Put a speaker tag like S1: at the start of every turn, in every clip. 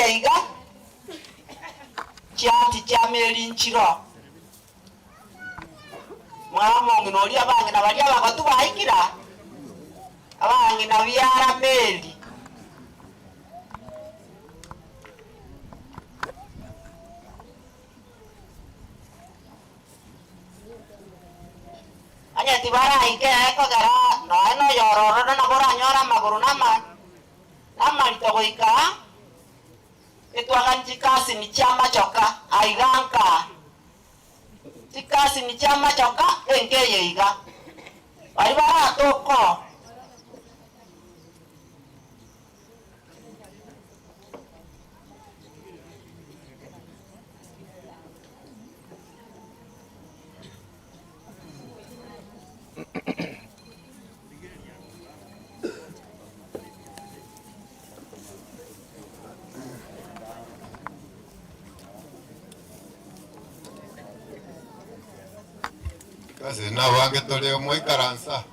S1: eye iga chianti chia meri nchiro mwamong'ina oria abang'ina baria abagotu baikira abang'ina biara meri anya tibaraike ekogera noe noyorororo nabo oranyore amagoro namarito goika etwagani chikasini chiamachoka aiga nka chikasini chiamachoka enkeye iga bari baratoko
S2: Kasi nabange tole omoikaransa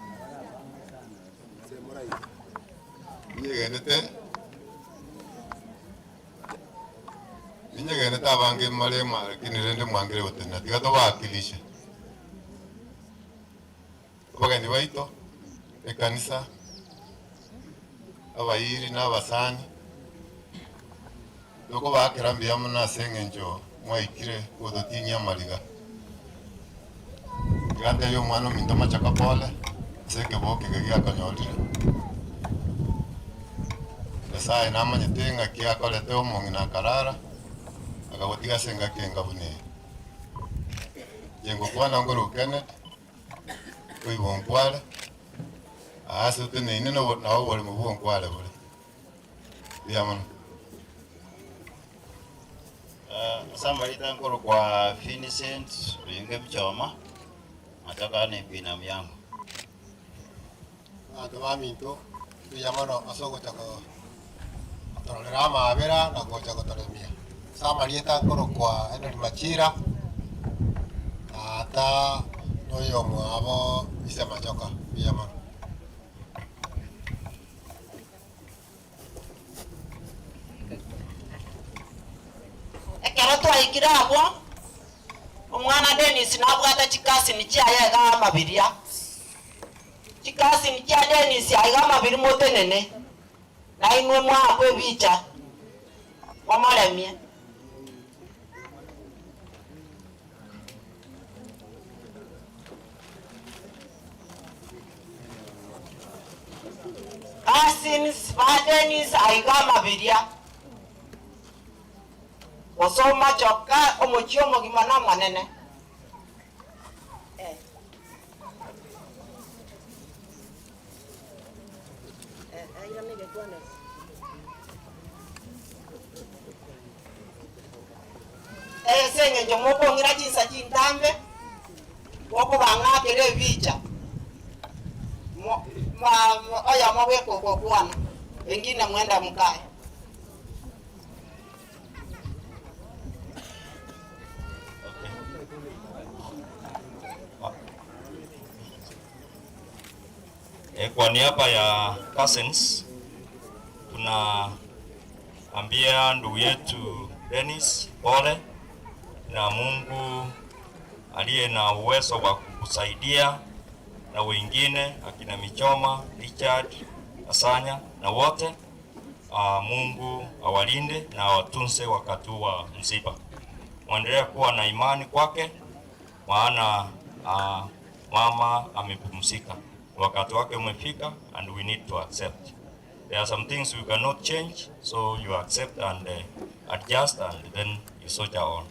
S2: ninyegenete abange marema lakini rende mwangire gotena tiga tobawakilishe abageni baito ekanisa abayiri na abasani tokobakera mbuya mono ase eng'encho mwaikire gototinyia amariga gante yo omwana ominto machaka pole ase ekeboke eke giakonyorire Nyasaye namanyete ng'aki akorete omong'ina akarara akagotiga ase engaki engabu neye njengokwana ngoro Kenneth oibo nkware ase oteneine nabo oboremo bwa nkware bore mbuya mono.
S3: Asamarita nkoro kwa Vincent Ringe Mchoma nataka ni binamu yangu.
S4: Abanto baminto mbuya mono ase ogocha gotororera amabera na gocha gotoremia. Ase amarieta nkoro kwa Henry Machira tata noyo omwabo ise Machoka mbuya mono.
S1: Ekero twaikire abwo omwana Dennis nabwate chikasini chiaye iga amabiria chikasini chia Dennis aiga amabiri motenene nainwe mwakwa ebicha momoremie. Cousins ba Dennis aiga amabiria osoma choka omochio omogima na omonene. Ase eng'encho mokong'ira chinsa chintambe gokobang'akera ebicha oyomo bwekogokwana wengine mwenda mkae.
S3: Kwa niaba ya cousins tunaambia ndugu yetu Dennis pole, na Mungu aliye na uwezo wa kukusaidia na wengine akina Michoma, Richard, Asanya na wote, Mungu awalinde na awatunze wakati wa msiba. Muendelee kuwa na imani kwake, maana mama amepumzika. Wakati wake umefika and we need to accept. There are some things we cannot change, so you accept and adjust and then you soldier on.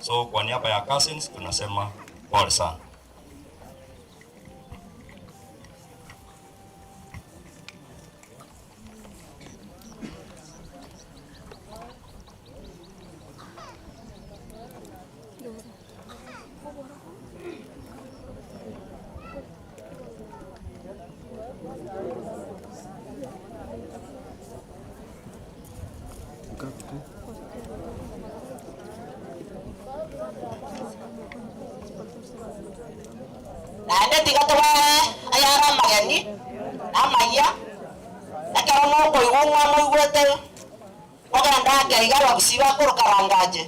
S3: So kwa niaba ya cousins tunasema pole sana.
S1: Abagusi bakorokarangaje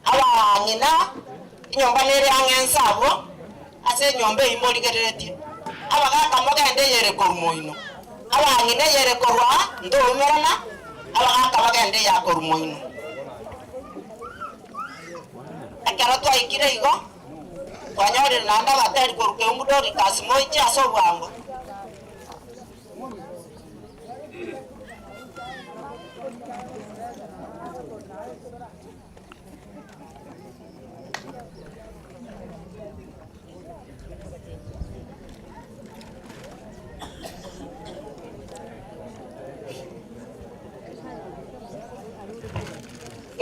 S1: abang'ina inyomba nere ang'ensabwo ase enyomba eyimorigereretie abagaka mogende yere korumoino abang'ina yere korwa ndomerana abagaka bagende yakorumoino ekero twaikire igo twanyorire naende abateri koruka omudori kasi moiche ase obwango.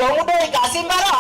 S1: Omudori kasi mbara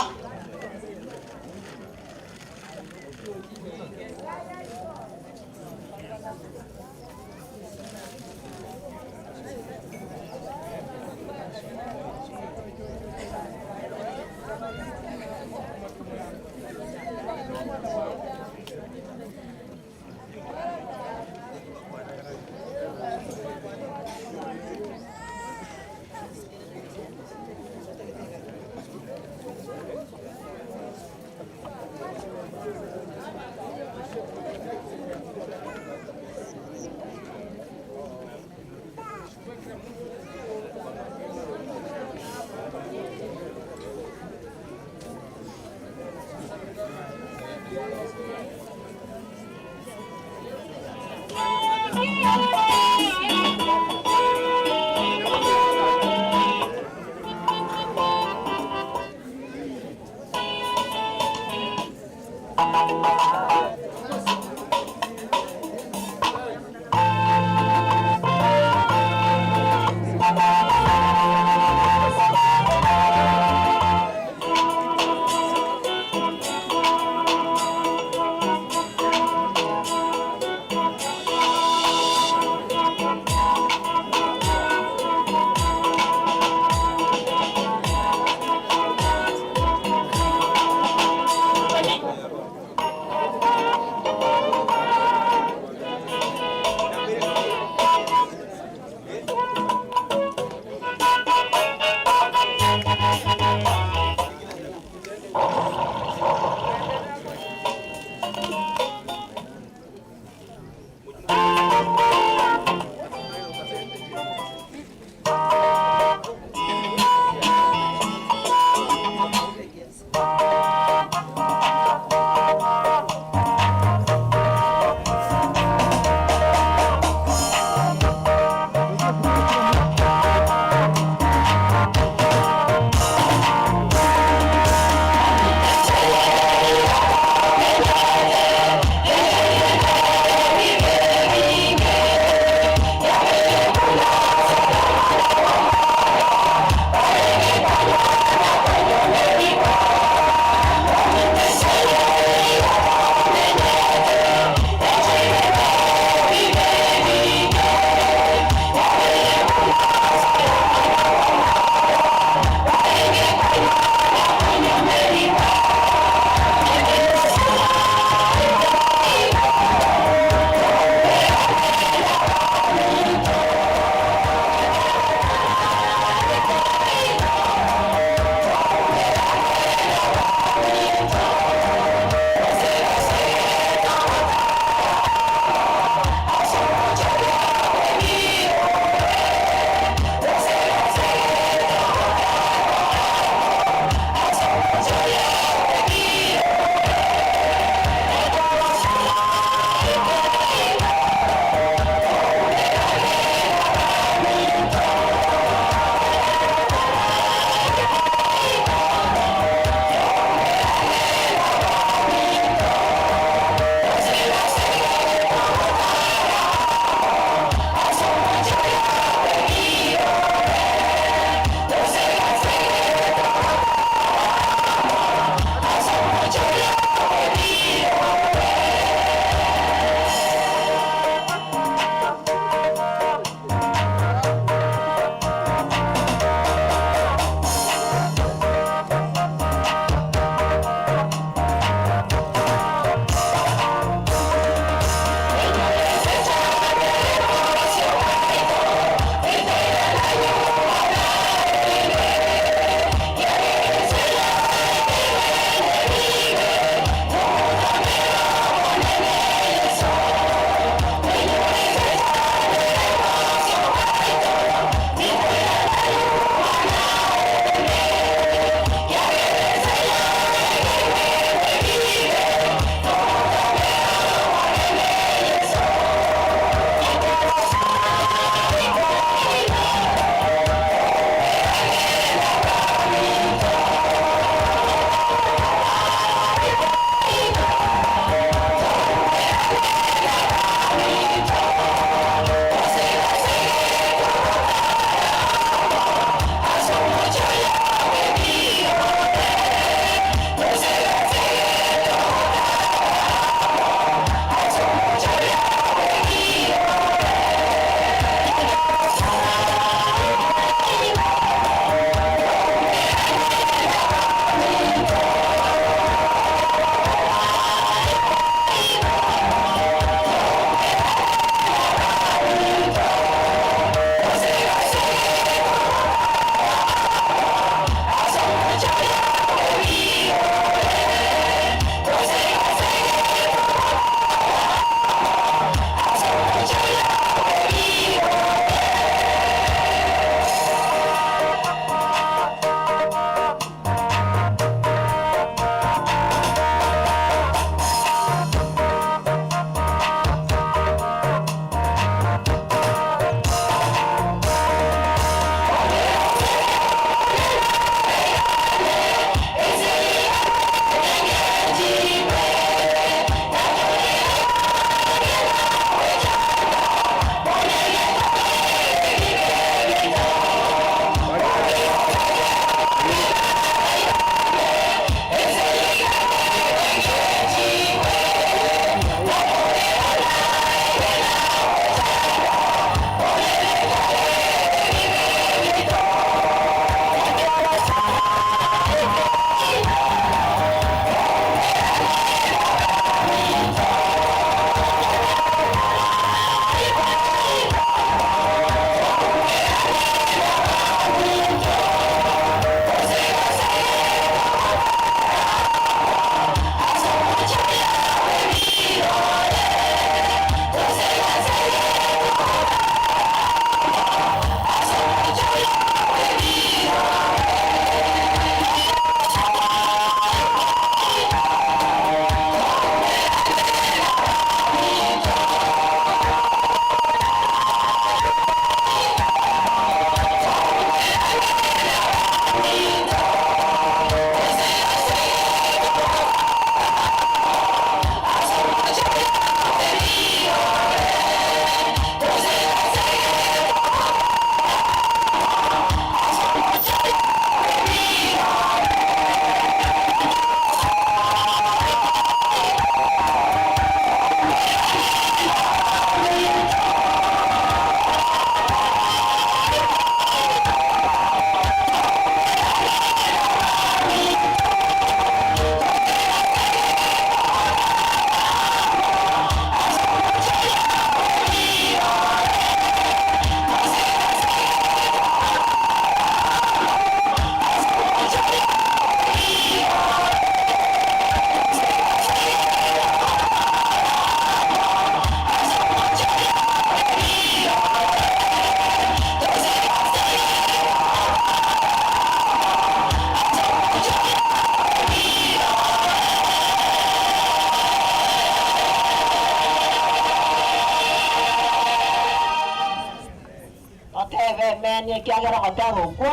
S1: Ekiagera gotega okwo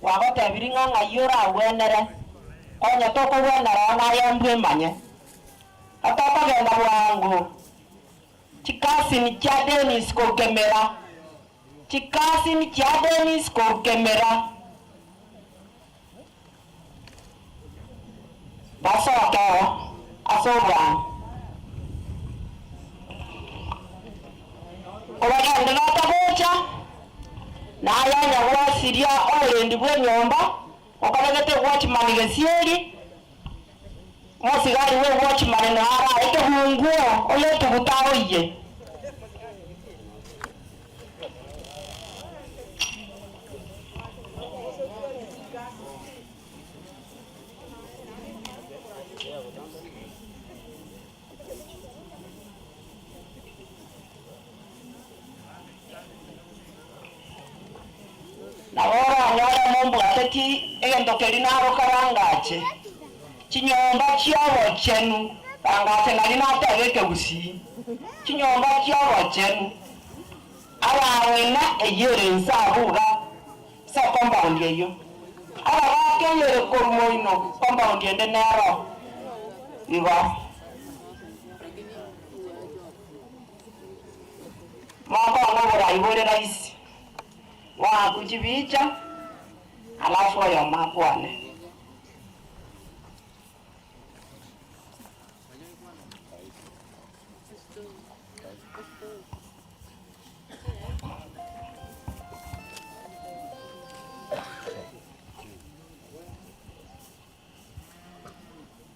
S1: wagotebiri ng'a ng'ai orawenere onya tokogwenera naye mbwe manye atokogenda bwangu chikasini chia Dennis kokemera chikasini chia Dennis kokemera basokeo asobwangu obagende batagocha nayanya gwasiria oborendi bwa enyomba okabegete watchman gesieri mosigari we watchman nara ekebunguo oyetuguta oiye egentokeri narokarangache chinyomba chiabochenu rangache nari natageke gusii chinyomba chiabochenu abang'ina eyere nsabuga sa compound eyo abagakeyere korumoino compound ende nero igo moko ng'oborai bore rahisi wakuchibicha alafu oyo makwane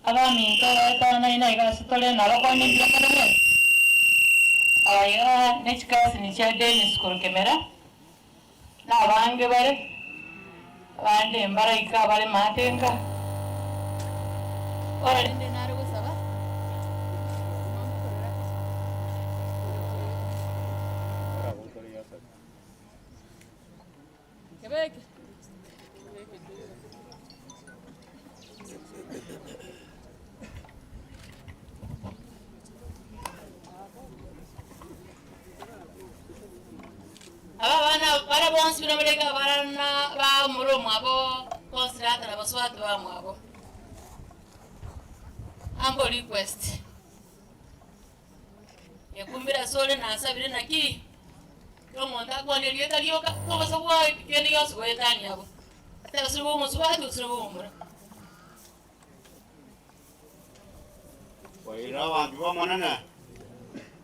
S5: Abaminto baetana igasitole nabakwana ebiakareme abaiga n'ekikasini kya Dennis Kurukemera n'abange bare abande mbaraika bare matenka orarinde narugusaba Kebeke aba bana bonsi bino barana ba murumu abo considerata na baswatu ba mwabo ambo request ekumbira sole na asabire naki omuntu akwanerie talioka tobasabwa kende yose gwetani abo ate osibo omuswatu osibo omura
S6: Waira wandu wa monene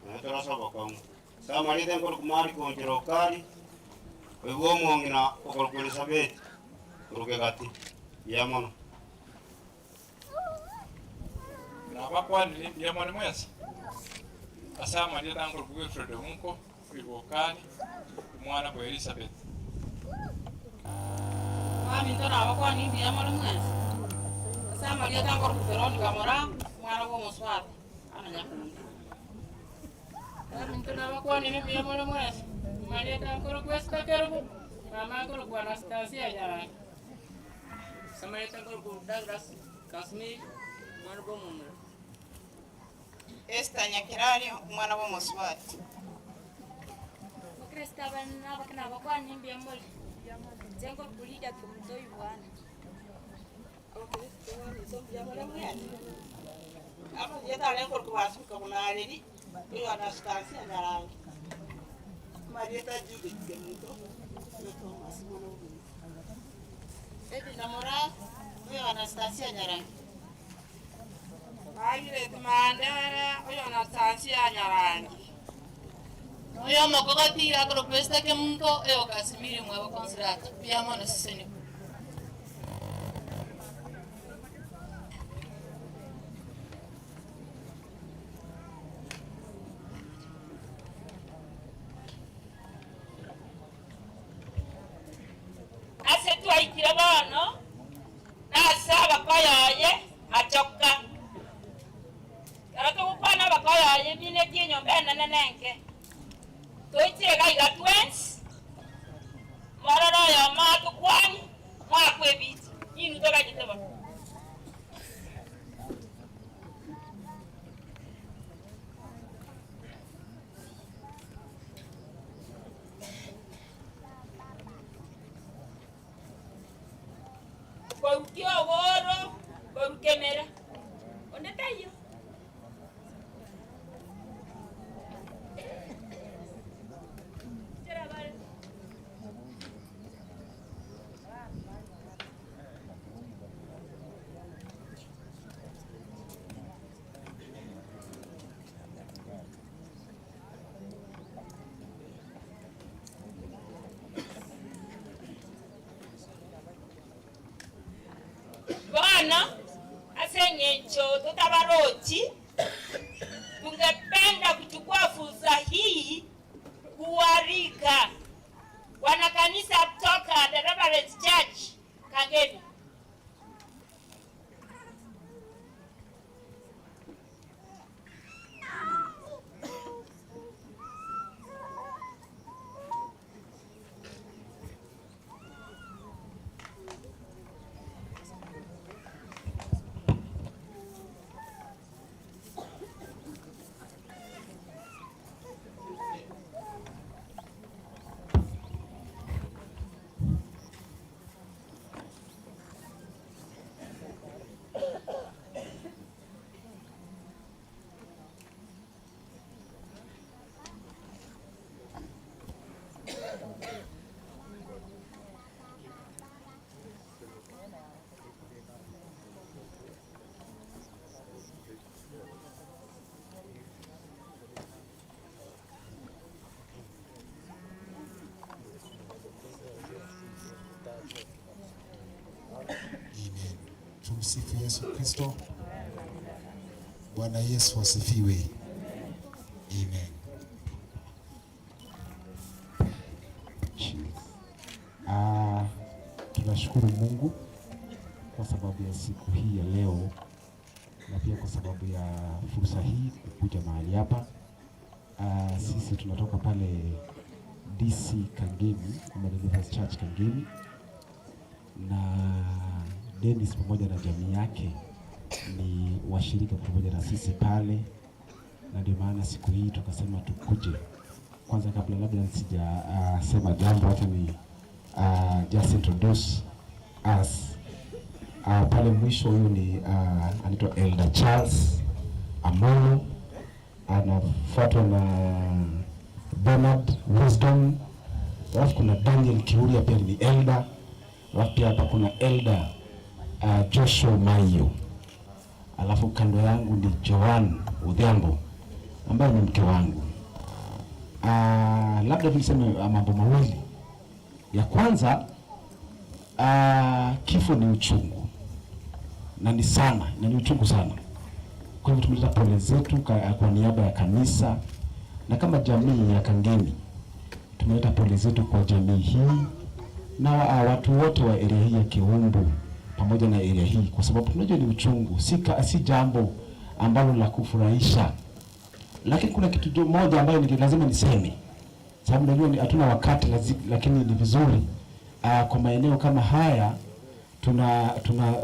S6: natorasaba kwangu samarite nkor kumari konchirokari oiwo mwongina okor Elizabeth kuruke gati yamono
S7: nabakwanire yamone mwese asamarite nkor Wilfred Hunko oiwokani omwana kwa Elizabeth
S8: mami ntona abakwani yamone mwese asamarite nkor Veronica Mora mwana wo muswati ananyakundi
S5: Mintuna bakwani ni byamole mwese Marieta nkuru kwesta kerubu mama nkuru kwa Anastasia nyarangi
S8: Samarita nkuru ku Douglas Kasmi mwana wo mumura
S9: Esther Nyakirari mwana wo muswati
S10: Kristo bana bakana bakwani byamole Jengo kulida kumtoi bwana
S9: Apa yeta lengo kubasuka kunaleli iyo Anastasia Nyarangi Marieta Judith Gemuto Thomas mwana wo Edina Mora uyo Anastasia Nyarangi
S8: Margaret Mandara uyo Anastasia Nyarangi
S5: oyo makokati akropesta ke muntu eyo Kasimiri mwabo considerata byamone siseni
S8: Ase twaikire bono nasaba koyoye achoka kero togokwana abakoyoye bine enyomba enene nenke toichire gaiga twens mororo oyo matukwani mwakwa ebiti inu toganyete bono
S10: Korukia Ogoro, korukemera. Onde taiyo. Bwana asenyencho tutabarochi, tungependa kuchukua fursa hii kuwarika wanakanisa kutoka The Reverend Church Kangemi.
S11: Amen. Tumsifu Yesu Kristo. Bwana Yesu asifiwe. Amen. Tunashukuru Mungu kwa sababu ya siku hii ya leo na pia kwa sababu ya fursa hii kukuja mahali hapa. Sisi tunatoka pale DC Kangemi, ama Deliverance Church Kangemi, na Dennis pamoja na jamii yake ni washirika pamoja na sisi pale, na ndio maana siku hii tukasema tukuje. Kwanza kabla labda sija sema jambo, acha ni just introduce us. Pale mwisho huyu ni anaitwa Elder Charles Amolo, anafuatwa na Bernard Wisdom, alafu kuna Daniel Kiuria pia ni elder, alafu pia hapa kuna Elder Joshua Mayo, alafu kando yangu ni Joan Odhiambo ambaye ni mke wangu. Labda niseme mambo mawili. Ya kwanza, kifo ni uchungu na ni sana, na ni uchungu sana. Kwa hivyo tumeleta pole zetu kwa niaba ya kanisa na kama jamii ya Kangemi, tumeleta pole zetu kwa jamii hii na watu wote wa area hii ya Kiumbu pamoja na area hii, kwa sababu tunajua ni uchungu, si jambo ambalo la kufurahisha. Lakini kuna kitu moja ambayo ni lazima niseme, sababu najua hatuna wakati, lakini ni vizuri kwa maeneo kama haya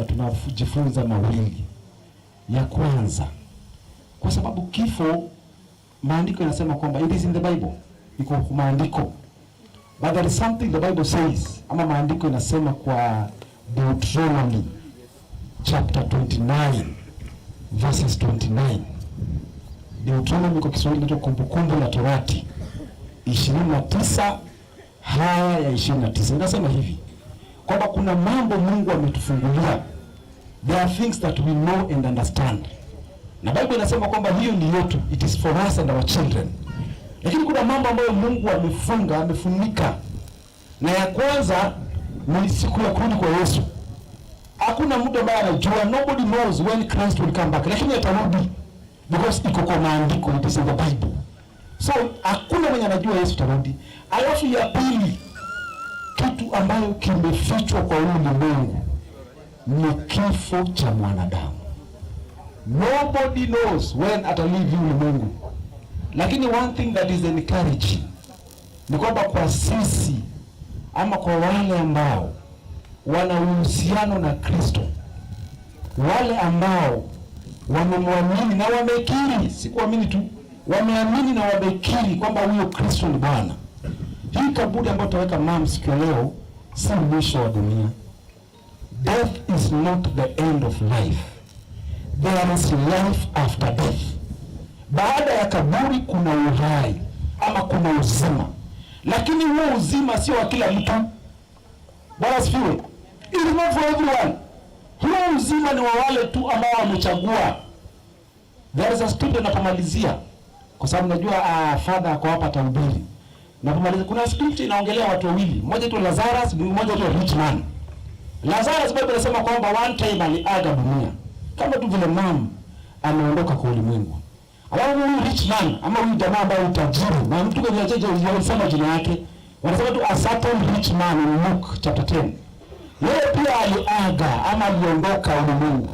S11: tunajifunza mawili. Ya kwanza, kwa sababu kifo, maandiko yanasema kwamba it is in the Bible, iko kwa maandiko. But there is something the Bible says, ama maandiko inasema kwa Deuteronomy chapter 29 verses 29. Deuteronomy kwa Kiswahili inaitwa Kumbukumbu la Torati 29 haya ya 29. Inasema hivi kwamba kuna mambo Mungu ametufungulia. There are things that we know and understand. Na Bible inasema kwamba hiyo ni yetu, it is for us and our children. Lakini kuna mambo ambayo Mungu amefunga, amefunika. Na ya kwanza ni siku ya kurudi kwa Yesu. Hakuna mtu ambaye anajua, nobody knows when Christ will come back, lakini atarudi because iko kwa maandiko, it is in the Bible. So hakuna mwenye anajua Yesu atarudi. Alafu ya pili, kitu ambayo kimefichwa kwa ulimwengu ni kifo cha mwanadamu. Nobody knows when ataleave ulimwengu. Lakini one thing that is encouraging ni kwamba kwa sisi ama kwa wale ambao wana uhusiano na Kristo, wale ambao wamemwamini na wamekiri, si kuamini tu, wameamini na wamekiri kwamba huyo Kristo ni Bwana. Hii kaburi ambayo tutaweka mam siku ya leo si mwisho wa dunia. Death is not the end of life. There is life after death. Baada ya kaburi kuna uhai ama kuna uzima, lakini huo uzima sio wa kila mtu. Bwana asifiwe. It is not for everyone. Huo uzima ni wa wale tu ambao wamechagua. There is a script napomalizia, kwa sababu najua father ako hapa atahubiri. Napomalizia kuna script inaongelea watu wawili, mmoja tu Lazarus, mmoja tu rich man. Lazarus, Bible inasema kwamba one time aliaga dunia kama tu vile mam ameondoka kwa ulimwengu. Alafu huyu rich man ama huyu jamaa ambaye ni tajiri, na mtu kwenye cheche wanasema jina yake, wanasema tu a certain rich man in Luke chapter 10. Yeye pia aliaga ama aliondoka ulimwengu,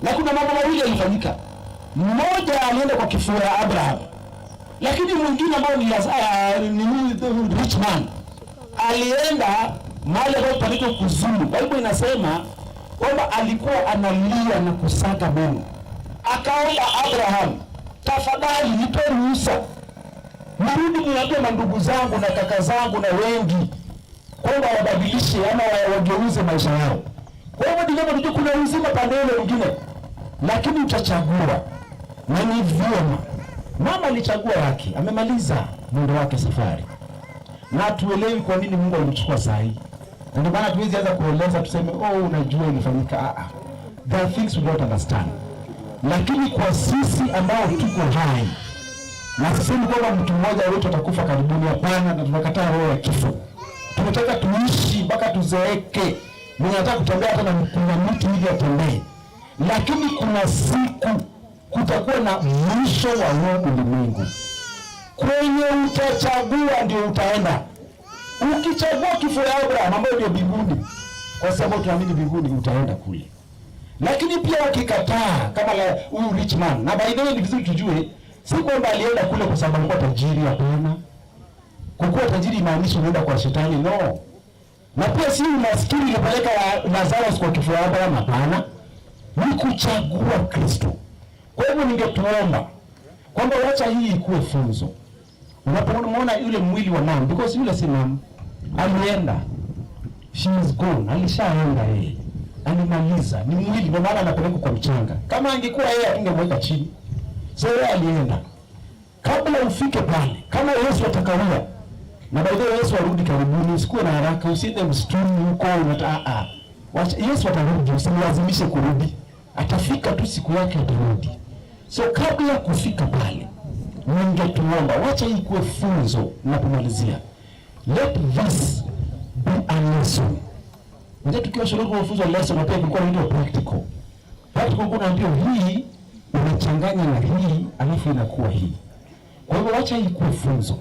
S11: na kuna mambo mawili yalifanyika. Mmoja alienda kwa kifua ya Abraham, lakini mwingine ambao ni ni rich man alienda mahali ambapo panaitwa kuzimu. Bible inasema kwamba alikuwa analia na kusaga meno, akaomba Abraham, tafadhali nipe ruhusa nirudi niambie mandugu zangu na kaka zangu na wengi kwamba wabadilishe ama wageuze maisha yao. Kwa hivyo ndivyo tujue kuna uzima pande ile nyingine, lakini utachagua na ni vyema. Mama alichagua yake, amemaliza mwendo wake safari, na hatuelewi kwa nini Mungu alimchukua saa hii, na ndio maana hatuwezi anza kueleza tuseme oh, unajua ilifanyika. Ah, ah. There are things we don't understand, lakini kwa sisi ambao tuko hai, na sisemi kwamba mtu mmoja wetu atakufa karibuni, hapana, na tunakataa roho ya kifo. Tunataka tuishi mpaka tuzeeke. Mwenye anataka kutembea hata na kuna miti hivi atembee, lakini kuna siku kutakuwa na mwisho wa huu ulimwengu. Kwenye utachagua ndio utaenda. Ukichagua kifo ya Abraham ambayo ndio mbinguni, kwa sababu tunaamini mbinguni, utaenda kule. Lakini pia ukikataa kama la huyu rich man, na by the way ni vizuri tujue, si kwamba alienda kule kwa sababu alikuwa tajiri, hapana. Kukuwa tajiri imaanishi unaenda kwa shetani, no. Na pia si umaskini ilipeleka Lazarus kwa kifo ya Abraham, hapana. Ni kuchagua Kristo. Kwa hivyo ningetuomba kwamba wacha hii ikuwe funzo. Unapomwona yule mwili wa Naam, because yule si Naam, alienda, she is gone, alishaenda yeye, alimaliza, ni mwili, ndio maana anapelekwa kwa mchanga. Kama angekuwa yeye atungemweka chini. So yeye alienda. Kabla ufike pale, kama Yesu atakawia, na by the way Yesu arudi karibuni, usikuwe na haraka, usiende msituni huko unata. Wacha Yesu atarudi, usimlazimishe kurudi. Atafika tu siku yake atarudi. So kabla ya kufika pale, ningetuomba wacha hii kuwe funzo napomalizia. Let this be a lesson. Unajua tukiwa shule kwa lesson na pia kulikuwa inaitwa practical. Practical kuna unaambiwa hii unachanganya na hii alafu inakuwa hii. Kwa hivyo wacha hii kuwe funzo.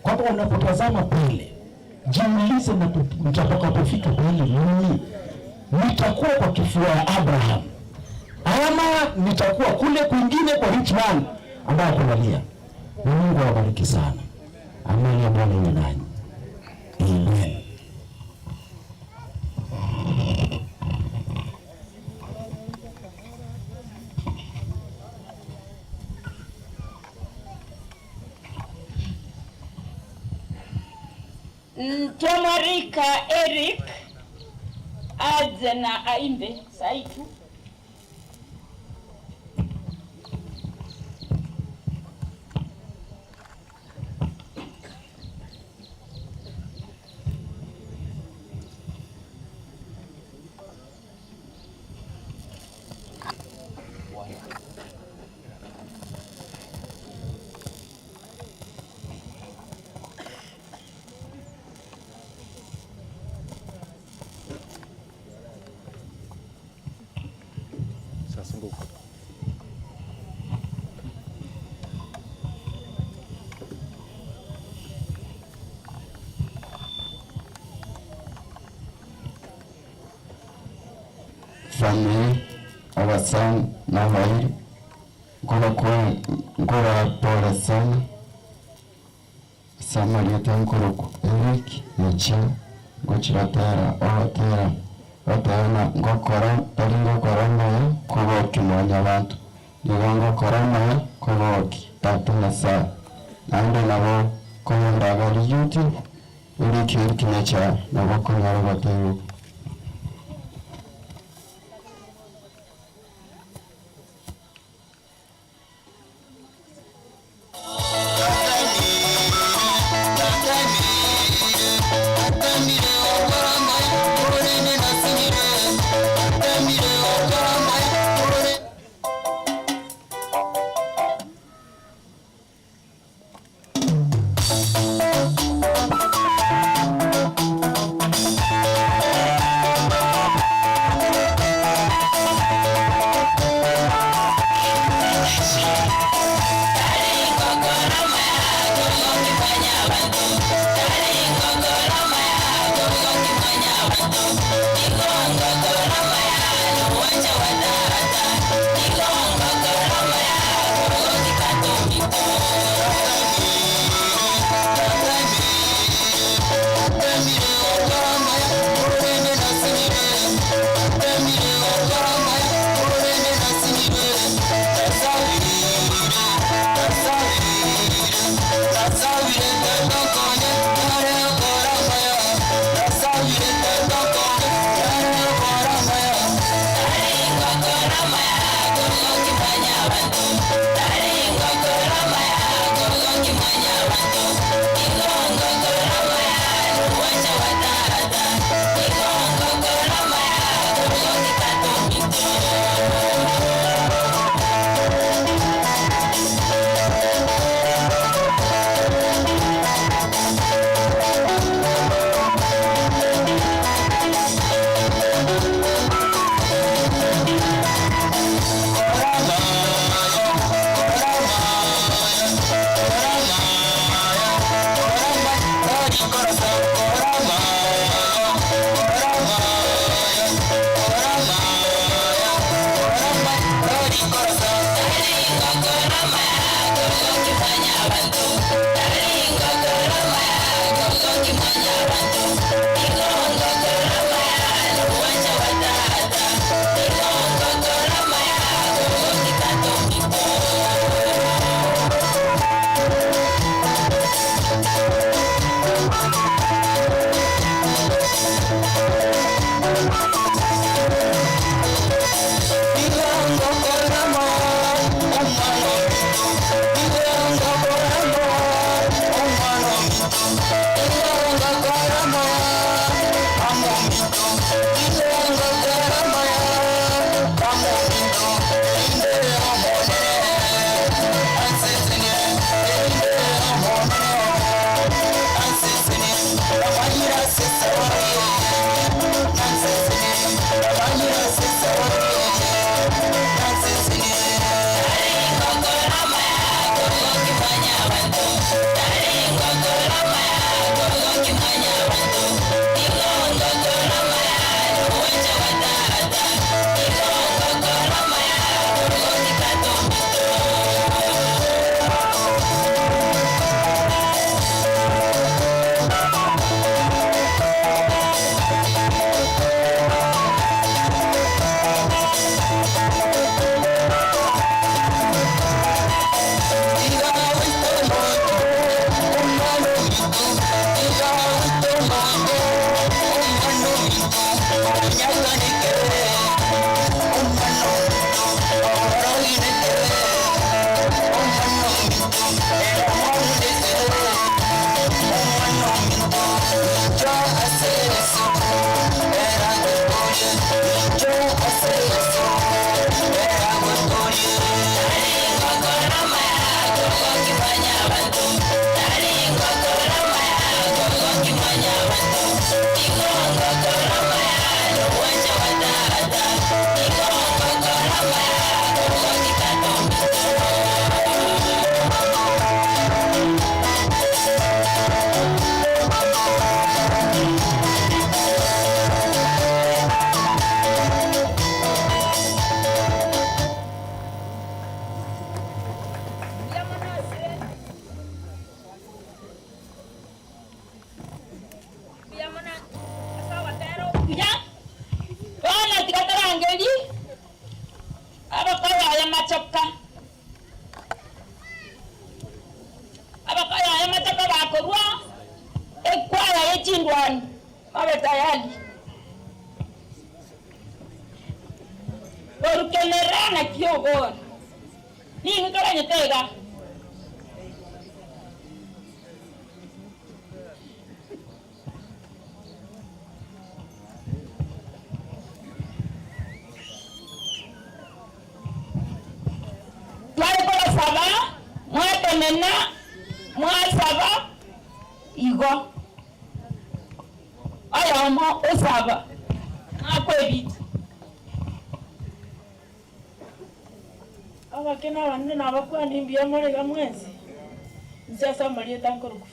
S11: Kwamba unapotazama pale, jiulize na mtakapofika pale mimi nitakuwa kwa kifua ya Abraham ama nitakuwa kule kwingine kwa rich man ambaye akunalia. Mungu awabariki sana. Amani ya Bwana iwe nanyi. Amen.
S12: Twamarika Eric aje na aimbe saitu.
S13: Family abasani n'abayiri nkora pole sana samarita nkoroko Eric yacha ngochiratera obatera batana ngokora tari ngokora maya kuboki mwanya abantu nigo ngokora maya kuboki tatu na saa nande nabo koyondaga YouTube Eric Eric nyacha nabo konyara batero.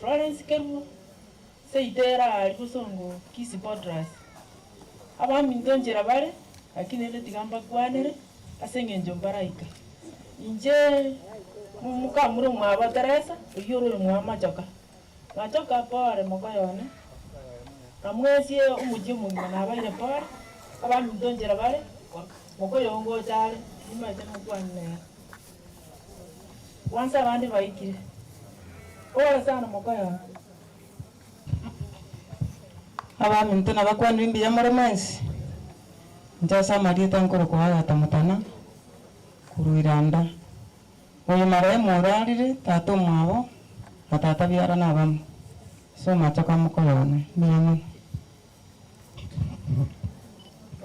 S14: Florence Kerubo seitera ali kusongo kisi podras abaminto njera bare lakini ile tigamba kwanere asenge njomba inje mukamuro mwaba Teresa uyoro mwa machoka machoka pore mokoyone namwesie umuji mungina nabaire pore abaminto njera bare mokoyongo chare imaje mukwanere wansa abandi baikire. Ora sana mokoyo.
S15: Abaminto nabakwanire mbuya more mwensi. Nchasa Marieta nkoro kwa tamutana Kuruiranda oyo marehemu orarire tata omwabo na tata biara na abamo so machoka mokoyone mbuya mono.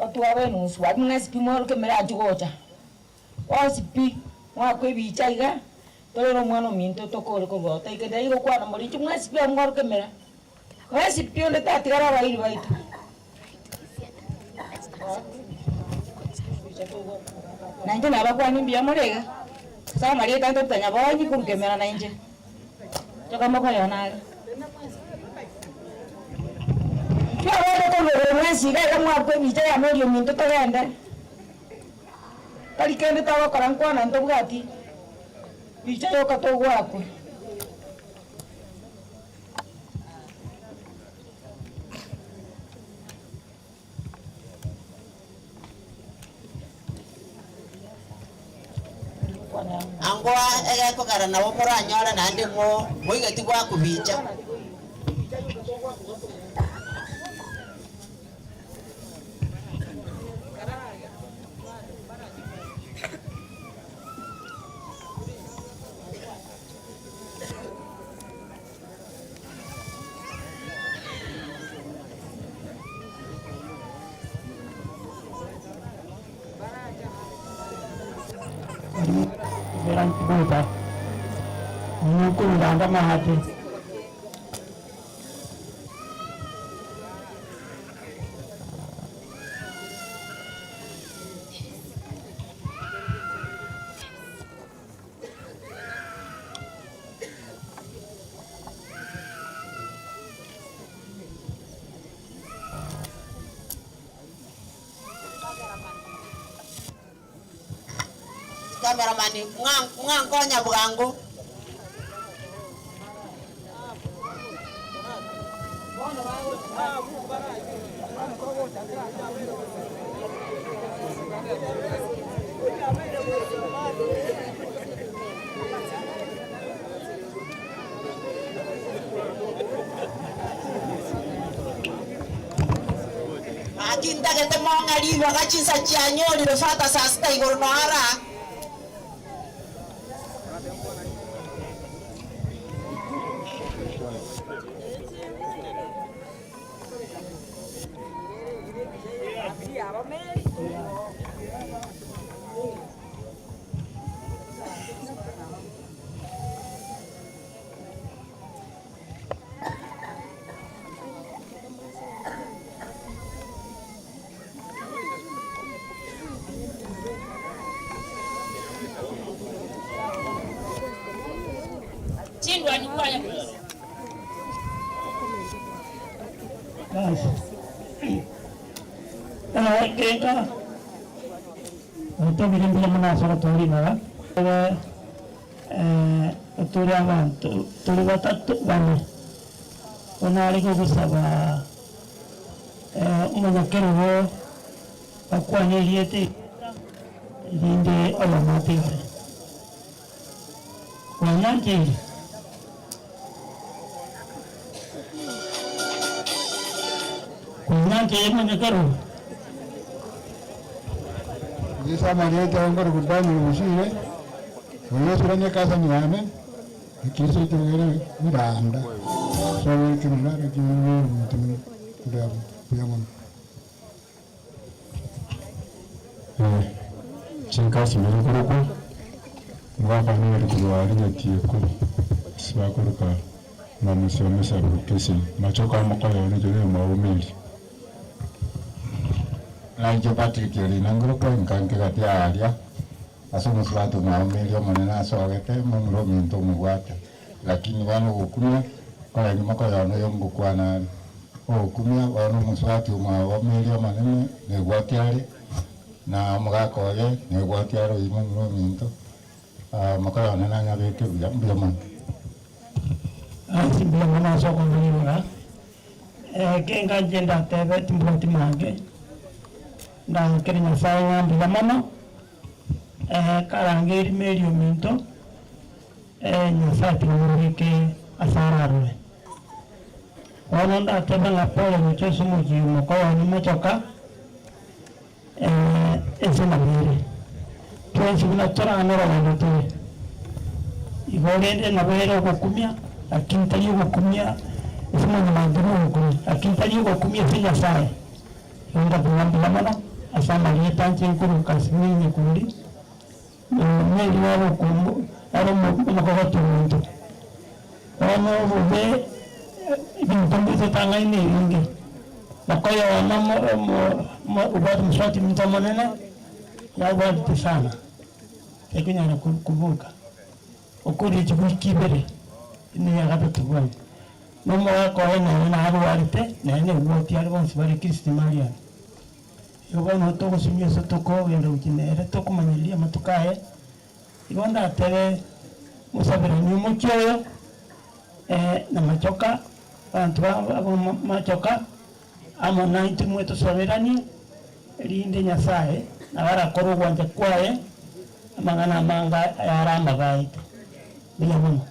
S16: Otware nusu watu mwesi mworo kemera ajugocha osipi mwakwe bicha iga torero mwana minto tokore kogota ikenda igo kwana morichu mwesi pi mworo kemera mwesi pi onde tatigara bairi baitu nainje nabakwani mbia morega sasa maria tanto tanya bonyi kurukemera nainje tokamokoyonare
S1: Angoa egekogera nabo moranyore naende ng'o moigeti gwakubicha.
S17: Mukundanda mahati
S1: Cameraman mwangonya bwangu. Akindagete mong'ariwa gachinsa chianyorire fata saa sita igoro noara.
S17: Kenga otobire mbula muna tori nara turi abantu turi batatu bane onari gusaba umunyakerubo bakwanyeriete rinde oyomatigare wanyanjeri kunyanjeri munyakerubo
S18: Isa Marieta ngoro kudani ushire uyo casa nyame ikisi tugere miranda so kimara kimwe mtu ndio kuyamon
S19: chinkasi mirukuruku ngwafanire kulwarinya tieko sibakuruka mamusomesa bukesi machoka makoyo nejore maumeli
S2: Naije Patrick Elina ngurukwa nkanke gati aria ase omusubati mwaumeli omonene asogete momura ominto omobwate lakini bono ogokumia koreni mokoyona oyo ngokwana are ogokumia bono omusubati omwaomeli omonene negwati are na omogaka oye negwati are oywo momura ominto mokoyona nanyabeke buya mbuya mono.
S17: Mbuya mono ase okongoribora kenga nche ndatebe timbwati mange ndakere Nyasaye ng'ambuya mono karange erime ominto Nyasaye ting'ororeke ase ararore bono ndatebe ng'a pole gocha ase omochie mokoyoni mochoka ase nabere. Twensi buna toranora gendo tore igo rende nabo ogokumia lakini tari ogokumia ase mwanyabanto nogokumia lakini tari ogokumia ase Nyasaye igo ndabuga mono ase amarieta nche nkoruka ase nyekundi meri wabo ari omokogoto omonto bono obobe ebinto mbitotang'aine ebinge nakoyona obwate omuswati omonto omonene yabwatete sana tekonyara kubuka okoria chiwiki ibere ine ya gatatu bwanyu nomogaka oye nere narwarete nere nebwoti are bonsi bare Kristi Mariam igo bono togosimia ase tokogenda gochia nere tokomanyereria amatuko aye igo ndatere mosaberani omochie oyo na machoka abanto ba machoka amo naintwe mwe tosoberanie erinde Nyasaye nabarakora ogwancha kwaye amang'ana amanga ayare amabaete mbuya mono.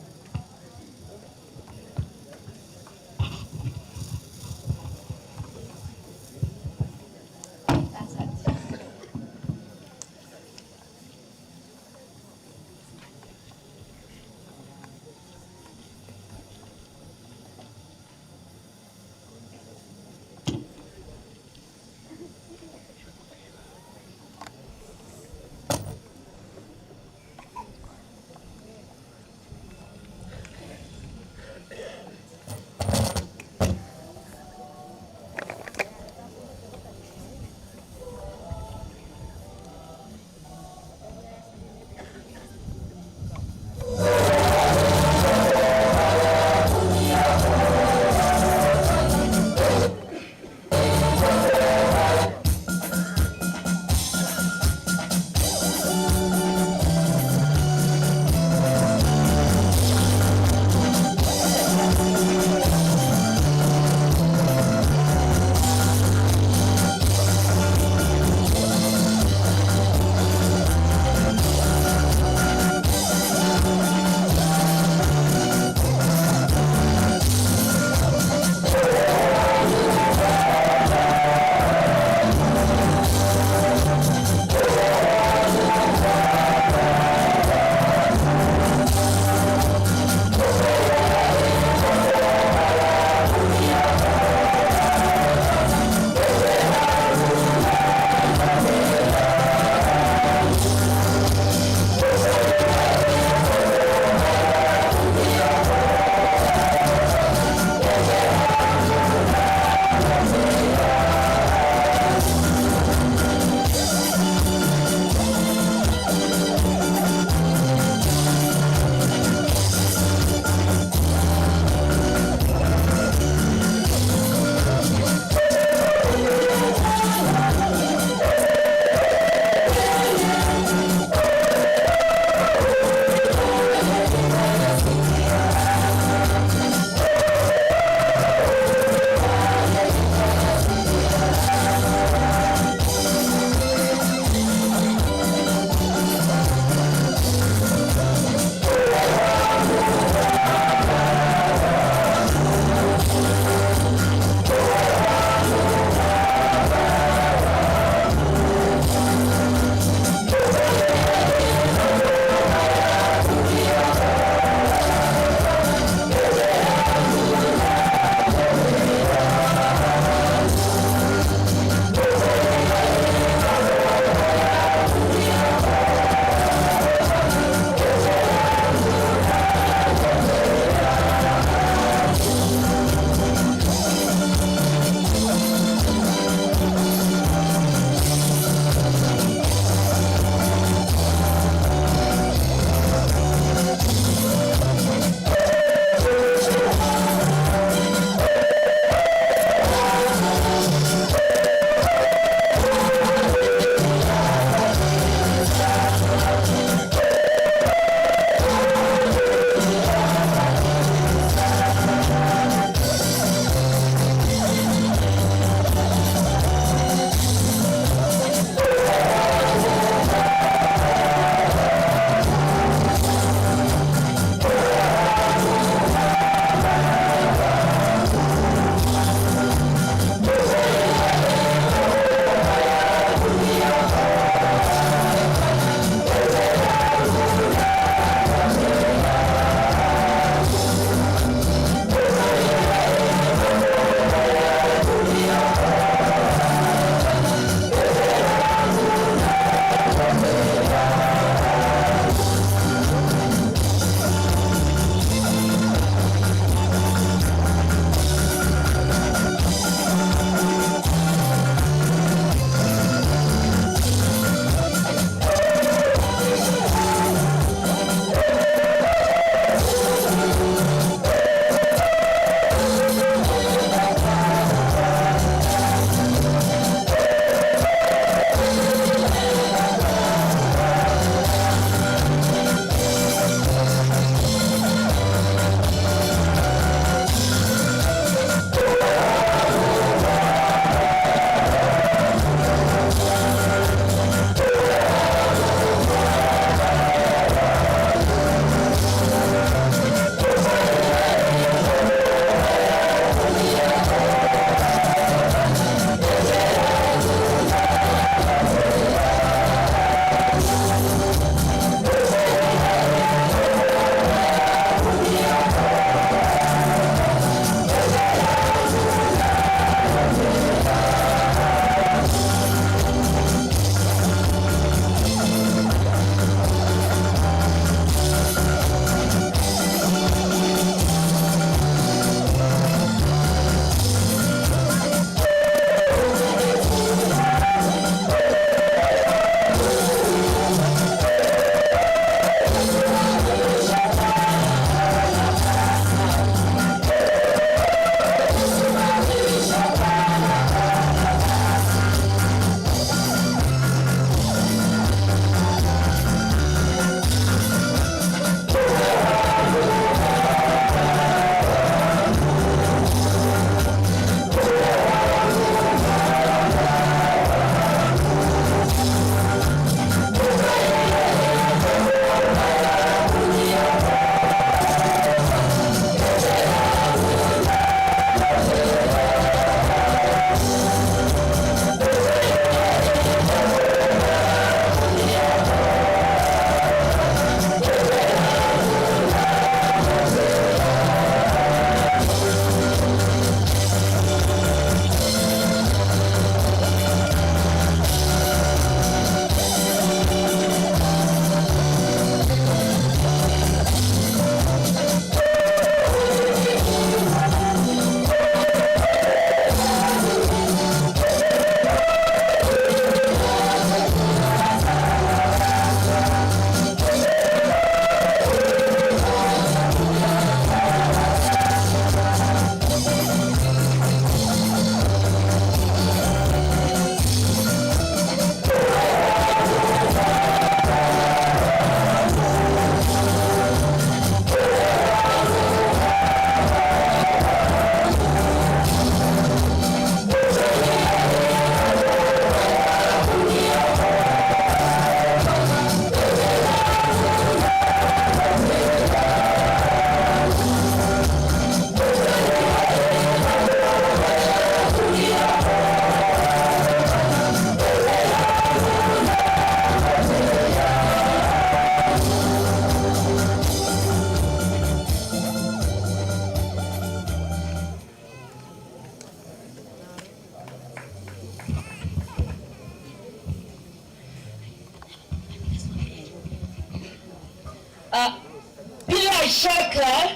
S12: Bila shaka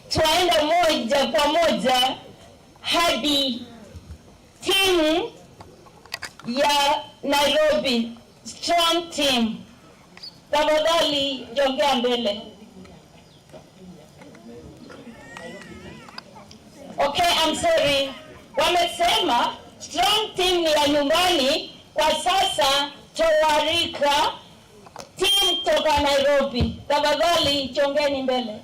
S12: twaenda moja kwa moja hadi timu ya Nairobi, strong team. Tafadhali jongea mbele. Okay, I'm sorry. Wamesema strong team ni ya nyumbani. Kwa sasa towarika team toka Nairobi. Tafadhali chongeni mbele.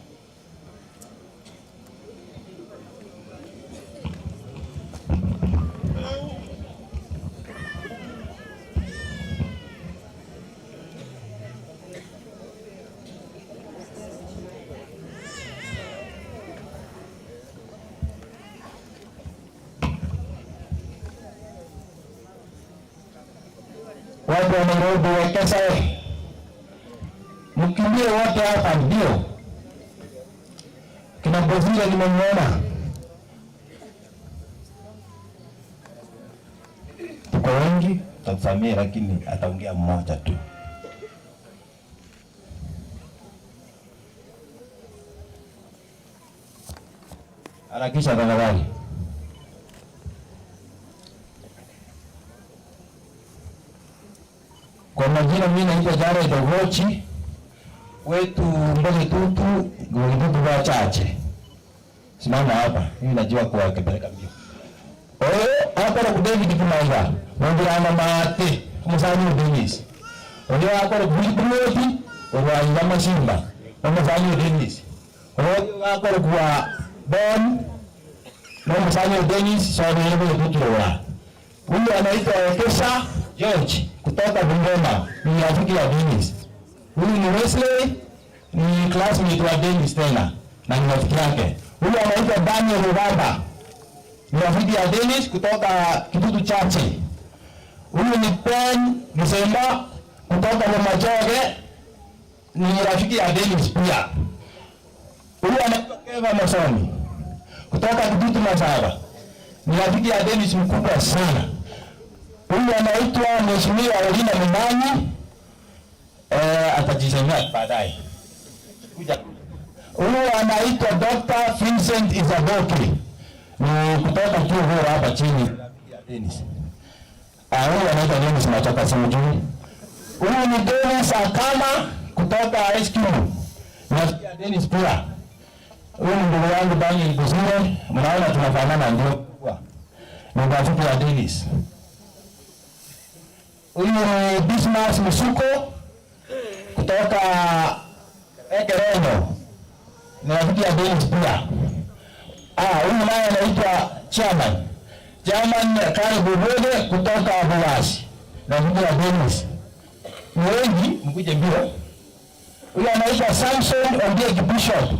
S20: Watu wa Nairobi wekesa, mkimbie wote hapa ndio. Kina Bozile nimemuona.
S11: Tuko wengi, tutasamehe lakini ataongea mmoja tu. Harakisha tafadhali. Kwa majina mimi naitwa Jared Ogochi, wetu Mboge Tutu, Mboge Tutu wachache. Simama hapa, mimi najua kwa kipeleka mbio. Oyo hapa na David Kimaiga, mwongera mate, musanyi Dennis. Oyo hapa na Billy orwa Masimba, musanyi Dennis. Oyo hapa kwa Bon, musanyi Dennis, so ni Mboge Tutu wa. Huyu anaitwa Ekesa George kutoka Bungoma, ni rafiki ya Dennis. Huyu ni Wesley, ni classmate wa Dennis tena na ni rafiki yake. Huyu anaitwa Daniel Rubaba, ni rafiki ya Dennis kutoka Kitutu Chache. Huyu ni Ben Msemba kutoka Bomachoge, ni rafiki ya Dennis pia. Huyu anaitwa Keva Masoni kutoka Kitutu Masaba, ni rafiki ya Dennis mkubwa sana. Huyu anaitwa Mheshimiwa Olina Mumanyi, atajisemea baadaye. Huyu anaitwa Dr. Vincent Isaboki, ni kutoka chuo bora hapa chini. Dennis. Huyu anaitwa Dennis Machoka, simjui. Huyu ni Dennis Akama kutoka SQ. Na Dennis pia. Huyu ni ndugu yangu Daniel Buzire, mnaona tunafanana ndio. Ni rafiki ya Dennis. Huyu ni Dismas Musuko kutoka Ekereno, ni rafiki ya Dennis pia. Huyu naye anaitwa Chairman. Chairman Karibu Bode kutoka Buwasi, rafiki ya Dennis. Ni wengi, mkuje mbio. Huyu anaitwa Samson Ondieki Bishop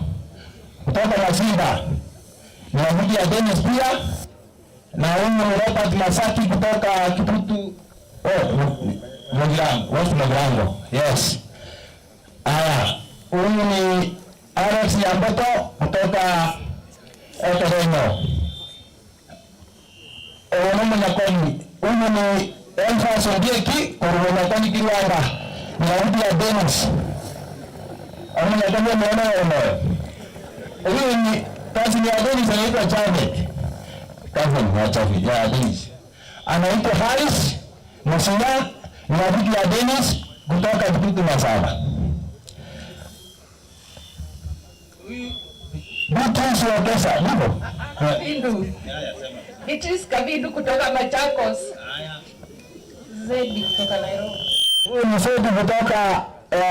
S11: kutoka Masimba, ni rafiki ya Dennis pia. Na huyu ni Robert Masaki kutoka Kitutu. Mugirango, West Mugirango. Yes. Aya, huyu ni Alex Yamboto kutoka Ekereno. Ono Munyakoni. Huyu ni Elfas Ondieki kutoka Munyakoni Kirwanda. Ni rafiki ya Dennis. Ono Munyakoni ameona ono. Huyu ni kazi ya Dennis anaitwa Janet. Kazi ya Janet, ya Dennis. Anaitwa Harris Msinya, ni rafiki ya Dennis kutoka Kitutu Masaba. Beatrice Wekesa, ndivyo?
S21: Kavindu. Beatrice Kavindu kutoka Machakos. Zedi kutoka Nairobi.
S20: Huyu ni Zedi kutoka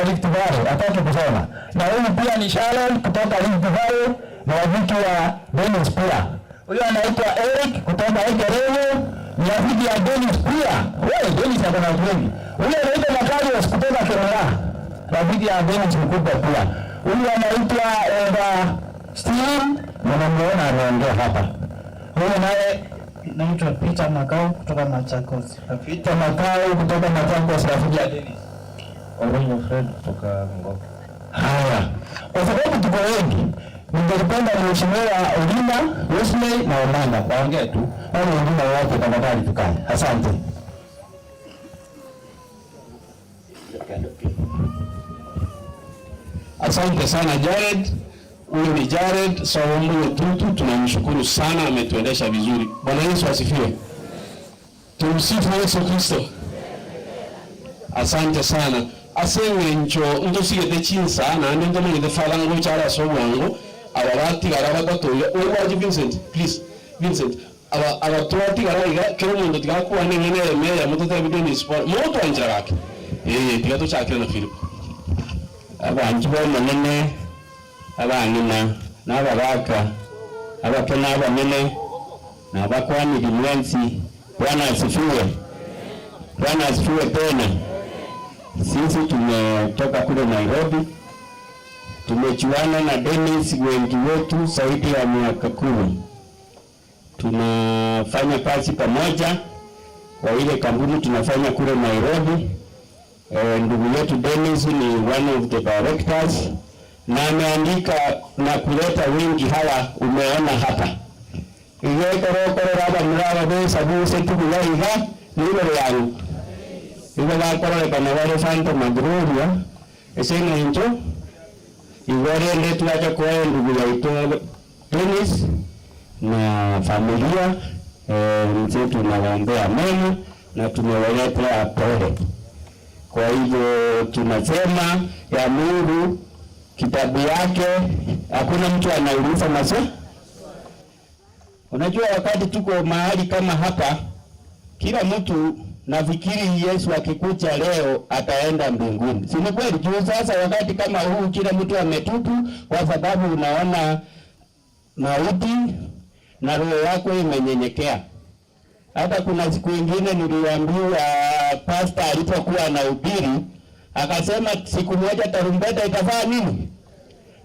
S20: Rift Valley, hataki kusema. Na huyu pia ni Sharon kutoka Rift Valley, na rafiki ya Dennis pia. Huyu anaitwa Eric kutoka Ekereno, ni rafiki ya Dennis pia. Wewe Dennis ako na watu wengi. Huyu anaitwa Makarios kutoka Kenya, rafiki ya Dennis mkubwa pia. Huyu anaitwa Eva Steven, mnamuona anaongea hapa. Huyu naye
S15: naitwa Peter Makau kutoka Machakos.
S20: Peter Makau kutoka Machakos, rafiki ya Dennis.
S22: Oronyo Fred kutoka Ngong.
S20: Haya, kwa sababu tuko wengi, ningependa Mheshimiwa Olina, Wesley na Omanda waongee tu, wale wengine wote tafadhali tukae. Asante.
S3: Asante sana Jared. Huyu ni Jared Sawambuye Tutu, tunamshukuru sana, ametuendesha vizuri. Bwana Yesu asifiwe. Tumsifu Yesu Kristo. Asante sana. Aseng'encho ntosigete chinsa naende ntomanyete father ngochara ase obwango aba batigara batatoiga oigwachi Vincent please Vincent aba aba twatigara iga kero omonto tigakwana eng'ana ere meya mototebi Dennis Paul motwanchera gake tiga tochakire na Philip.
S4: Abanji bomonene abang'ina n'ababaka abato n'abanene n'abakwaniri mwensi. Bwana asifiwe. Bwana asifiwe tena. Sisi tumetoka kule Nairobi, tumechuana na Dennis wengi wetu zaidi ya miaka 10. Tunafanya kazi pamoja kwa ile kampuni tunafanya kule Nairobi. Ndugu yetu Dennis ni one of the directors na ameandika na kuleta wengi hawa umeona hapa. Igekorokoro raba muraba besa buse tubulaiga nilo yangu. Igo bakororekana bare Santa Magruria eseng'encho igorende twacha kwa ndugu yaitwa Dennis na familia mzee, tunawaombea mema na tumewaletea pole. Kwa hivyo tunasema ya Mungu kitabu yake hakuna mtu anauliza maswali. Unajua wakati tuko mahali kama hapa, kila mtu nafikiri Yesu akikuja leo ataenda mbinguni. Si ni kweli? Juu sasa wakati kama huu kila mtu ametubu, kwa sababu unaona mauti na roho yako imenyenyekea. Hata kuna siku nyingine niliambiwa pastor alipokuwa anahubiri akasema siku moja tarumbeta itafanya nini?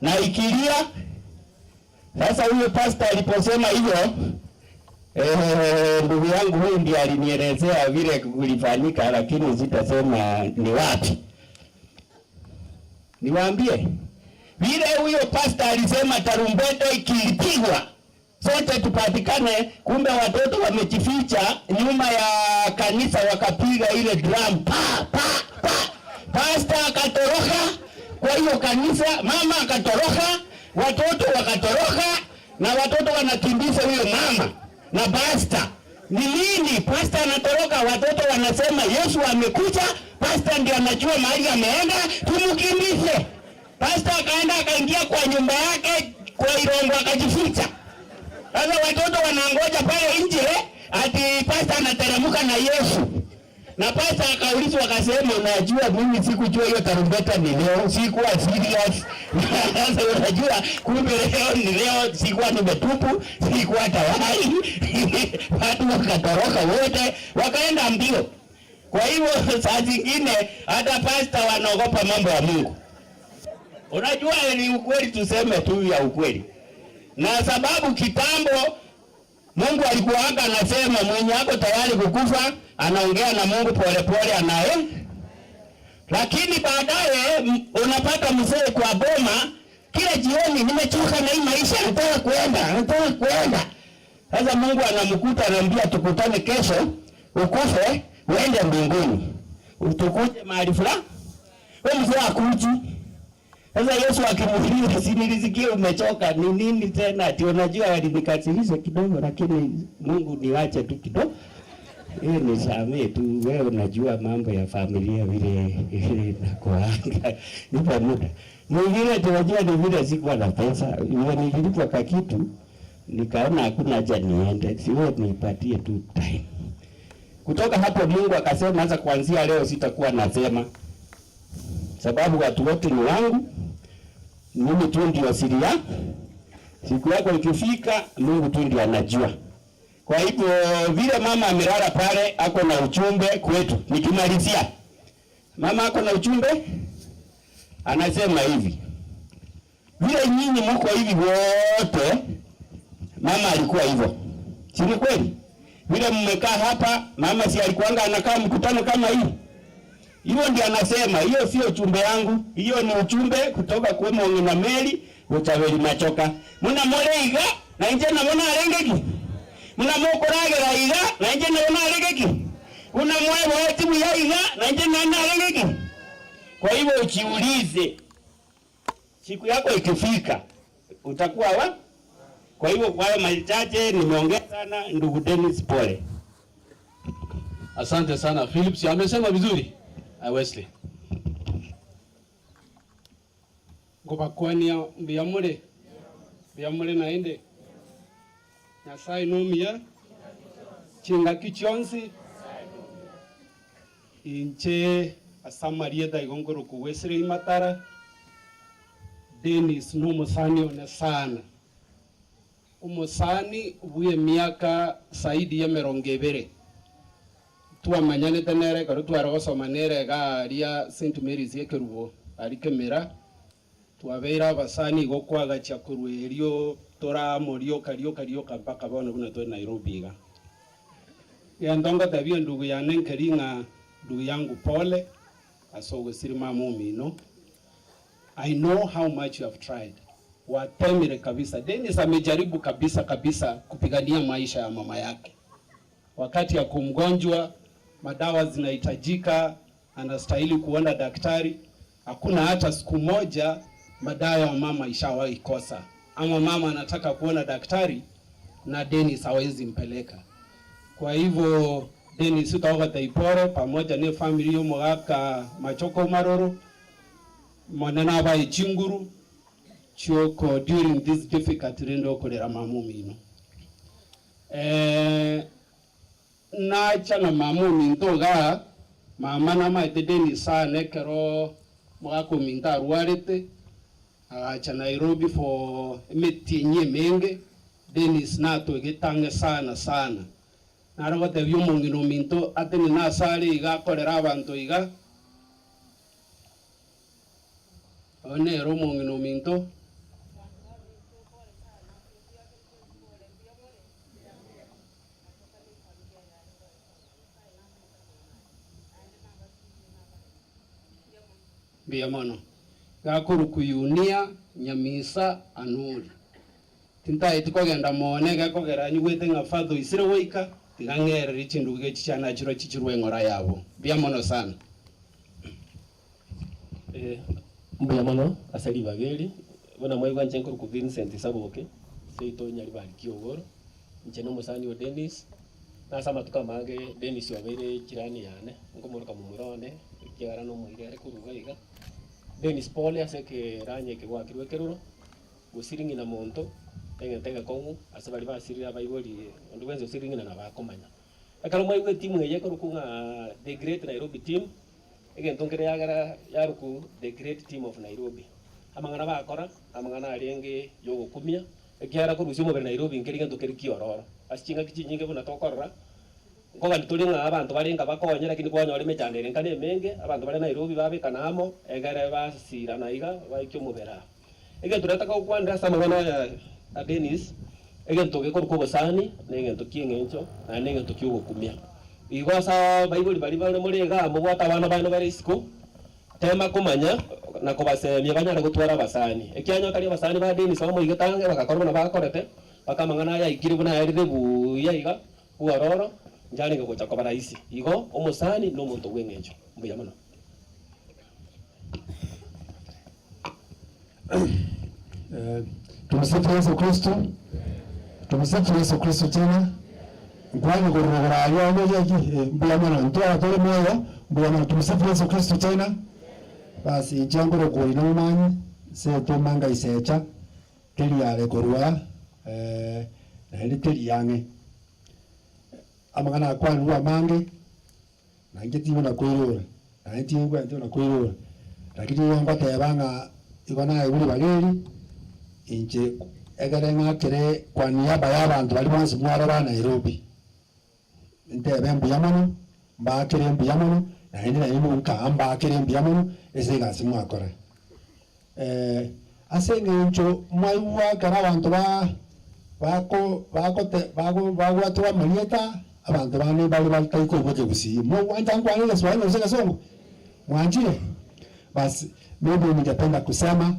S4: Na ikilia. Sasa huyo pastor aliposema hivyo, ndugu yangu huyu ndiye alinielezea vile kulifanyika, lakini sitasema ni wapi. Niwaambie vile huyo pastor alisema tarumbeta ikipigwa sote tupatikane, kumbe watoto wamejificha nyuma ya kanisa wakapiga ile drum pa pa pa. Pastor akatoroka kwa hiyo kanisa, mama akatoroka, watoto wakatoroka, na watoto wanakimbiza huyo mama na pastor. Ni nini? Pastor anatoroka, watoto wanasema Yesu amekuja, pastor ndiye anajua mahali ameenda, tumkimbize. Pastor akaenda akaingia kwa nyumba yake kwa Irongo akajificha. Sasa watoto wanangoja pale nje ati pastor anateremka na Yesu. Na pastor akaulizwa akasema, unajua mimi sikujua hiyo tarumbeta ni leo, sikuwa serious. Sasa unajua kumbe leo ni leo, sikuwa nimetupu, sikuwa tayari. Watu wakatoroka wote, wakaenda mbio. Kwa hivyo saa zingine hata pastor wanaogopa mambo ya Mungu. Unajua ni ukweli, tuseme tu ya ukweli. Na sababu kitambo Mungu alikuwa anasema mwenye ako tayari kukufa anaongea na Mungu polepole anaye. Lakini baadaye unapata mzee kwa boma kila jioni, nimechoka na hii maisha, nataka kuenda, nataka kuenda. Sasa Mungu anamkuta anamwambia tukutane kesho, ukufe uende mbinguni, utukuje mahali fulani. Wewe mzee akuji. Sasa Yesu akimuuliza, si nilisikia umechoka, ni nini tena? Ati unajua alinikasirisha kidogo, lakini Mungu niwache tu kidogo. Nisamee tu, wewe unajua mambo ya familia vile inakuanga. Nipa muda. Mwingine tunajua ni vile sikuwa na pesa, vile nililipwa kwa kitu nikaona hakuna haja niende, siwe nipatie tu time. Kutoka hapo Mungu akasema sasa kuanzia leo sitakuwa nasema, sababu watu wote ni wangu, mimi tu ndio siri ya. Siku yako ikifika Mungu tu ndio anajua. Kwa hivyo vile mama amelala pale ako na uchumbe kwetu. Nikimalizia, mama ako na uchumbe, anasema hivi, vile nyinyi mko hivi wote, mama alikuwa hivyo. Si ni kweli? Vile mmekaa hapa, mama si alikuanga anakaa mkutano kama hii? Hiyo ndio anasema, hiyo sio uchumbe yangu, hiyo ni uchumbe kutoka kwa Mong'ina Meli Buchabeli Machoka. Muna moreiga na inje na mona arengeki. Muna mokoragera iga na inje na mona arengeki. Una mwebo timu ya iga na inje na mona arengeki. Kwa hivyo ujiulize, Siku yako ikifika utakuwa wa. Kwa hivyo kwa hayo machache nimeongea sana, ndugu Dennis, pole.
S3: Asante sana Philip, amesema vizuri. Wesley.
S6: Ngobakwania mbiyamure mbiyamure naende Nyasaye numia chingaki chionsi inche asamarieta igongoro ku Wesley Matara. Dennis numusani one sana umusani buye miaka saidi ya 20 twamanyane nere karo twarogosoma nere garia St Mary's ekerubo ari kemera twabeira abasani gokwagacha kurwerio toramorio kario kario mpaka bono buna twe Nairobi iga yandonga tabia ndugu ya nenkeringa ndugu yangu pole asogosiri mamumino. I know how much you have tried. Watemire kabisa. Dennis amejaribu kabisa kabisa kupigania maisha ya mama yake. Wakati ya kumgonjwa, madawa zinahitajika, anastahili kuona daktari. Hakuna hata siku moja madawa ya mama ishawahi kosa. Ama mama anataka kuona daktari na Dennis hawezi mpeleka. Kwa hivyo Dennis utaoga taipore pamoja ni family yo mwaka Machoko Maroro mwanana ba ichinguru chioko during this difficult rendo kolera mamu mino. Na chana mamu mintoga mama na maite Dennis sana kero mwako minta ruarete acha Nairobi for metinye menge Dennis nato getange sana sana narogote byomongino minto atene nasale iga kolera abantu iga onero mongino minto biamono gakuru kuyunia nyamisa anuri tintaye tikogenda mone gakogera nyugwete ngafadho isire weika tigang'erere chinduge chichana chiro chichirwe ng'ora yabo biamono sana.
S22: Mbuya asali bageli bona mwaigwa nche nkuru ku Vincent Saboke seito nyali bali kiogoro nche no musani wa Dennis nasama tukamange Dennis wabeire kirani yane ngomoroka mumurone kiagara no muire ari kuruga iga Dennis pole aseke ranye ke gwakirwe keruro gusiringi na monto tenge kongu ase bali basirira baiboli ondu wenze usiringi na bakomanya akalo mwaigwa timu eye korukunga the great Nairobi team egento nkere yagara yaruku the great team of Nairobi amangana bakora amangana arenge yogokumia ekiara korusia omobere Nairobi nkeri gento keri kiororo ase chingaki chinyinge buna tokorora nkoba ntoringa abantu barenga bakonya lakini kwanyore emechandere nkane emenge abantu bare Nairobi babekana amo egere basirana iga baike omobere egento rataka gokwanera ase amangana ya Dennis egento gekoruka obosani na egento kieng'encho naende egento kiogokumia igo asa baibuli bari bare murega mubwata abana bano bari isiko tema kumanya na kubasemia banyara gutwara abasani ekianya kari abasani ba Dennis bamoigetange bagakorwa na bakorete bakamang'ana yaikire buna yarire buya iga bwororo njarenge gocha koba rahisi igo omusani no omonto bweng'encho mbuya mono.
S7: Tumsifu Yesu Kristo. Tumsifu Yesu Kristo tena. Nkwani kurogora ayo mbuya mono ntwara tole moyo mbuya mono. Tumsifu Yesu Kristo tena. Basi jangoro kuri no manyi se tomanga isecha teri yare korwa na teri yange amangana akwani ruwa mange na nje na kwirura na nje na kwirura lakini yangwa tebanga igona iburi bageri inje egere ng'akere kwa niaba ya abantu bali bonsi mwaro ba Nairobi ntebe mbuya mono mbakere mbuya mono naende naende nka mbakere mbuya mono ase egasi mwakora ase eng'encho mwaigwakera abantu bagwatwa marieta abantu bane bali balitaikoboke gusii mwanja nkwanire Kiswahili ose Kisungu mwanjire. Basi mimi ningependa kusema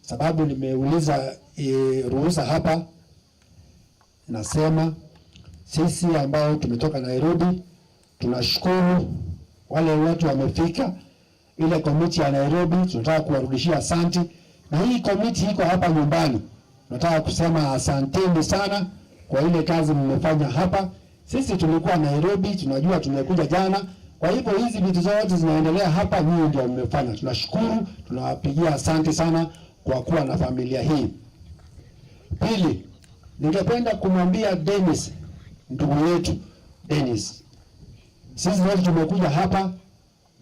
S7: sababu nimeuliza ruhusa hapa, nasema sisi ambao tumetoka Nairobi tunashukuru wale watu wamefika ile komiti ya Nairobi, tunataka kuwarudishia asanti Na hii komiti iko hapa nyumbani, nataka kusema asanteni sana kwa ile kazi mmefanya hapa. Sisi tulikuwa Nairobi, tunajua tumekuja jana. Kwa hivyo hizi vitu zote zinaendelea hapa, nyinyi ndio mmefanya. Tunashukuru, tunawapigia asante sana kwa kuwa na familia hii. Pili, ningependa kumwambia Dennis, ndugu yetu Dennis, sisi wote tumekuja hapa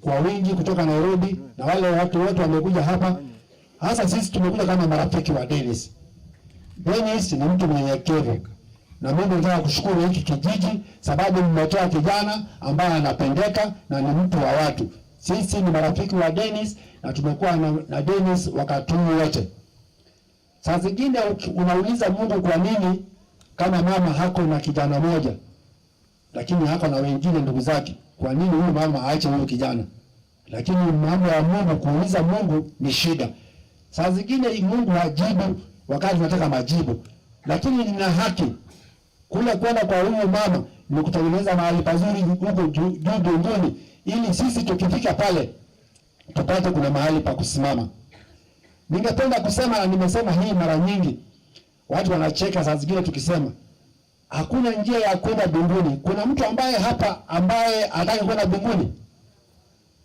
S7: kwa wingi kutoka Nairobi na wale watu wote wamekuja hapa, hasa sisi tumekuja kama marafiki wa Dennis. Dennis ni mtu mnyenyekevu, na mimi nataka kushukuru hiki kijiji sababu mmetoa kijana ambaye anapendeka na ni mtu wa watu. Sisi ni marafiki wa Dennis na tumekuwa na Dennis wakati huu wote. Saa zingine unauliza Mungu kwa nini kama mama hako na kijana moja, lakini hako na wengine ndugu zake, kwa nini huyu mama aache huyu kijana? Lakini mambo ya Mungu, kuuliza Mungu ni shida. Saa zingine Mungu hajibu wakati tunataka majibu, lakini nina haki kule kwenda kwa huyu mama ni kutengeneza mahali pazuri huko juu mbinguni, ili sisi tukifika pale tupate kuna mahali pa kusimama. Ningependa kusema na nimesema hii mara nyingi, watu wanacheka saa zingine tukisema hakuna njia ya kwenda mbinguni. Kuna mtu ambaye hapa ambaye hataki kwenda mbinguni?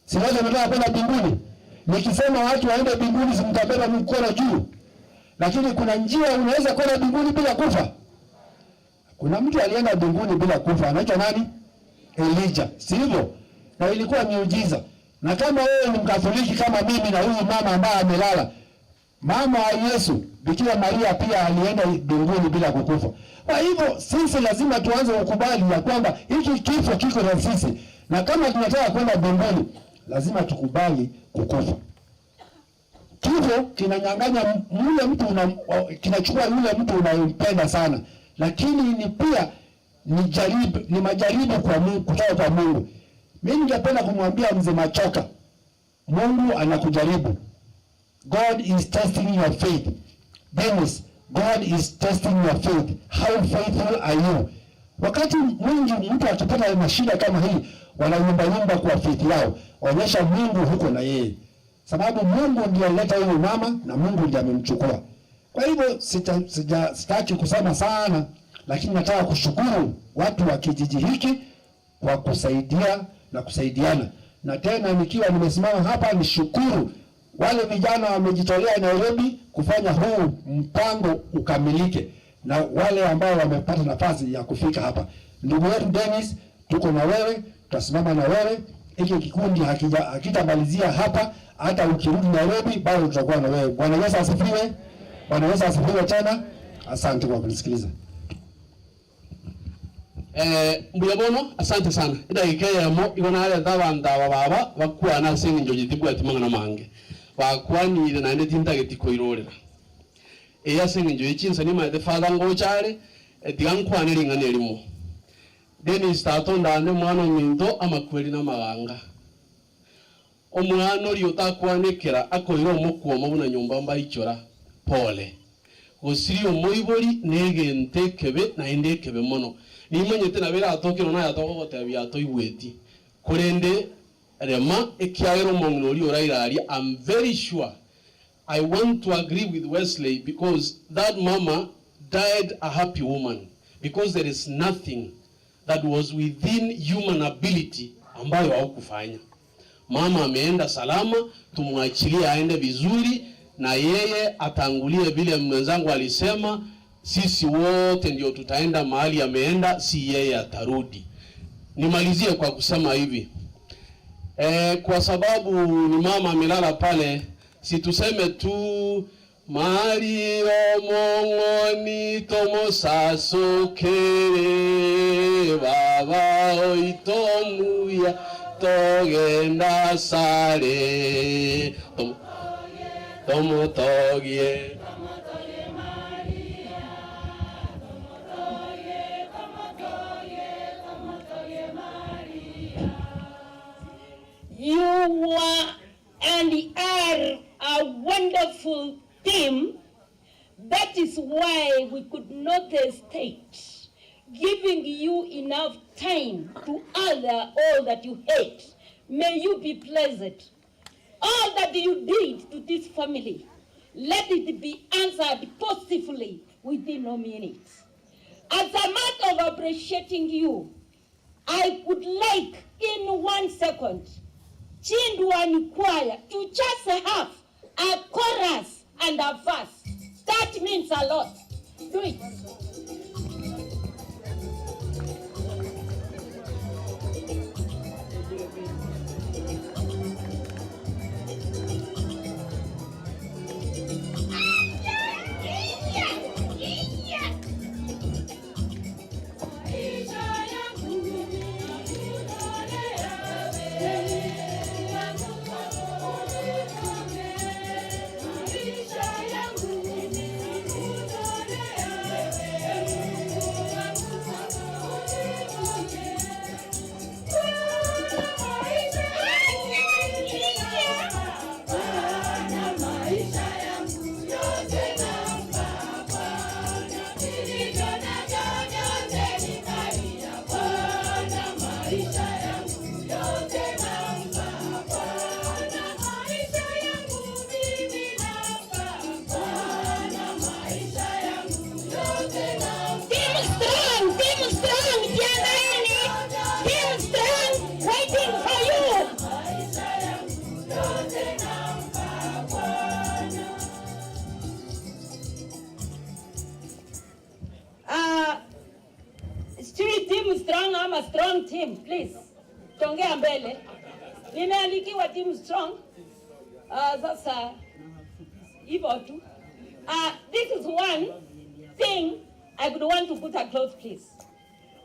S7: Si wote wanataka kwenda mbinguni? Nikisema watu waende mbinguni, si mtabeba mkono juu? Lakini kuna njia unaweza kwenda mbinguni bila kufa. Kuna mtu alienda mbinguni bila kufa, anaitwa nani? Elijah, si hivyo? Na ilikuwa miujiza. Na kama wewe ni Mkatoliki kama mimi na huyu mama ambaye amelala, mama wa Yesu Bikira Maria pia alienda mbinguni bila kukufa. Kwa hivyo sisi lazima tuanze kukubali ya kwamba hiki kifo kiko na sisi, na kama tunataka kwenda mbinguni lazima tukubali kukufa. Kifo kinanyang'anya yule mtu kinachukua yule mtu unayempenda sana, lakini ni pia ni jaribu, ni majaribu kwa Mungu, kutoka kwa Mungu. Mimi ningependa kumwambia mzee Machoka, Mungu anakujaribu. God is testing your faith. Dennis, God is testing your faith. How faithful are you? Wakati mwingi mtu akipata mashida kama hii, wanayumbayumba kwa faith yao. Onyesha Mungu huko na yeye, sababu Mungu ndiye alileta huyu mama na Mungu ndiye amemchukua. Kwa hivyo sitaki kusema sana, lakini nataka kushukuru watu wa kijiji hiki kwa kusaidia na kusaidiana. Na tena nikiwa nimesimama hapa nishukuru wale vijana wamejitolea Nairobi kufanya huu mpango ukamilike, na wale ambao wamepata nafasi ya kufika hapa. Ndugu yetu Dennis, tuko na wewe, tutasimama na wewe. Hiki kikundi hakitamalizia hapa, hata ukirudi Nairobi bado tutakuwa na wewe. Bwana Yesu asifiwe. Bwana Yesu asifiwe tena. Asante kwa kunisikiliza.
S3: Mbuya bono, asante sana. Idagika yamo igona areta abanto aba baba bakwana ase eng'encho gitibwati mang'ana mange bakwanire naende tintageti koirorera eye ase eng'encho ya chinsa nimaete father ngochare, tiga nkwane ring'ana erimo. Dennis tata ndande mwana ominto amakweri na amaganga omwana oria otakwanekera akoira omokuoma buna nyomba mbaichora pole gosiri omoibori negente ekebe naende ekebe mono nimanyete nabere atokire naye atogogotebia atoigweti korende rema ekiagera omong'ina oria orairaria. I'm very sure I want to agree with Wesley because that mama died a happy woman because there is nothing that was within human ability ambayo haukufanya. Mama ameenda salama, tumwachilie aende vizuri na yeye atangulie vile mwenzangu alisema, sisi wote ndio tutaenda mahali ameenda, si yeye atarudi. Nimalizie kwa kusema hivi. Kwa sababu ni mama amelala pale, si tuseme tu Mario mong'oni tomosasokere baba oitomuya togenda sare tomotogie.
S12: You were and are a wonderful team. That is why we could not hesitate giving you enough time to utter all that you hate. May you be blessed. All that you did to this family, Let it be answered positively within no minutes. As a matter of appreciating you, I would like in 1 second, Chindwani Choir to just have a chorus and a verse. That means a lot. Do it. Strong team, please. Tongea mbele. Nimeandikiwa team strong. Sasa hivyo tu. This is one thing I would want to put across, please.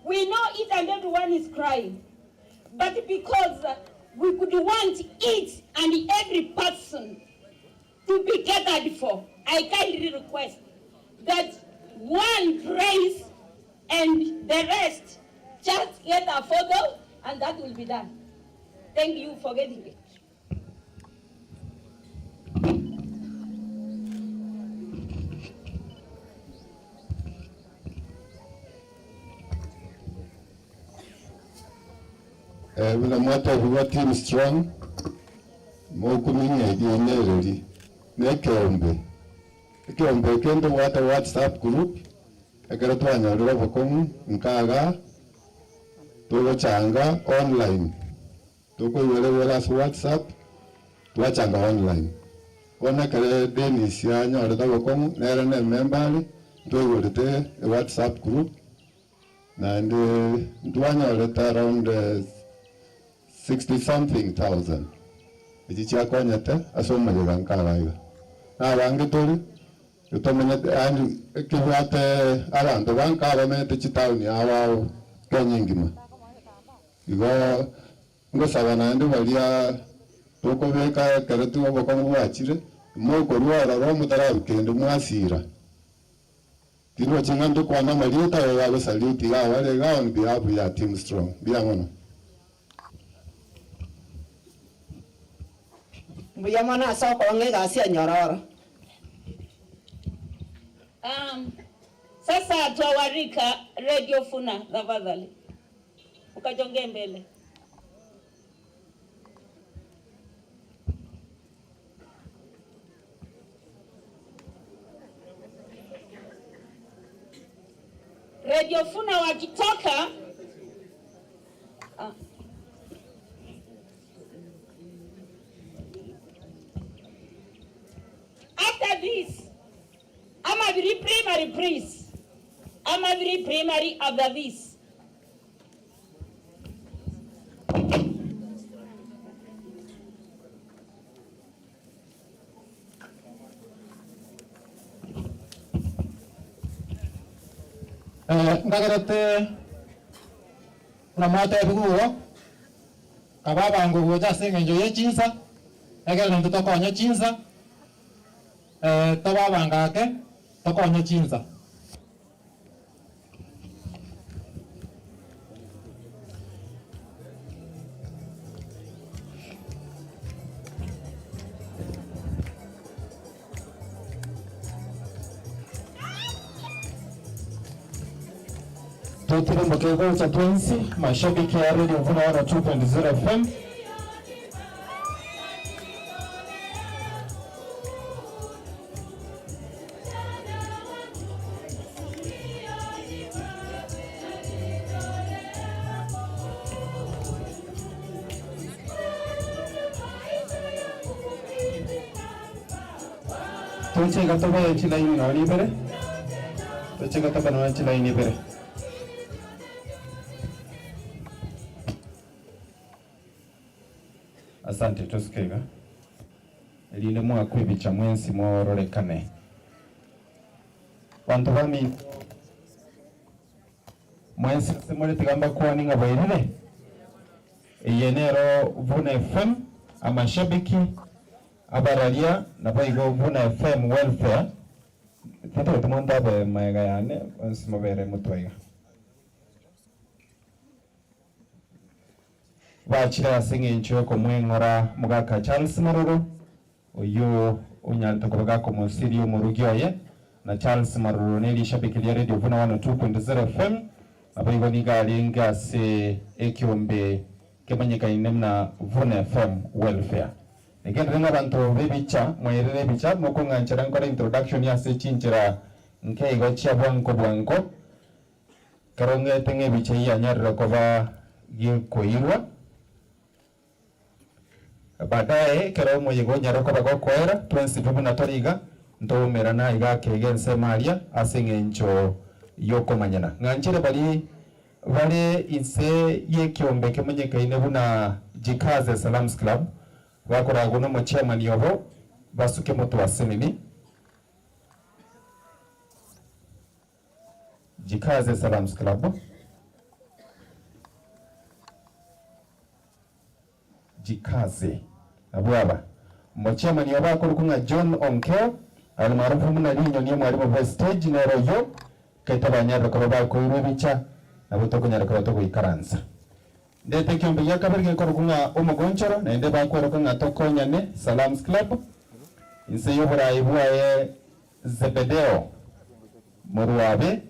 S12: We know each and everyone is crying, but because we could want each and every person to be catered for, I kindly request that one prays and the rest just get a photo and that will be done. Thank you for getting it.
S2: Buna mwata huwa team strong mokuminya idienereri nekeombe ekeombe kendo wata WhatsApp group ekero twanyorera obokongu nkaga tugochanga online tukoiwerewera ase WhatsApp twachanga online ona kare Dennis yanyorete obokongu nere ne member twigorete WhatsApp group and twanyorete around 60 something thousand ichi chiakonyete ase omonyega nkaraiga nabange tori tomenyete yani ekibwate abanto banka bamenyete chitauni abao Kenya ngima igo ngosaba naende baria tokobeka ekero obokongu bwachire mokorwara rwa motarabikende mwasira tinwa ching'anto kwana marieta bagosaluti iga bare iga on behalf ya team strong mbuya mono.
S1: Mbuya mono ase okorong'a egasi ya nyororo.
S12: Sasa twawarika Radio Funa tafadhali. Ukajongee mbele. Radio Funa wakitoka after this Amabiri primary please. Amabiri primary after this.
S7: Ndagerete namwate ebigugo kababango gocha ase eng'encho ya chinsa ekero nonto tokonya chinsa tobabangake tokonya chinsa. Tutire mukego cha twensi mashabiki ya Radio Mvuna 102.0 FM.
S5: Tochega tobe chilaini noni ibere. Tochega tobe noni chilaini ibere. Asante tosikega. Elinde mwakwibicha mwensi mwororekane. Bantu bami mwensi simule tigamba kuwaninga bwairire. Iyenero Vuna FM amashabiki abaralia nabaigo Vuna FM welfare. Tete tumonda be maega yane simobere mutwaiga. Bachira sing'encho komweng'ora mugaka Charles Maruru oyo onyalta kubaga komusiri omurugi oye na Charles Maruru neli shabiki lya Radio Vuna 102.0 FM abaigo niga ase ekiombe kemanyikaine mna Vuna FM welfare. Nigenda nga bantu bebicha mwerere bicha mokong'anchera nkora introduction yase chinchera nkeigo chia bwanko bwanko karongete ng'ebicha yanyarira koba gikoirwa. Baadaye kero moyego nyaroko bagokwera twensi buna toriga ntomerana iga kegense maria aseng'encho yokomanyana ng'anchire bali bale inse yekiombe kemenyekaine buna Jikaze Salams Club bakorago no chairman yobo basuke moto wasenini Jikaze Salams Club Jikaze abwaba mochairman yobo akorukunga John Onkeo almaarufu muna linyo niyo mwalimu wa stage na royo kaitabanyarra ko bakoirwe bicha nabo tokonyara ko togoikaransa ndete kiombe yakabirge korukunga omugonchoro naende bakwerukunga tokonyane Salams Club inse yoburayi bwaye Zebedeo Muruabe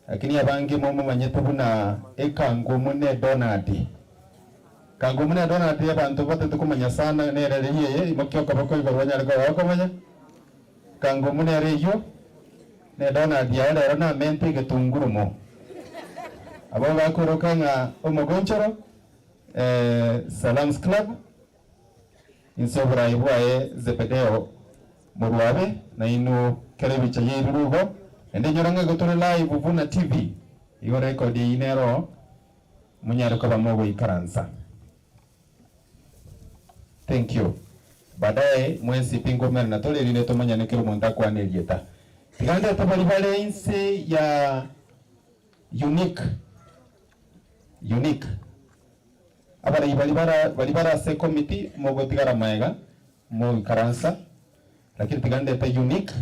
S5: lakini abange mumumanyete buna ekangu mune Donald kangu mune Donald abantu batatu kumanya sana nerere yeye imokyoka bakoigo banyariko bakomanya kangu mune reyo ne Donald yarero na mente getungurumo abo bakorokanga omugonchoro Salams Club insobra ibwaye Zebedeo Muruabe na ino kerebicha yerugo ende nyoranga gotore live Vuna TV iyo record inero munyaruko bamogo ikaransa. Thank you. Baadaye mwezi pingo mena na tole line tomanya nekero monda kwa nelieta tiganda tabali bale inse ya unique abara bali bara se committee mogo tigara maega mo ikaransa lakini tiganda ta unique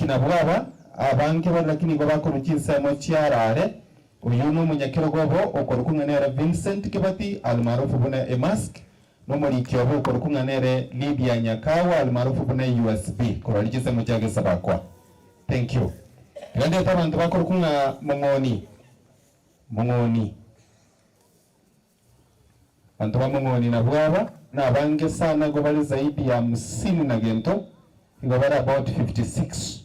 S5: na bwaba abange bari lakini go bakora chinsemo chiarare uyu no munyakiro gobo okorukunganera Vincent Kibati almaarufu buna emask no muri kyobo okorukunganere Lydia Nyakawa almaarufu buna USB korali chisemo chage sabakwa. Thank you. Tiganda ta bantu bakorukunga mongoni bantu ba mongoni na bwaba na bange sana go bali zaidi ya 50 na gento ngo bari about 56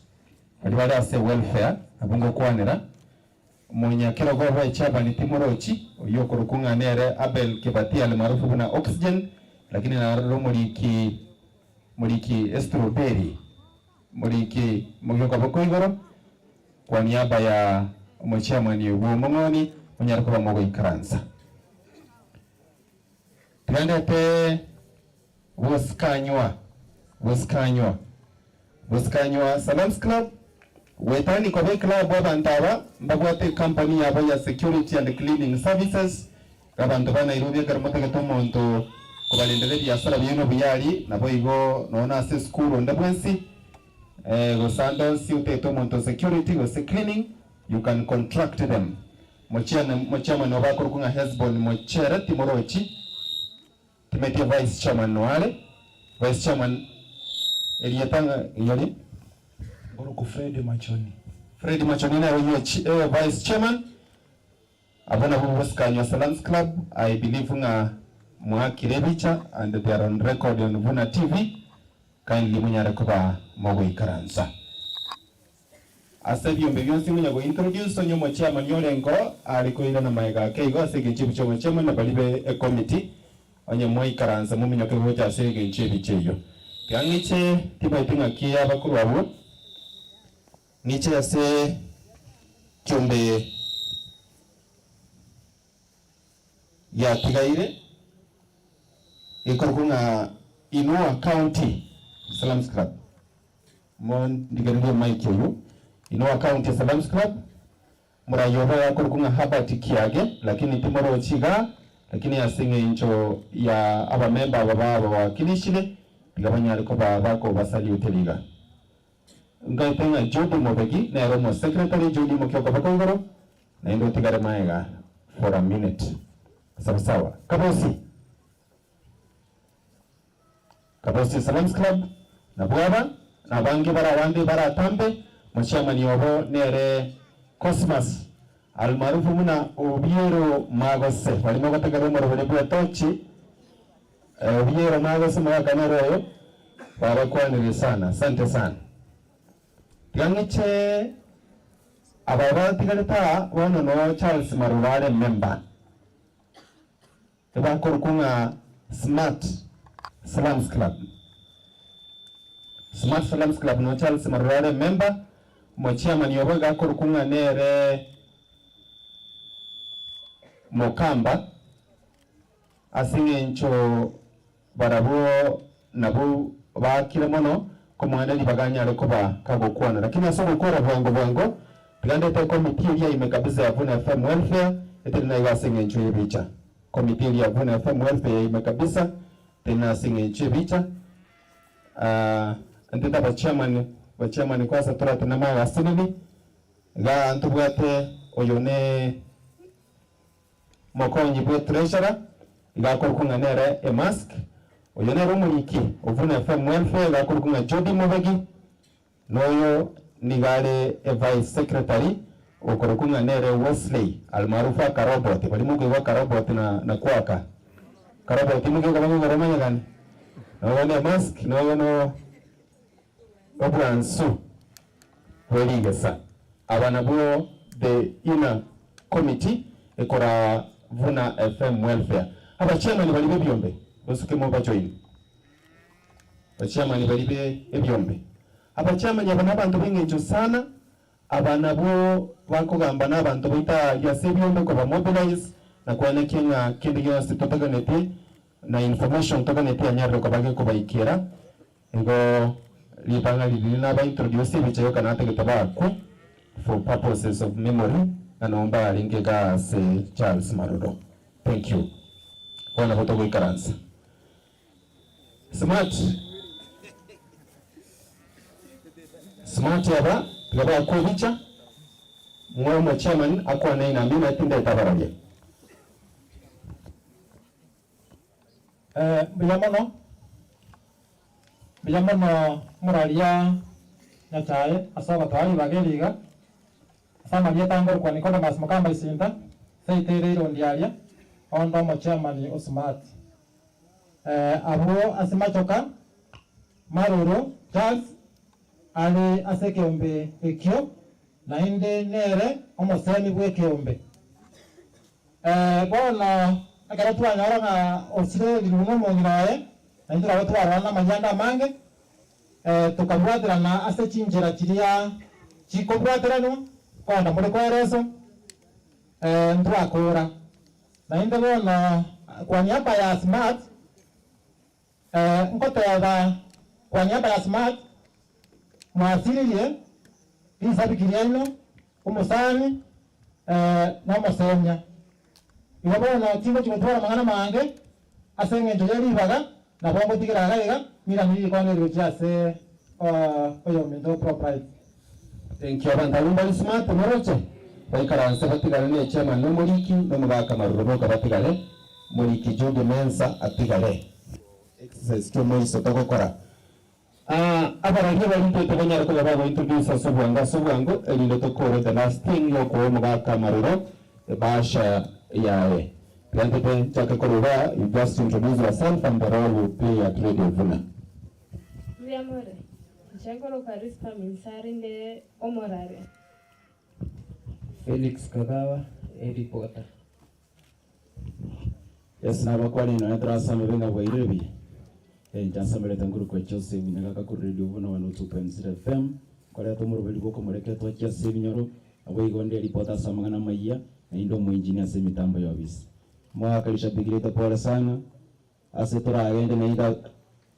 S5: bali bari ase welfare abungo kwanera munyakiro go ba chaba ni timorochi oyo korukunganere Abel Kibati almaarufu buna Oxygen lakini na romoriki muriki strawberry muriki mugyoka bokoigoro kwa niaba ya omuchairman wo mongoni munyaruko bamogo ikaransa Twendete Buskanywa Salams Club wetani kwa club abantaba mbagwate company yabo ya security and cleaning services abantu ba Nairobi karimote gatomonto kubalendele biasara byeno biyali nabo igo nona se school ndabwensi gosando si uteto monto security gose cleaning you can contract them mochairman obakorukunga Hezbon mochere timorochi timetie vice chairman wale vice chairman eliyetanga yoli
S7: Boruku Fred
S5: Machoni na wenye vice chairman abona bubuskanywa Salams Club I believe nga mwakirebicha and they are on record on Vuna TV kindly munyare kuba mogo ikaransa ase byombe byonsi munyago introduce onyo chairman yolengo alikoira na maega keigo ase gechibu chomo chairman na balibe e committee onye mwaikaransa muminyoke gocha ase genche bicheyo. Tiang'iche timaiti ng'aki abakuru abwo ng'iche ase kiombe yatigaire ikorwo ng'a Inua County Salams Club mon ndigererie mic oyo Inua County Salams Club murayoba yakorwo ng'a Herbert Kiage lakini timorochiga lakini asinge incho ya abamemba aba babo wakilishile bigabanyari ko bako basaliuteliga ngaitenga Judy Mobegi na romo secretary Judy Mokioko bakongoro na ndo tigare maega for a minute sawa sawa. Kabosi Salams Club na bwaba na bangi bara wandi bara tambe muchairman yobo nere Cosmas almaarufu muna Obiero Magose walimo katika romo robole bwa tochi Obiero Magose mwakanero yo babakwanire sana asante sana. Tigangiche ababa tigaleta wono no Charles Marurare member ebakorukunga Smart Slums Club. Smart Slums Club no Charles Marurare member mo chairman yobo gakorukunga nere Mokamba asinge ncho barabo nabo bakire mono komwana libaganya koba kagokwana lakini aso gukora bwango bwango tigandete komiti ya ime kabisa ya Vuna FM Welfare etena igasinge ncho yebicha komiti ya Vuna FM Welfare ime kabisa tena singe ncho yebicha ndita ba chairman kwasa tora tena mawa sinini ga antubwate oyone mokonyi bwe treasurer igakorukunga nere e mask oyo nere omuriki Ovuna FM Welfare igakorukunga Jody Mobegi noyo nigale e vice secretary okorukunga nere Wesley almaarufu Karobot bali mugo Karobot na kwaka Karobot mugo bango romanya gani noyo ne mask noyo no obwansu weligesa abana bo the inner committee ekora Vuna FM Welfare. Aba chairman balibe byombe bosuke mo bajoin. Ba chairman balibe ebyombe. Aba chairman abana abantu bengenjo sana abana bo bakogamba n'abantu bita yase byombe ko ba mobilize na kwana kinga kindi yose totaganete na information toganete anyarro ko bage ko baikera. Ngo libanga lilina ba introduce bichayo kana tegetabaku for purposes of memory. Naomba alingega se Charles Marudo. Thank you. Wana hotogo ikaransa. Smart. Smart yaba, gaba kubicha. Mwa chairman akwa na ina mimi tinda itabarabia.
S7: Biyamono. Biyamono muralia nyachae asaba tayari bageriga. Sama lieta kwa Nicodemus Mukamba Isinta seitere irondiaria ondo mo chairman o Smart abo asimachoka Maruru Charles ali asekeombe ekyo na inde nere omosemi bwekeombe bona akaratwa nyaranga osire lirumo mongirae na indira batwara na manyanda mange tukabwatirana ase chinjira chiria chikobwatirana kwanda muri kwereso ntwakura na inde bona kwa niaba ya Smart nkoteba kwa niaba ya Smart mwasiririe isabikiriano umusani n'omusenya igo bono tingo chigotwara mang'ana mange ase eng'encho yeribaga nabo ngotigera iga iga miraniri ikonerwe ase oyo minto property.
S5: Thank you. Abantu abumbali Smart moroche baikaranse batigare ne chairman n'omuriki n'omubaka Maruru boka batigare muriki Jude Mensa atigare exercise to moiso tokokora abarage bari tobanyara ko baba introduce sobwanga sobwango elilo tokore the last thing yoko mubaka Maruru basha yae plante chaka koruba. You just introduce yourself and the role you play at Radio Vuna.
S8: Amore. Nchengolo Karispa Minsari ne Omorare.
S9: Felix Kagawa, a reporter.
S23: Yes, nabakwani na trasa mebenga bwairebi.
S10: Njasamerete nguru kwa Joseph nyagaka ku radio Vuna 102.0 FM korea tomurubeli goko mureketwa kia sebinyoro abo igonde ripota samangana maiya na indo mu engineer se mitambo ya office mwakalisha bigirete pole sana ase turagende na ida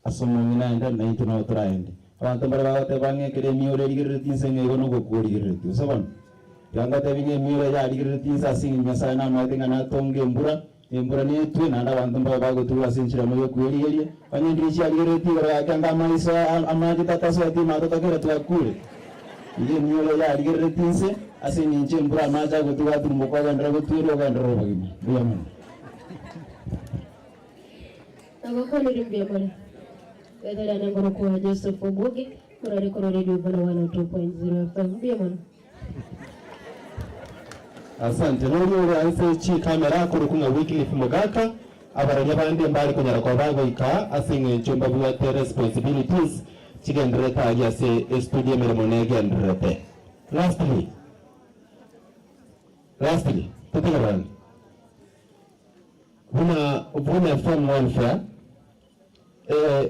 S10: asomo ngina na itu na turaende abantu bare bagate bangekere miore rigirete insenge igo no gokurigerete usabona yanga tebinge miore ya rigirete insa singi nyasaye na matenga na tonge mbura embura netwe nanda abantu mbago bagotura sinchira moyo kweligeria banyendirichi aligereti bakanga amaiso amaji tataso ati matotakera twakure iye miore ya aligereti inse ase ninche mbura amaji gotuga tumbo kwa ndra gotwiro gandro bagima buya muno
S8: Agakoni rumbia mara Wedara nangoro kwa Joseph Ogoge murare koro radio Vuna 102.0 FM buya muno.
S5: Asante nori uri anse chi kamera kurukunga Wycliffe Mugaka abaranya bandi mbali kunyara kwa bago ika asinge nchomba buwate responsibilities chigendreta agia se studio mirimo negendrete. Lastly tutegerani Vuna FM welfare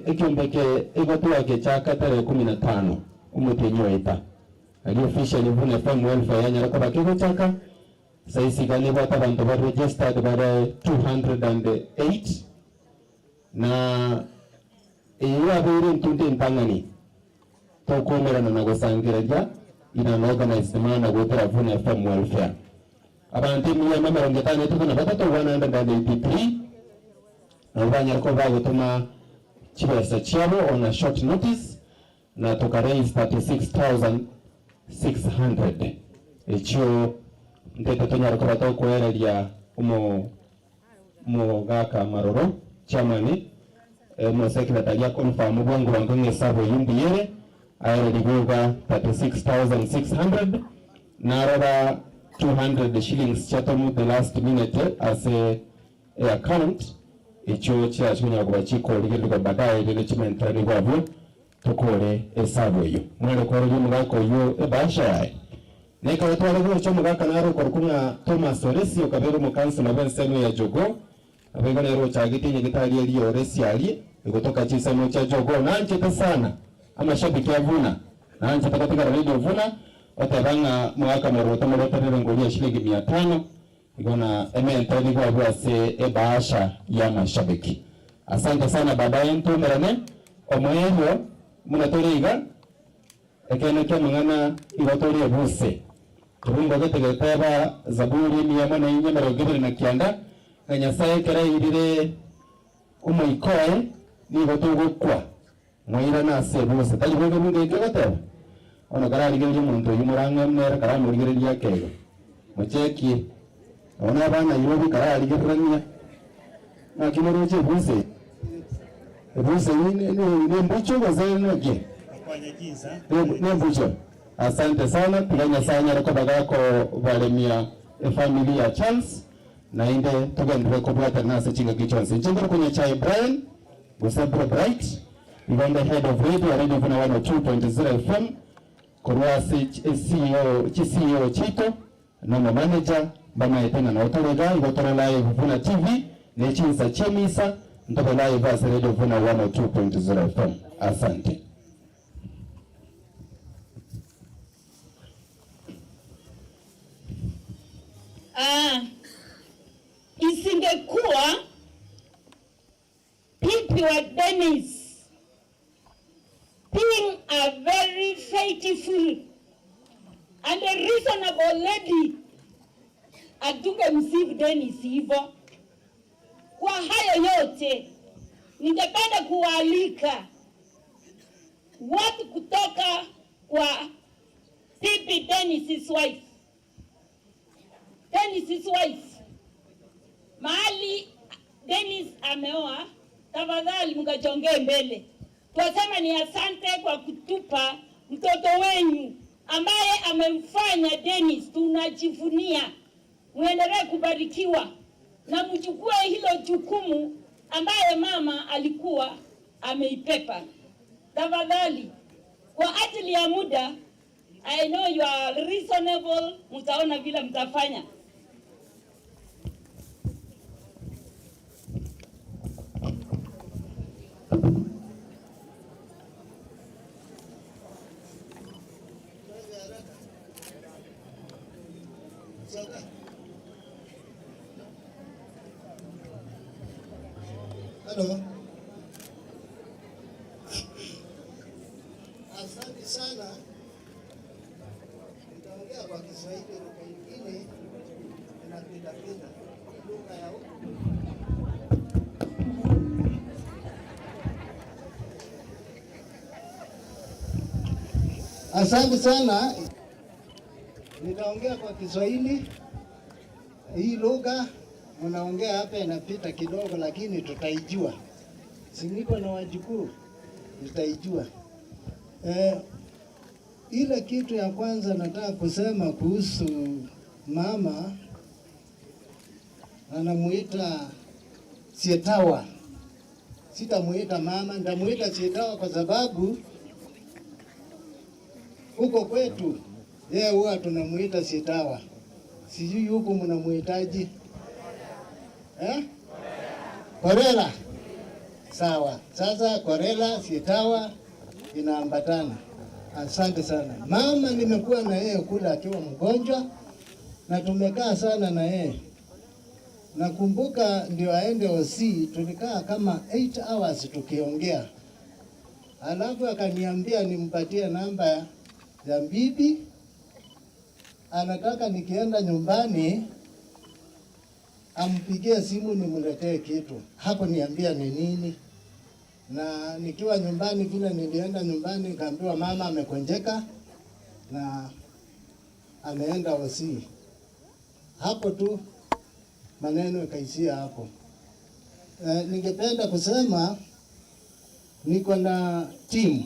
S5: ekyombeke egotuwake chaka tarehe 15 umutenyi waita ali officially Vuna FM welfare yanyara kwa bakego chaka saisi gane bata bantu ba registered bare 208 na iyo abere ntunde mpangani tokomerana na gusangiraja ina organized mana gotera Vuna FM welfare abantu 153 183 na ubanya ko bagutuma chibesa chiabo on a short notice na toka raise 36,600 ekyo ntete tonyara ko batokwereria umo mugaka maroro chamani mo secretary ya confirm bwangu wangu ngesabo yumbiyere ayere liguga 36,600 na roba 200 shillings chatomu the last minute as a account ekyo kyashunya kuba chikoligerwa baadaye lele chimentrani gwabwo tukore esabo iyo mwere kore mugaka yo ebasha yae neka wetware gwo mugaka naro korukunga Thomas Oresi okabero mu council abenseno ya Jogo abego nero chagiti nyegitari eri Oresi ali ikotoka chisemo cha Jogo nanje sana amashabiki avuna nanje katika radio Vuna otebanga mwaka moroto moroto ngolia shilingi 500 igona ementani kwa bwase ebasha ya mashabiki. Asante sana baadaye ntumerane omweyo munatoriga ekene kya mangana igotorie buse tubungo getegeteba Zaburi 129 na Nyasaye kerairire umuikoe nigo tugukwa mwira nase buse tali bwege bunge geteba ono kararigereria omonto oyo morang'amera karamorigereria akego mochekie ona abana Nairobi kararigererania nakimoroche ebuse ebuse nembucho gose nembucho. Asante sana tiga Nyasaye nyare kobagako balemia efamily ya Charles na inde tugendere kobwata nase chingaki chonse nchingoro kwenye chai Brian gose Bright Uganda head of radio Radio Vuna 102.0 FM korwa CEO CEO Chito na manager bamaetena na otorega igotora live Vuna TV nechinsa chemisa ndobe live as Radio Vuna 102.0 FM. Asante.
S12: Isingekuwa pipi wa Dennis being a very faithful and a reasonable lady, atungemsifu Dennis hivyo. Kwa hayo yote, ningependa kualika watu kutoka kwa pipi Dennis's wife. Dennis's wife. Mahali Dennis ameoa, tafadhali mkachongee mbele. Twasema ni asante kwa kutupa mtoto wenyu ambaye amemfanya Dennis tunajivunia. Muendelee kubarikiwa na mchukue hilo jukumu ambaye mama alikuwa ameipepa. Tafadhali, kwa ajili ya muda, I know you are reasonable, mtaona vile mtafanya.
S13: Asante sana. Nitaongea kwa Kiswahili, lugha nyingine inapindapinda lugha ya huku. Asante sana. Nitaongea kwa Kiswahili. Hii lugha mnaongea hapa inapita kidogo, lakini tutaijua. Si niko na wajukuu, tutaijua. Ile kitu ya kwanza nataka kusema kuhusu mama, anamuita Sietawa. Sitamuita mama, nitamuita Sietawa kwa sababu huko kwetu yeye huwa tunamuita Sietawa. Sijui huku mnamuitaji eh? Korela. Sawa. Sasa Korela, Sietawa inaambatana. Asante sana. Mama nimekuwa na yeye kule akiwa mgonjwa na tumekaa sana na yeye. Nakumbuka ndio aende OC, tulikaa kama 8 hours tukiongea. Alafu akaniambia nimpatie namba ya bibi, anataka nikienda nyumbani ampigie simu nimletee kitu. Hakuniambia ni nini. Na nikiwa nyumbani, vile nilienda nyumbani nikaambiwa mama amekonjeka na ameenda OC. Hapo tu maneno yakaishia hapo. Ningependa kusema niko na timu.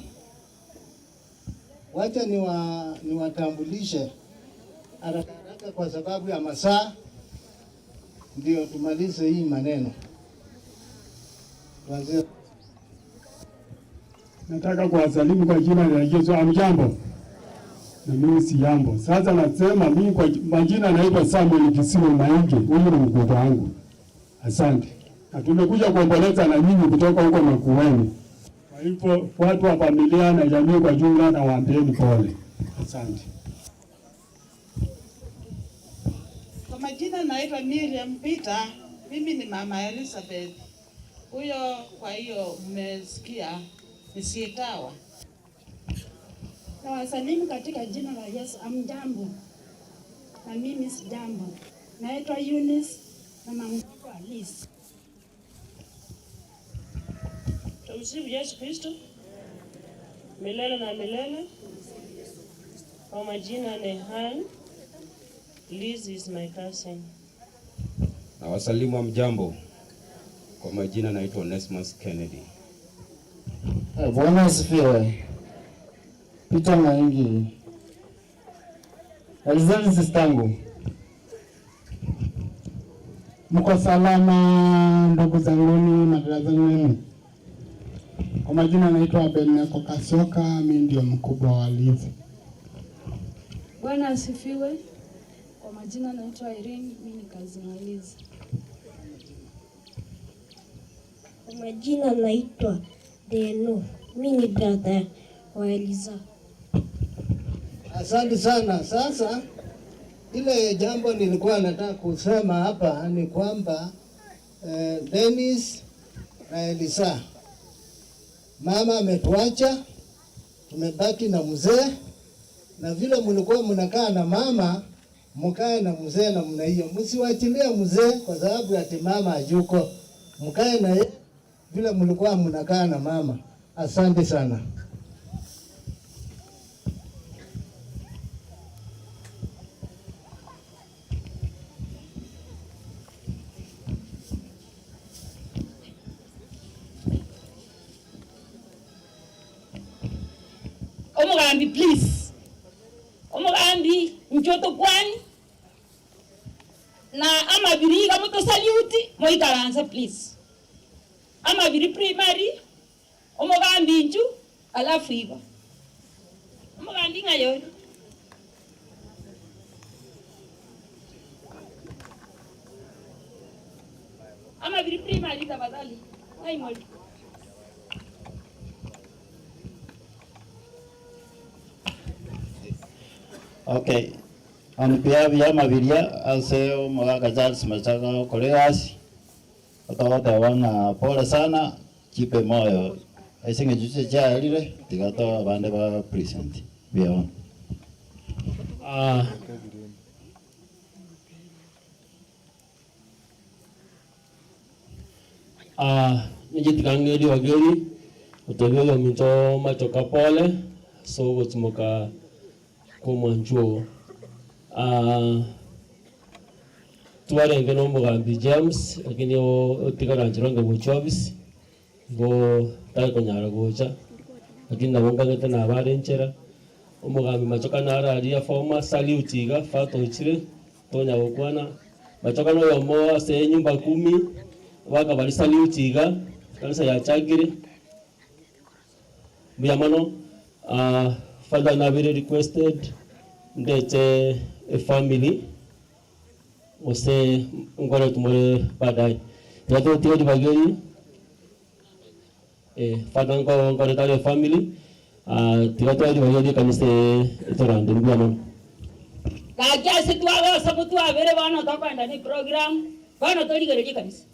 S13: Wacha niwatambulishe haraka haraka kwa sababu ya masaa, ndio tumalize hii maneno. Tuanzie.
S19: Nataka kuwasalimu kwa jina la Yesu. Hamjambo? Na mimi si jambo. Sasa nasema mimi kwa majina naitwa Samuel Kisimo Maingi, huyu ni mkubwa wangu. Asante. Na tumekuja kuomboleza na nyinyi kutoka huko Makueni. Kwa hivyo watu wa familia na jamii kwa jumla na waambieni pole. Asante.
S14: Kwa majina naitwa Miriam Peter, mimi ni mama Elizabeth. Huyo kwa hiyo mmesikia ni Sietawa.
S23: Nawasalimu katika jina la Yesu. Amjambo? Na mimi si jambo. Naitwa Eunice, mama mkubwa Alice.
S24: Tumsifu Yesu Kristo milele na milele. Kwa majina ni Han. Liz is my cousin.
S25: Na wasalimu hamjambo. Kwa majina naitwa Onesmus Kennedy.
S26: Bwana asifiwe. Peter Maingi. Elizabeth sistangu.
S27: Mko salama ndugu zanguni, madada zanguni. Kwa majina naitwa Abednego Kasioka, mimi ndio mkubwa wa Liz.
S28: Bwana asifiwe. Kwa majina naitwa Irene, mimi ni cousin wa Liz.
S29: Kwa majina naitwa Deno, mimi ni brother wa Eliza.
S13: Asante sana. Sasa ile jambo nilikuwa nataka kusema hapa ni kwamba Dennis na Elisa, mama ametuacha, tumebaki na mzee, na vile mlikuwa mnakaa na mama, mkae na mzee namna hiyo. Msiwachilie mzee kwa sababu ati mama hayuko. Mkae na yeye vile mlikuwa mnakaa na mama. Asante sana.
S12: Omugambi please. Omugambi njoto kwani na amabiri gamuto salute moikaransa please. Amabiri primary omugambi nju alafu iba. Omugambi ngayori. Amabiri primary tafadhali. Ai moli.
S30: Okay. On behalf ya Mabiria, ase omogaka Charles Machaga Kolegasi. Otogote wana pole sana, jipe moyo. Ase ng'encho chiarire tiga to abande ba present buya.
S9: Nijitikangeri wageri utobega minto machoka pole so gotimoka komwanchuo tuwarenge no mugambi James lakini otikaranjironge gochobisi go tari konyara gocha lakini nabongangete nabarenchera omugambi machoka nararia former salute iga fatochire tonya gokwana machoka no yomo ase nyumba 10 wakabali salute iga kanisa ya chagire muyamano. Father nabire requested ndete a family ose ngore tumore baadaye yato tiyo bageri father ngore tare family tiyo bageri kanisa etorande muyamano
S12: kaja situwa sabutu abere bana tokwenda ni program bana torigererie kanisa.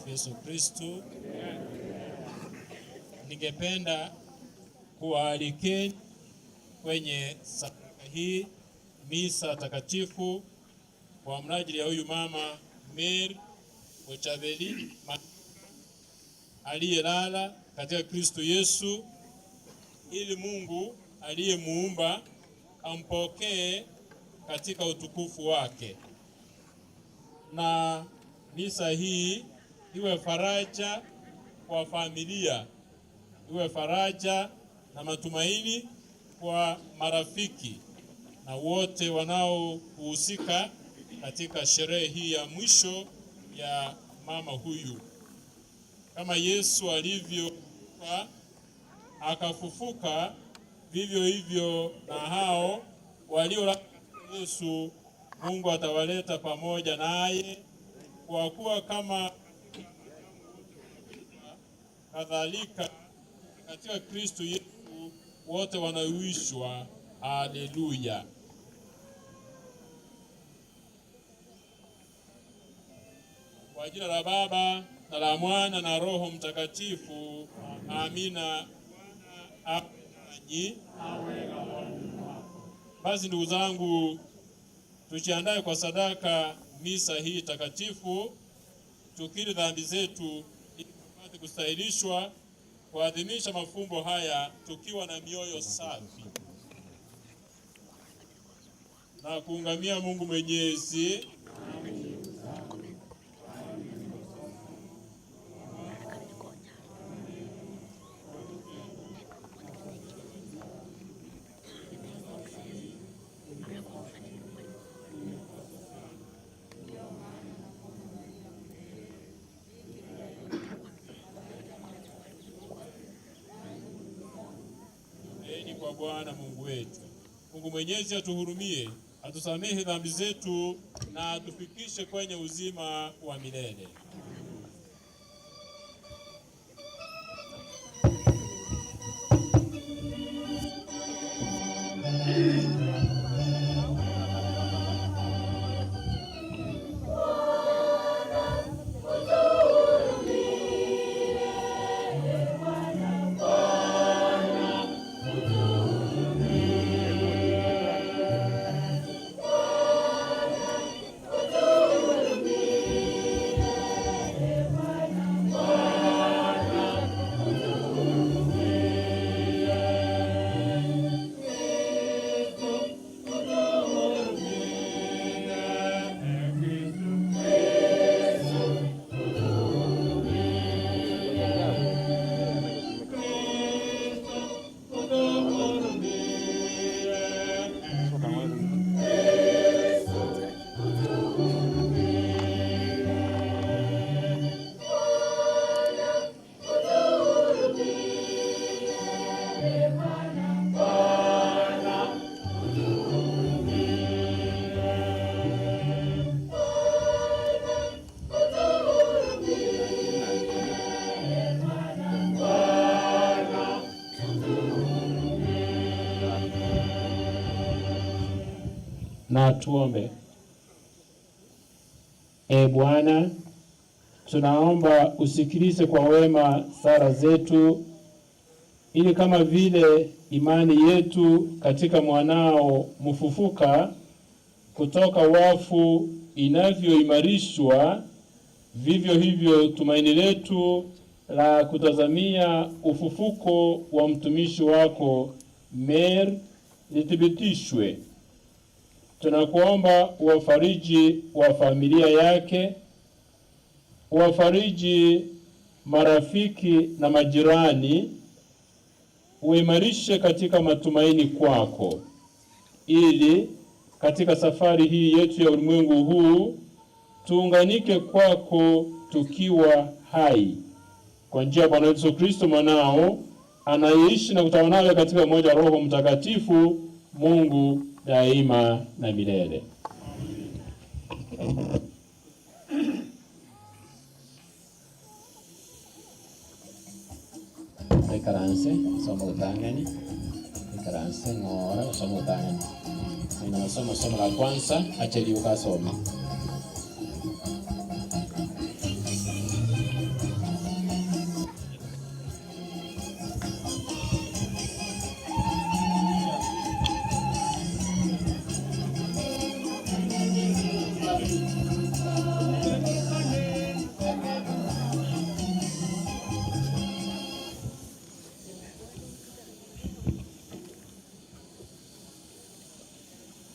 S4: Yesu Kristo. Ningependa kuwaalikeni kwenye sadaka hii, misa takatifu kwa mnajili ya huyu mama Mary Bochaberi aliyelala katika Kristo Yesu, ili Mungu aliyemuumba ampokee katika utukufu wake. Na misa hii iwe faraja kwa familia, iwe faraja na matumaini kwa marafiki na wote wanaohusika katika sherehe hii ya mwisho ya mama huyu. Kama Yesu alivyokufa akafufuka, vivyo hivyo na hao walio Yesu Mungu atawaleta pamoja naye, kwa kuwa kama kadhalika katika Kristo Yesu wote wanauishwa. Haleluya. Kwa jina la Baba na la Mwana na Roho Mtakatifu, amina. Bwana awe nanyi. Basi ndugu zangu, tujiandae kwa sadaka misa hii takatifu, tukiri dhambi zetu ili tupate kustahilishwa kuadhimisha mafumbo haya tukiwa na mioyo safi na kuungamia Mungu Mwenyezi. Kwa Bwana Mungu wetu. Mungu Mwenyezi atuhurumie, atusamehe dhambi zetu na atufikishe kwenye uzima wa milele. Na tuombe. E Bwana, tunaomba usikilize kwa wema sala zetu, ili kama vile imani yetu katika mwanao mfufuka kutoka wafu inavyoimarishwa, vivyo hivyo tumaini letu la kutazamia ufufuko wa mtumishi wako Mary lithibitishwe. Tunakuomba uwafariji wa familia yake, uwafariji marafiki na majirani, uimarishe katika matumaini kwako, ili katika safari hii yetu ya ulimwengu huu tuunganike kwako tukiwa hai, kwa njia ya Bwana Yesu Kristo mwanao, anayeishi na kutawala katika umoja wa Roho Mtakatifu, Mungu daima na milele.
S3: Ekaranse soma utangani, ekaranse ng'ora usoma utangani. Ninasoma somo la kwanza, acheli ukasome.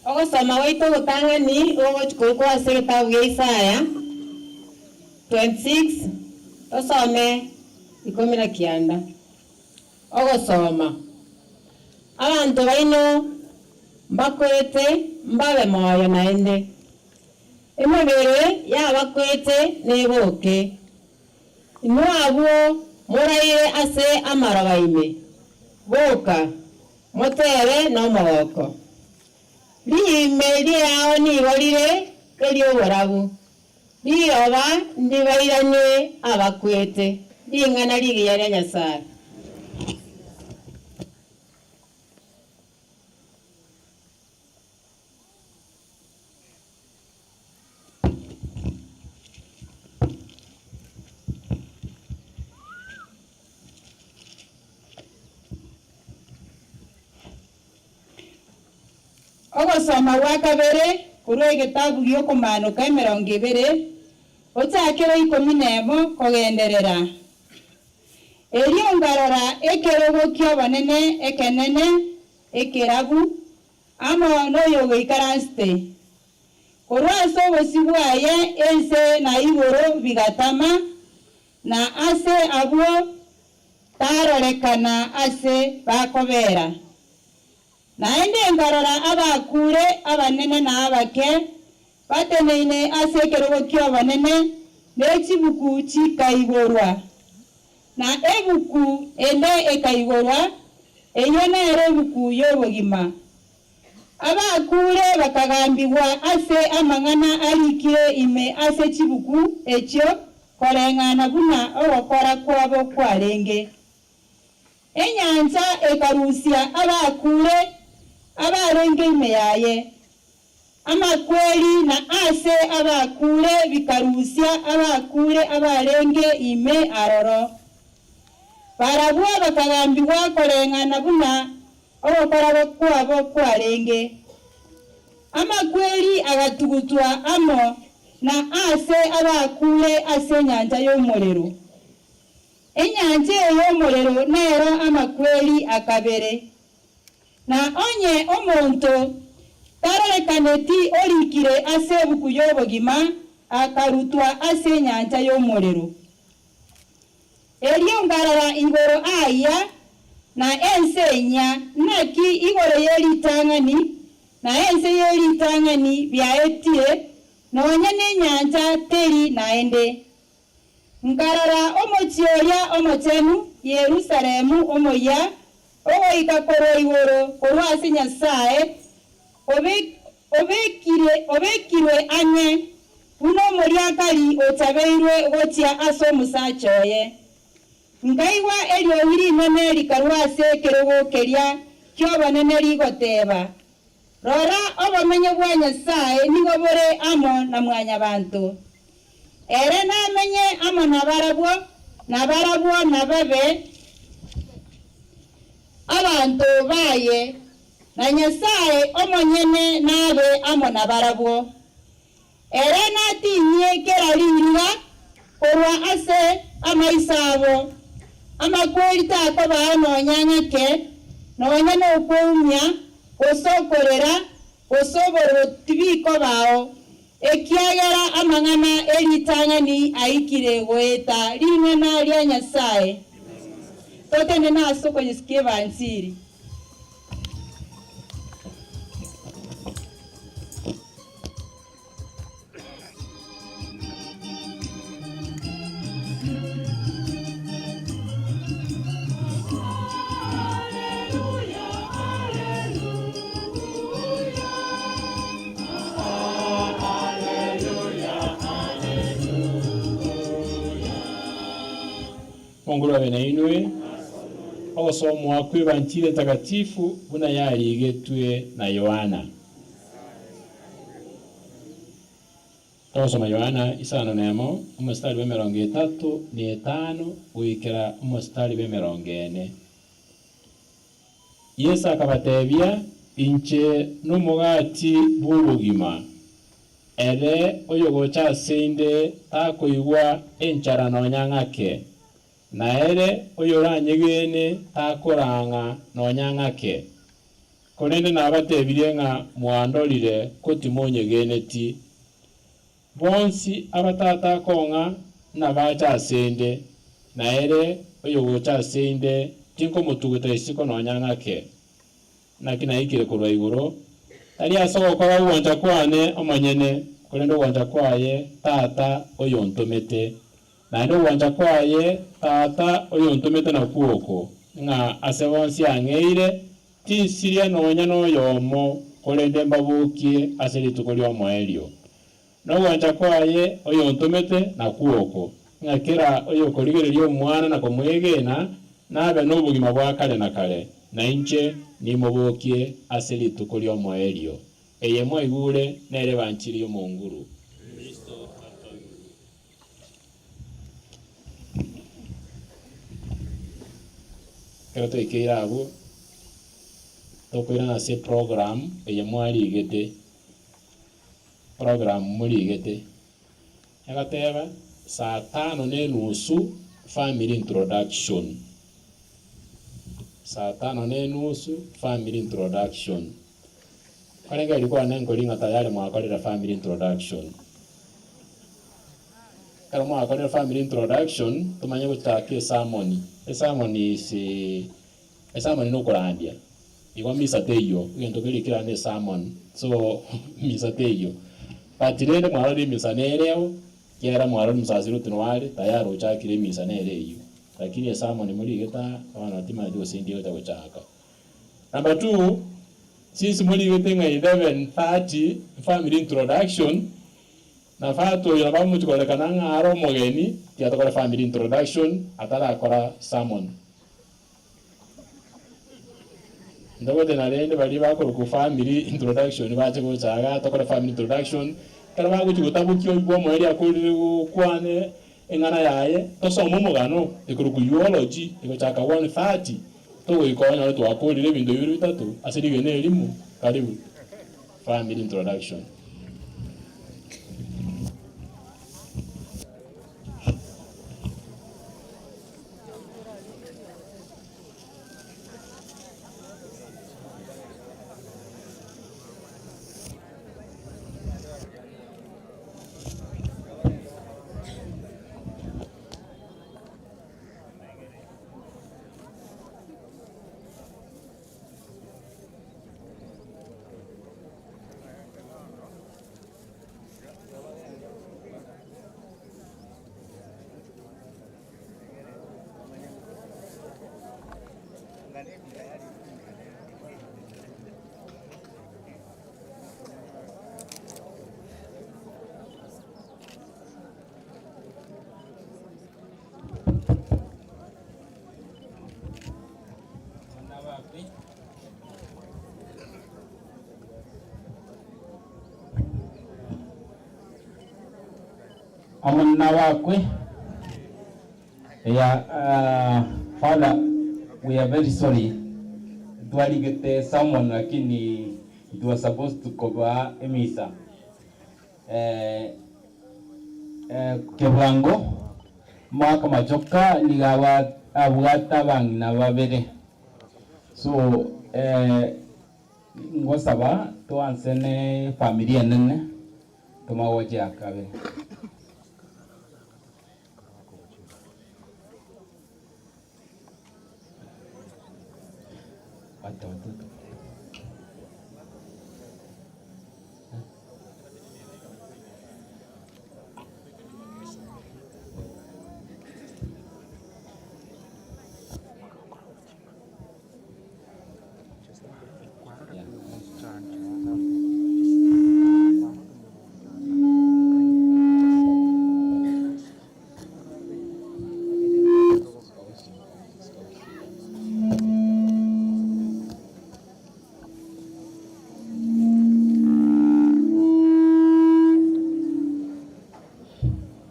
S6: Ogosoma gwaito ogotang'ani ogochikoikwa ase egetabu gia Isaya 26 tosome 19. Ogosoma abanto baino mbakwete mbabe moyo naende emebere yabakwete neboke inwe abwo moraire ase amaroba ime boka motere na omogoko riime riao nigo rire erioborabu rioba ndibairanie abakwete ring'ana rigiya ria Nyasaye.
S11: Ogosoma gwa kabere korwa egetabu gia okomaanoka 20 ochakere 11 kogenderera. Erio ngarora ekerogo kia obonene ekenene ekerabu amo noyo goikaransete korwa ase obosi bwaye ense na igoro bigatama na ase abwo tarorekana ase bakobera. Naende ngarora abakure abanene na abake bateneine ase ekerogo kia obonene nechibuku chikaigorwa na ebuku ende ekaigorwa eyo nere ebuku y'obogima. Abakure bakagambigwa ase amang'ana arikire ime ase chibuku echio koreng'ana buna ogokora kwabo kwarenge. Enyancha ekarusia abakure abarenge ime yaye amakweli na ase abakure bikarusia abakure abarenge ime aroro. Barabwo bakagambigwa koreng'ana buna ogokora kwabo kwarenge. Amakweli agatugutwa amo na ase abakure ase enyancha y'omorero. Enyancha y'omorero nero amakweli akabere. Na onye omonto tarorekaneti orikire ase ebuku y'obogima akarutwa ase enyancha y'omorero. Erio ngarora igoro aya na ense enya naki igoro y'eritang'ani na ense y'eritang'ani byaetire nonya n'enyancha teri naende. Nkarora omochi oria omochenu Yerusalemu omoya ogoika korwa igoro korwa ase Nyasaye obekirwe ang'e buna omoriakari ochabeirwe gochia ase omosacha oye. Nkaigwa eriogi rinene rikarwa ase ekerogo keria ki'obonene rigoteba, Rora obomenyo bwa Nyasaye nigo bore amo na mwanyabanto. Ere namenye amo na barabwo na babe abantu baye na Nyasaye omonyene nabe amo na barabwo. Ere natinye kera rirwa korwa ase amaisabo amakweri takoba nonyang'ake nonya nokoumia gosokorera gosoborotibiko bao ekiagera amang'ana eritang'ani aikire goeta ring'ana ria Nyasaye. Totende naso konyesikie bansiri.
S4: Mungu abe na inwe ogosomwa kw'ibanchire takatifu buna yarigetwe na Yohana. Togosoma Yohana 5 omostari wa 35 goikera omostari wa 40. Yesu akabatebia inche n'omogati bw'obogima ere oyogocha asende takoigwa enchara nonyang'ake na ere oyoranyegene takorang'a nonyang'ake korende nabatebirie ng'a mwandorire kotimonyegeneti bonsi abatata kong'a nabacha asende na ere oyogocha asende tinkomotuguta isiko nonyang'ake naki naikire korwa igoro tari ase ogokora ogwancha kwane omonyene korende ogwancha kwaye tata oyontomete naende ogwancha kwaye tata oyontomete nakuoko ng'a ase bonsi ang'eire tinsiria nonya noyomo korende mbabokie ase rituko riomoerio nogwancha kwaye oyontomete nakuoko ng'a kera oyokorigereria omwana na komwegena nabe n'obogima bwa kare na kare na inche nimobokie ase rituko riomoerio eye mwaigure nere banchiri omonguru. Kero toikeire abwo tokoirana ase program eye mwarigete program murigete egateba saa 5:30 family introduction. Saa 5:30 family introduction. Karenge ilikuwa nengo tayari mwakorera family introduction. Kero mwakorera family introduction tumanye gutaka esamoni. Esamoni si esamoni nokorandia. Igwa misa teyo egento kerikira ne sermon. So misa teyo. But rende mwarori misa nereo kiera mwarori musasiro tinware tayari uchakire misa nereyo. Lakini esamoni murigeta abana timanye gosindio gochaka. Number 2, since murigete nga 11:30 family introduction na fato yo bamuchikolekana ng'aro omogeni tiatokora family introduction atarakora sermon. Ndogote narende bari bakora ku family introduction bache gochaga tokora family introduction kara baguchi gotabukio bwo mweri akorire gokwane eng'ana yaye tosoma omogano ekoro ku eulogy egochaka 1:30 togoikonya twakorire ebinto bibiri bitatu ase rigene elimu. Karibu family introduction.
S1: Amuna wakwe. Yeah, Father, we are very sorry. Twaligete someone lakini it was supposed to cover emisa. Kebwango mwaka machoka nigawa abwata bangina babere. So ngosaba tuanze familia nene tumawoje akabe. Watoto.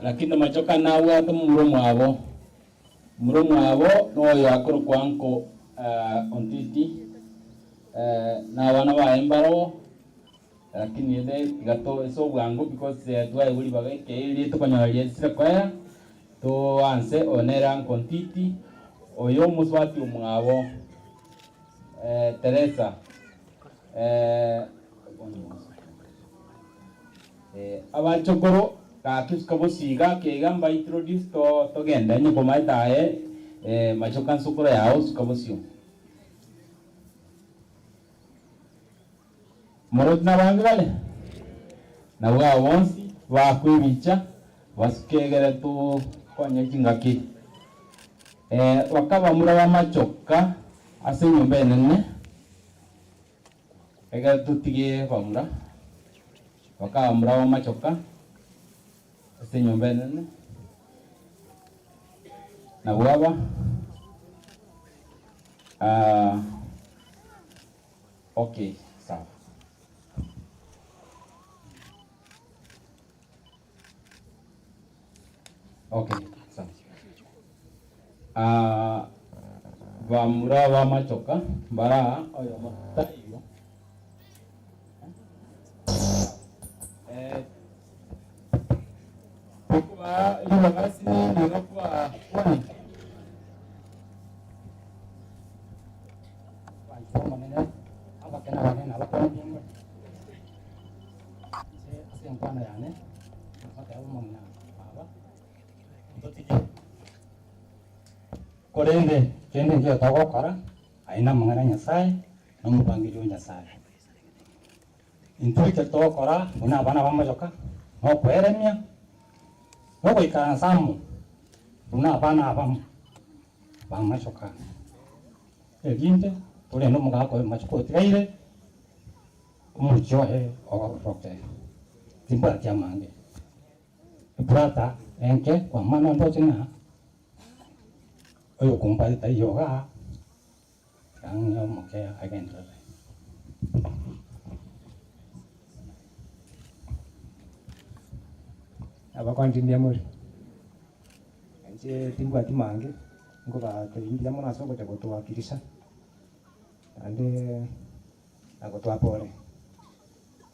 S1: Lakini machoka nawe ate muromo abo noyo akoro kwanko ontiti na abana bae mbaro lakini ende gato eso bwangu because twae buli bageke ili tukonyoria sira to anse onera kontiti oyo muswati umwabo Teresa abachokoro kakisuka bosiga kegamba introduce to togenda nyoko maitae machoka nsukura yao suka bosio morot na bangi bale na wa wonsi bakwibicha basukegere tu konya chingaki wakaba mura wa machoka ase nyumba enene egere tutige bamura wakaba mura wa machoka ase nyumba enene na bwaba okay sawa. Okay, sawa. Bamura wa machoka bara oyo matayo kuba ibagasi ni kuba kwani
S2: korende kende ngiyo togokora aina mang'ana Nyasaye nomopangilio Nyasaye intwe togokora buna abana bamachoka nokweremia nogoikara nsamo buna abana abamo bamachoka erinde torende omogaka oyo machoka otigaire omochioe ogoroke timbwati amange ebrata enke kwa mano ndoche ng'a oyo kumpa yoga kangyo moke agendere.
S7: Abakwandi muri nje timbwati mange ngoba tuingira mona soko cha kutuwakilisha ande agotoa pole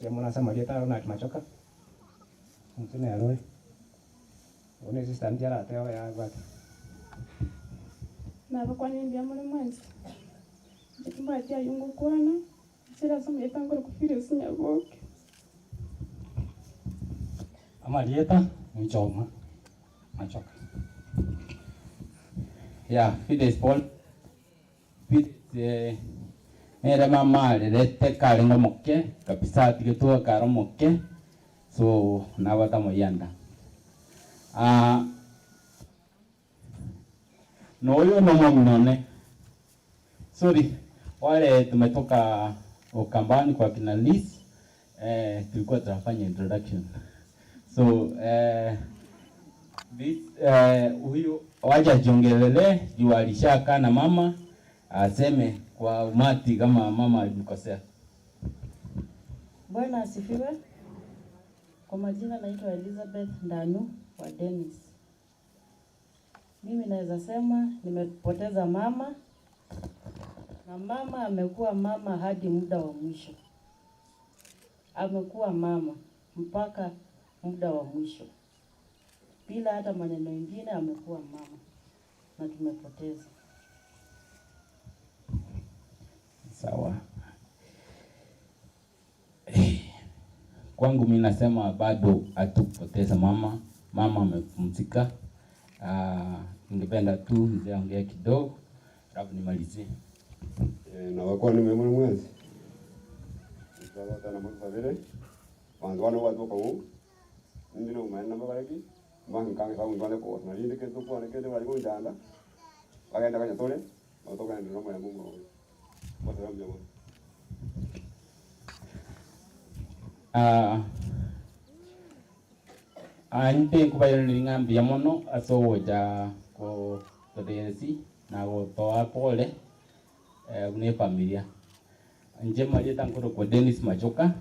S7: ya mona samaria ta na machoka mtune aroi one sister ndiara teo ya gwata
S15: Nabakwani muri mwenzi ndimbati ayungu kwana sira someta ngoro kufira sinyaboke
S2: amalieta nchoma machoka
S1: ya Fides Paul Fides era mama lete kalengo moke kabisa tigetua karo moke so nabata moyanda no yo no mnone sorry wale tumetoka Ukambani kwa kina Liz tulikuwa tunafanya introduction so this huyu waja jiongelele juu alishakaa na mama aseme kwa umati kama mama alimkosea.
S16: Bwana asifiwe.
S5: Kwa majina naitwa Elizabeth Ndanu wa Dennis. Mimi naweza sema nimepoteza mama, na mama amekuwa mama hadi muda wa mwisho. Amekuwa mama mpaka muda wa mwisho, bila hata maneno mengine, amekuwa mama na tumepoteza.
S1: Sawa. Kwangu mimi nasema bado hatukupoteza mama. Mama amepumzika. Ningependa tu mzee aongee kidogo alafu nimalizie.
S8: Na wakuwa ni memwe mwezi twagotana mutubabire bantu bano gwatuka uu ndire umaene na mabareki mankange kagundu kugosana rinde kintu kwane kende bari gunjanda bagenda kanya tore no tugenda no mwena mungu bose bamya mono.
S1: Ande nkubayonera ng'ambi ya mono ase ogocha ko toresi na gotoa pole buna efamilia nje marieta nkorokwa Dennis Machoka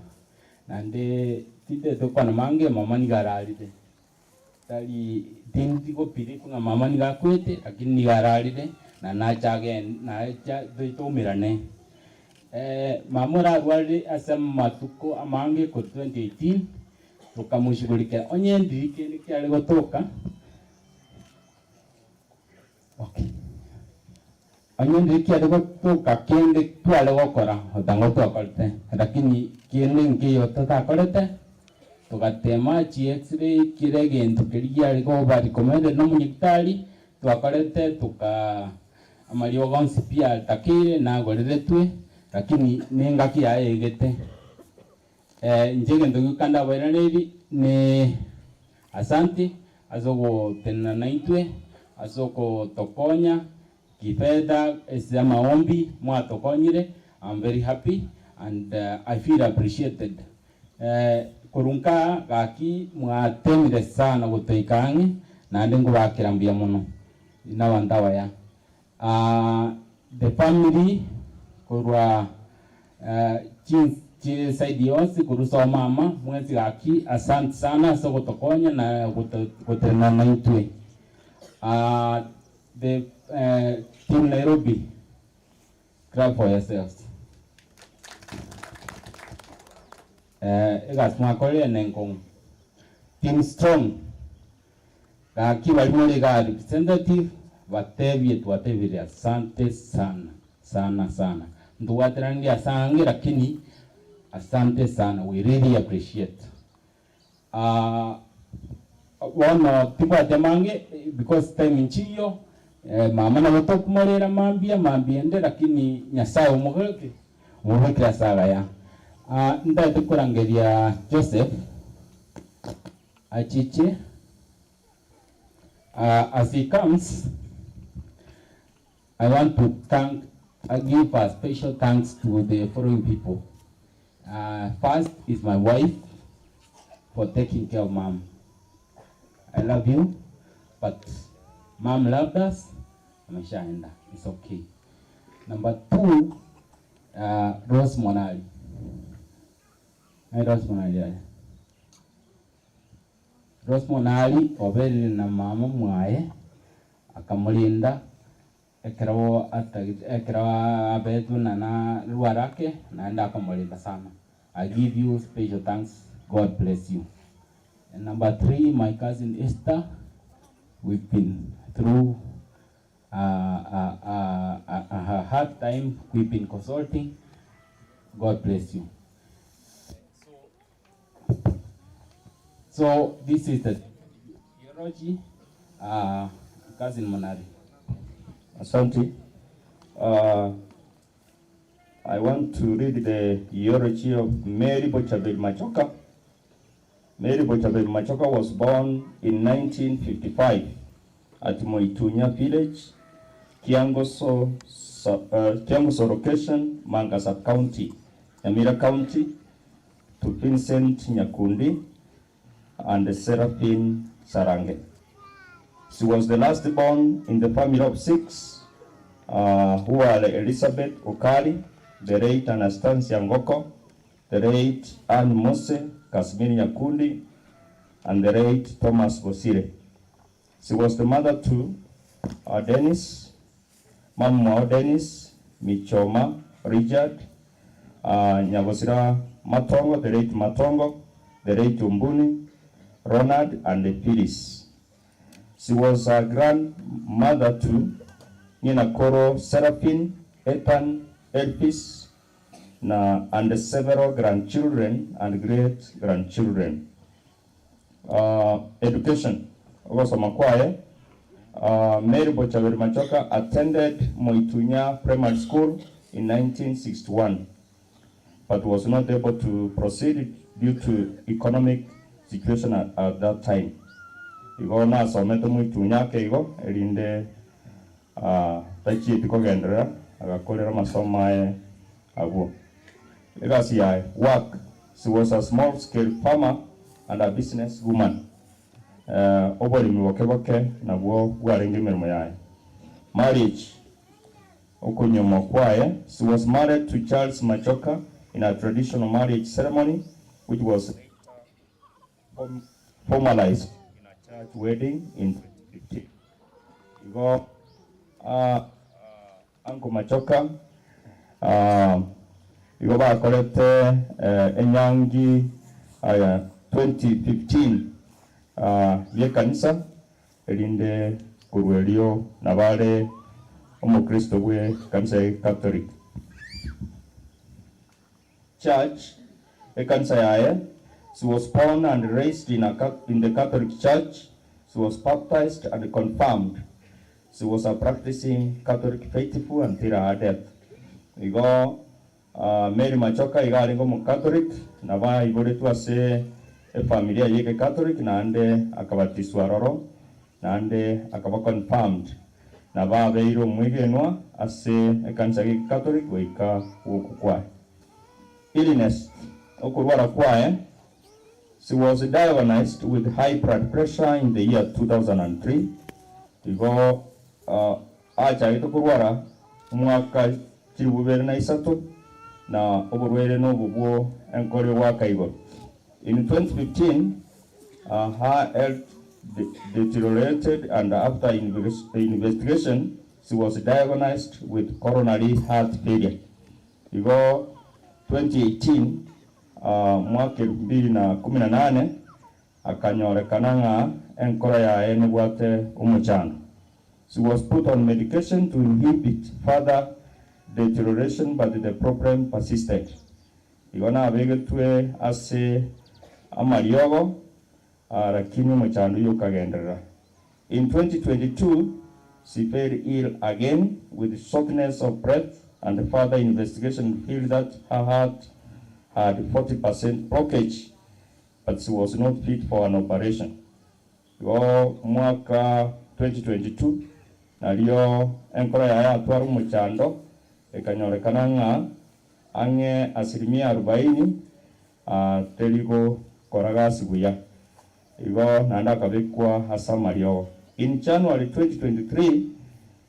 S1: nande tindete kwana mange mama nigararire tari tindigopiri ng'a mama nigakwete lakini nigararire na nachage nacha tumirane mama orarwarire ase matuko amange ko 2018 tukamushughulikia onye ndiri kende kiare gotoka. Okay. Onye ndiri kiare gotoka kende tware gokora otango twakorete lakini kende nkiyo tutakorete tugatema chi x-ray kire gento kiri giare goba recommended no munyagitari twakorete tuka amariogo gonsi pia takire nagoreretwe lakini nengaki yaegete. Nje gento gikanda bairaneri ni asante azogo tena naitwe azoko tokonya kifedha ese maombi mwatokonyire. I'm very happy and I feel appreciated. Kurunka gaki mwatemire sana gutoikange na ndi ngubakira mbia muno na wandawa ya the family kurwa saidi yonsi kurusa mama mwezi gaki asante sana so gutokonya na gutena naitwe. The team Nairobi, clap for yourselves. Egas mwakorire nenkong team strong gaki balimore ga representative batebie twatebire asante sana sana sana nduwaterangia asange lakini asante sana, we really appreciate. Wono tibwate mange because time nchiyo mama na botokumorera mambia mambiende lakini Nyasaye omugeke omubekera saga ya ndaete kurangeria Joseph Achiche. As he comes, I want to thank, I give a special thanks to the following people. First is my wife for taking care of mom. I love you, but mom loved us. Ameshaenda, it's okay. Number two, Rose Monali. Rose Monali. Rose Monali oberire na mama mwaye akamulinda ekero ekero abetu na na rwarake naenda akamulinda sana. I give you special thanks. God bless you. And number three, my cousin Esther. We've been through a hard time. We've been consulting. God bless you. So this is the eulogy, cousin Monari.
S30: Asante. I want to read the eulogy of Mary Bochaberi Machoka. Mary Bochaberi Machoka was born in 1955 at Moitunya village, Kiangoso location, Manga sub-county, Nyamira County, to Vincent Nyakundi and Seraphine Sarange. She was the last born in the family of six, who are Elizabeth Okali, the late Anastasia Ngoko, the late Anne Mose, Casimir Nyakundi, and the late Thomas Bosire. She was the mother to Dennis, Mama Dennis, Michoma, Richard, Nyagosira Matongo, the late Matongo, the late Umbuni, Ronald, and Phyllis. She was a grandmother to Nina Koro, Seraphine, Ethan, Elpis, and several grandchildren and great-grandchildren. Education. Ogosoma kwaye, Mary Bochaberi Machoka attended Moitunya Primary School in 1961, but was not able to proceed due to economic situation at that time. Igo nasomete Moitunya ake igo erinde tachieti kogenderera agakorera masomo aye abwo. Legacy yaye work. She was a small scale farmer and a business woman. Oborimi boke boke nabwo bwarenge emirimo yaye. Marriage. Okunyuma kwaye, she was married to Charles Machoka in a traditional marriage ceremony, which was formalized in a church wedding in 2015. Igo Uncle Machoka igo bakorete enyangi 2015 yekanisa erinde kurwerio nabare omukristo bwe kanisa ya Catholic Church ekanisa yaye. She was born and raised in the Catholic Church. She was baptized and confirmed. She was a practicing Catholic faithful until her death. Igo Mary Machoka iga aringo mu Catholic naba iboretwe ase efamilia yeke Catholic naende akabatiswa roro naende akaba confirmed naba abeire omwegenwa ase ekanisa ya Catholic goika goku kwaye. Illness okurwara kwaye, she was diagnosed with high blood pressure in the year 2003. Igo achagete kurwara omwaka 2003 na oborwere n'obubwo enkore bwa In 2015, her health deteriorated, and after investigation, she was diagnosed with coronary heart failure. Igo 2018, mwaka 2018, akanyorekana ng'a enkora yaye nebwate omochando. She was put on medication to inhibit further deterioration, but the problem persisted. Igo nabegetwe ase amariogo, lakini omochando yokagenderera. In 2022, she fell ill again with shortness of breath, and further investigation revealed that her heart had 40% blockage, but she was not fit for an operation. Igo mwaka 2022 nario enkora yaye atwara omochando ekanyorekana ng'a ang'e asilimia 40 terigo koragasi buya. Igo naende akabekwa ase amariogo. In January 2023,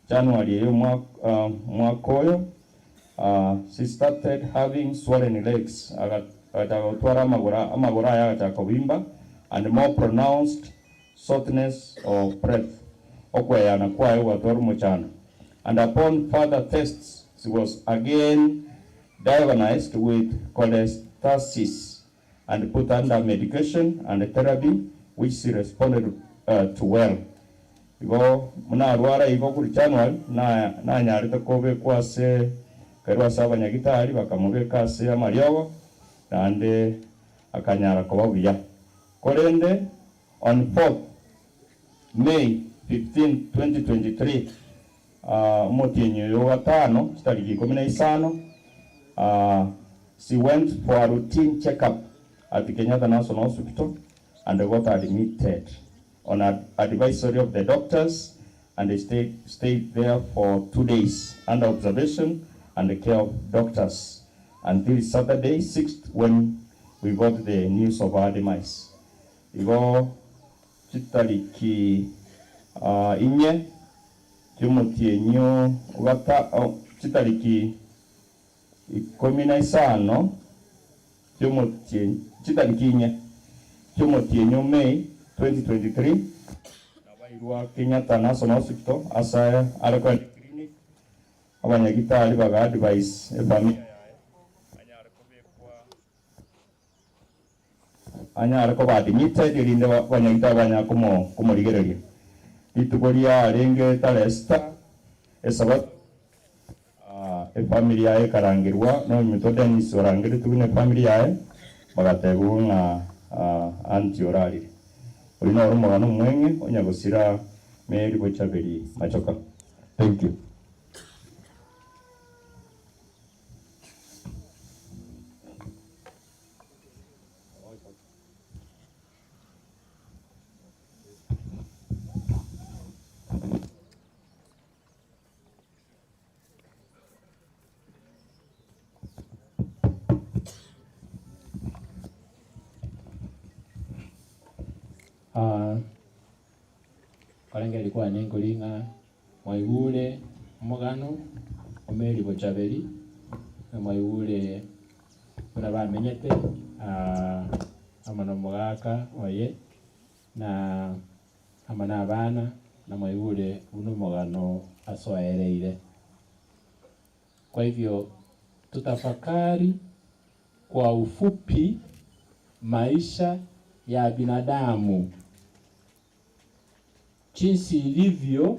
S30: January eyo mwaka oyo, she started having swollen legs. Agachaka gotwara amagoro aye agachaka kobimba, and more pronounced shortness of breath. Okweyana kwaye gwatwara omochando. And upon further tests, she was again diagnosed with cholestasis and put under medication and therapy, which she responded to well. Igo munarwara igo kuri January na nanyarete kobekwa ase kerwa ase abanyagitari bakamubeka ase amariogo naende akanyara koba buya. Korende on 4th May 15, 2023, omotienyi oyo gatano chitariki 15, she went for a routine checkup at the Kenyatta National Hospital and got admitted on advisory of the doctors, and they stayed there for 2 days under observation and the care of doctors until Saturday 6th, when we got the news of her demise. Igo chitariki inye chiomotienyo gata chitariki 15 chiomotienyo chitariki inye Kiomotienyo May 2023 nabairwa Kenyatta National Hospital asa are kwa clinic abanyagitari baga advice efamily anyare koba admitted erinde banyagitari banya komorigereria rituko ria renge tarehe 6 esabato efamily yaye karangirwa no mito Dennis orangiritwe ne family yaye bagategwa ng'a anti orarire ori no omogano omweng'e onyagosira Mary Bochaberi Machoka. Thank you.
S3: Kalenge alikuwa nengolinga mwaigule omogano Mary Bochaberi mwaigule buna bamenyete ama nomogaka oye na ama na abana na mwaigule uno omogano asoereire. Kwa hivyo tutafakari kwa ufupi maisha ya binadamu jinsi ilivyo,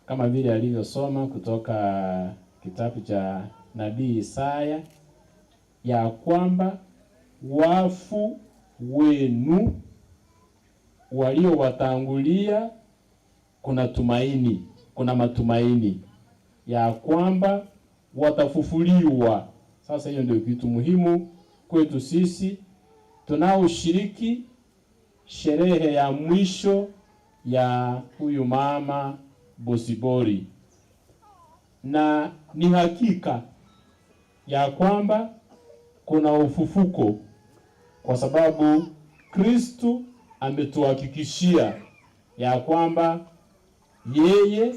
S3: kama vile alivyosoma kutoka kitabu cha Nabii Isaya ya kwamba wafu wenu waliowatangulia kuna tumaini, kuna matumaini ya kwamba watafufuliwa. Sasa hiyo ndio kitu muhimu kwetu sisi tunaoshiriki sherehe ya mwisho ya huyu mama Bosibori, na ni hakika ya kwamba kuna ufufuko kwa sababu Kristu ametuhakikishia ya kwamba yeye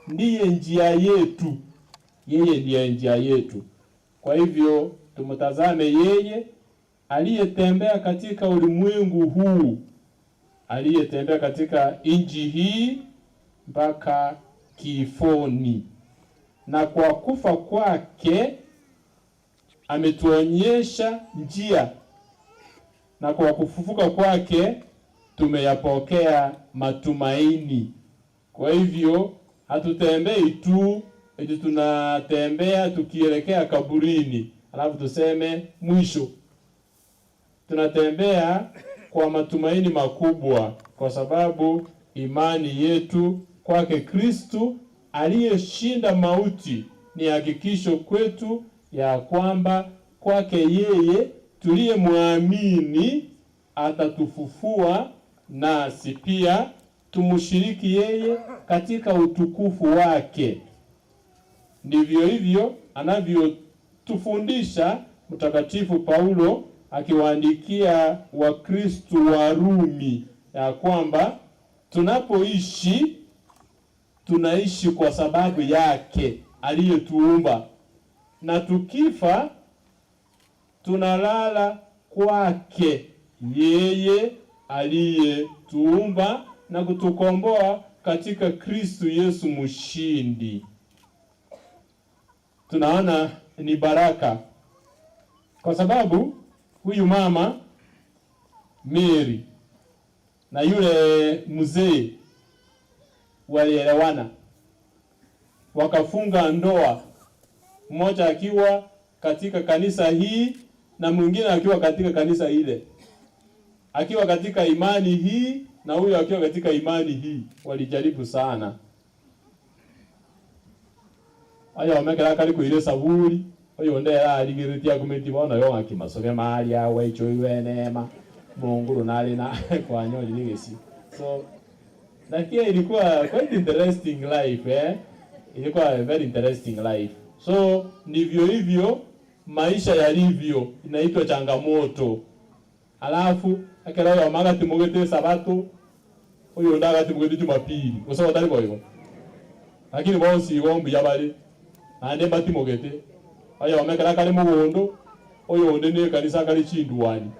S3: ndiye njia yetu, yeye ndiye njia yetu. Kwa hivyo tumtazame yeye aliyetembea katika ulimwengu huu, aliyetembea katika nchi hii mpaka kifoni, na kwa kufa kwake ametuonyesha njia, na kwa kufufuka kwake tumeyapokea matumaini. Kwa hivyo hatutembei tu eti tunatembea tukielekea kaburini alafu tuseme mwisho. Tunatembea kwa matumaini makubwa kwa sababu imani yetu kwake Kristu aliyeshinda mauti ni hakikisho kwetu ya kwamba kwake yeye tuliyemwamini atatufufua nasi pia tumshiriki yeye katika utukufu wake. Ndivyo hivyo anavyotufundisha Mtakatifu Paulo akiwaandikia Wakristu wa Rumi ya kwamba tunapoishi tunaishi kwa sababu yake aliyetuumba, na tukifa tunalala kwake yeye aliyetuumba na kutukomboa katika Kristu Yesu mshindi. Tunaona ni baraka kwa sababu huyu mama Mary na yule mzee walielewana, wakafunga ndoa, mmoja akiwa katika kanisa hii na mwingine akiwa katika kanisa ile, akiwa katika imani hii na huyo akiwa katika imani hii. Walijaribu sana aya omekera kali kuire saburi oyo ndera arigiritia kumiti bona yo akimasome mali awe icho iwe neema Mungu nali na kwa nyoli ligesi. So lakini ilikuwa quite interesting life, Ilikuwa a very interesting life. So ndivyo hivyo maisha yalivyo, inaitwa changamoto. Alafu akera yo maga timugete sabato oyo ndaga timugete Jumapili gusa batari boyo, lakini bonsi bombi yabali ande batimugete ayo omekera kali mugundu oyo onde ni kanisa kali chinduani.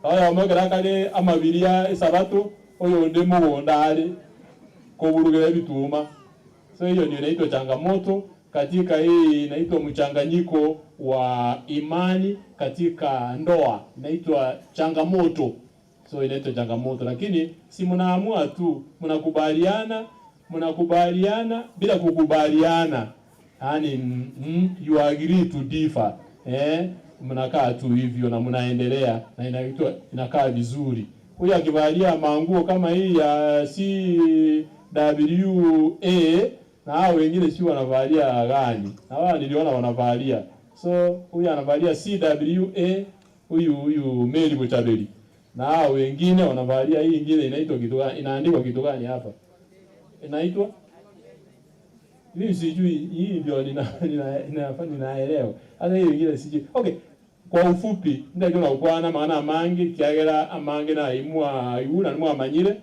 S3: Oyomo ekero akare amabiri ya esabato, oyonde mogondo are koburugera ebituma. So hiyo ndio inaitwa changamoto katika hii inaitwa mchanganyiko wa imani katika ndoa, inaitwa changamoto. So inaitwa changamoto, lakini si mnaamua tu, mnakubaliana, mnakubaliana bila kukubaliana, yaani you agree to differ, eh, mnakaa tu hivyo na mnaendelea na inaitwa inakaa vizuri. Huyu akivalia manguo kama hii ya CWA na hao wengine si wanavalia gani? Na wao niliona wanavalia. So huyu anavalia CWA, huyu Mary Buchabeli. Na hao wengine wanavalia hii ingine inaitwa kitu gani? Inaandikwa kitu gani hapa? Inaitwa mimi sijui, hii ndio ninaelewa. Hata hiyo ingine sijui. Okay, kwa ufupi ndagyo na ukwana maana amange kiagera amange na imwa iwura nimwamanyire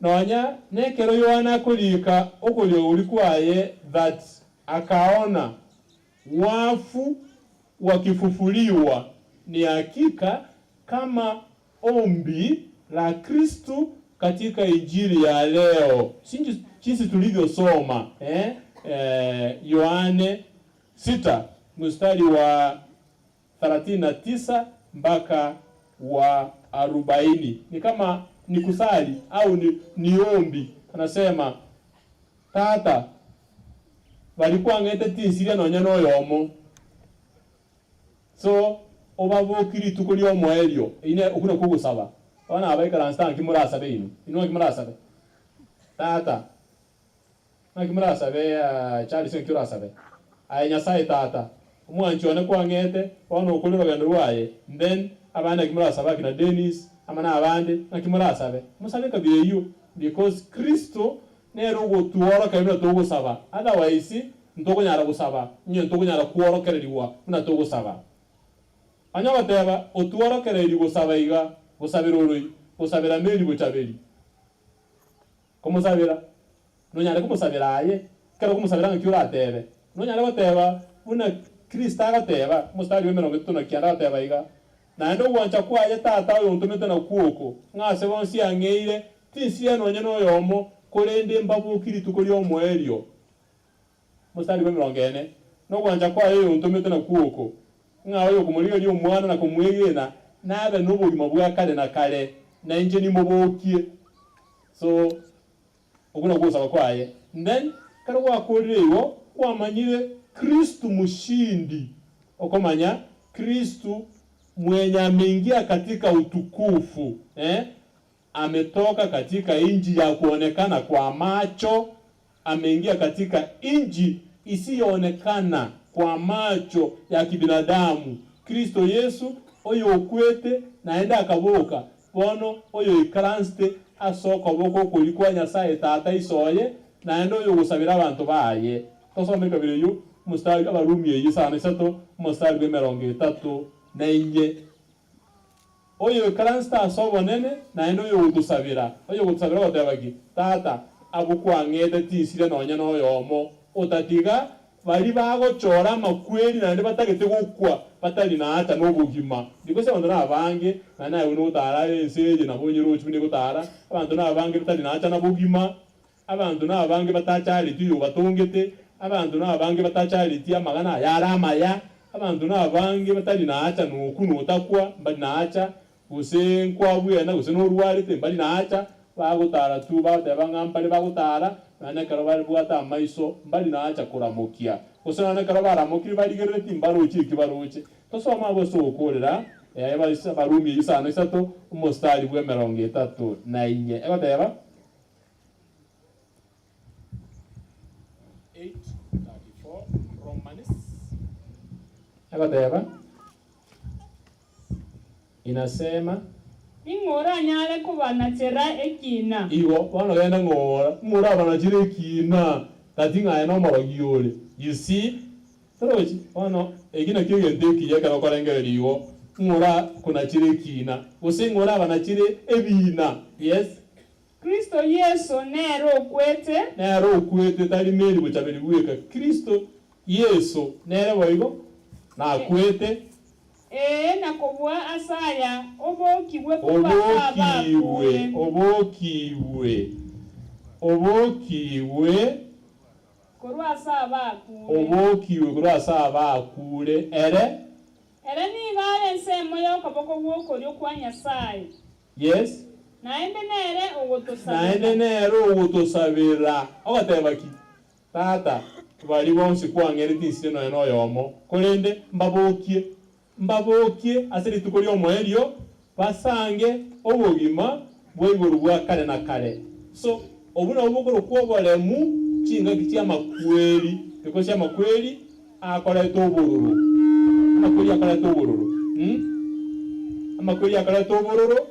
S3: nonya nekero Yohana akorika okorio uri kwaye that akaona wafu wakifufuliwa ni hakika kama ombi la Kristu katika injili ya leo, jinsi tulivyosoma Yohane 6 mstari wa 39 mpaka wa 40. Ni kama ni kusali au ni ombi. Anasema tata walikuwa ngete tinsiria nonya noyomo so obabokiri tuko lyo moelio ine okuna kugusaba bana abaikaransa nkimurasabe inu inu nkimurasabe tata nkimurasabe Charles nkimurasabe aye Nyasaye tata omwanchi one kwang'ete bono okore orogendo rwaye then abande nkimurasabe akina Dennis ama na abande nkimurasabe musabe kabira eyo because Kristo nere ogotuoroka buna togosaba otherwise ntokonyara gosaba inye ntokonyara kuorokereriwa buna togosaba anya bateba otuorokereri gosaba iga gosabera oroi gosabera Mary Buchabeli komosabera nonyare komosabera aye kero komosabera ng'aki oratebe nonyare goteba buna Kristo agateba mostari wa 39 agateba iga naende ogwancha kwaye tata oyo ntomete na kuoko ng'ase bonsi ang'eire tinsiria nonye noyomo korende mbabokiri tuko lyomoerio mostari wa 40 nogwancha kwaye oyo ntomete na kuoko ng'a oyo komorigeria omwana na komwegena nabe n'obogima bwa kare na kare na inche nimobokie so okuna gosaba kwaye then kare gwakorire igo kwamanyire Kristu mushindi okomanya Kristu mwenye ameingia katika utukufu, ametoka katika inji ya kuonekana kwa macho, ameingia katika inji isiyoonekana kwa macho ya kibinadamu. Kristo Yesu oyo okwete naenda akaboka bono oyo ikaranste asoko boko kulikwa Nyasaye tata isoye naenda oyo gusabira abantu baye tosome kabiri yu mstari Abarumi eyi sana isato mstari wa 34 oyo ikaranste asobonene naenda oyo gusabira gotebaki tata abukwang'ete tinsire nonya noyomo otatiga bari bagochora amakweri naende batagete gokwa batari naacha n'obogima because abanto nabange na naye nogotara ense eye nabo onye rochi bune gotara abanto nabange batari naacha na bogima abanto nabange batachareti oyo batongete abanto nabange batachareti amagana ayare amaya abanto nabange batari naacha noku notakwa mbari naacha gose nkwabwena gose norwarete mbari naacha bagotara tu bagoteba ng'a mbare bagotara naende ekero baribwate amaiso mbari naacha koramokia gose naende ekero baramokire barigerereti mbaroche eki baroche tosoma abo ase ogokorera Barumi isano isato omostari bwa 34 egoteba 8:34 Romans egoteba inasema
S15: ing'ora nyale kubanachera ekina
S3: igo bono genda ng'ora ng'ora abanachera ekina tati ng'aye nomorogi ore you see torochi bono eki nakio egento ekiya ekero okorengereria igo ng'ora kunachera ekina gose ng'ora abanachire ebina yes
S15: Kristo Yesu nere okwete
S3: nere okwete tari Mary Buchabeli bweka Kristo Yesu nere boigo nakwete
S15: Ee, na kobua ase aya, obokigwe korwa ase
S3: Obokigwe,
S15: abakure.
S3: obokigwe, obokigwe.
S15: Korwa ase abakure.
S3: Obokigwe korwa ase abakure. Ere?
S15: Ere nigo are ensemo y'okoboko gw'okorio kwa Nyasae.
S3: Yes.
S15: Naende nere ogotosabera.
S3: Naende nere ogotosabera. Ogoteba ki? Tata, baria bonsi kwang'erete inse nonya noyomo, korende mbabokie, mbabokie ase rituko ri'omoerio, basange obogima bwa igoro bwa kare na kare. So, obwo nabwo bokorokwa oboremu chingaki chi'amakweri, because amakweri akoreta obororo, amakweri akoreta obororo, Amakweri akoreta obororo,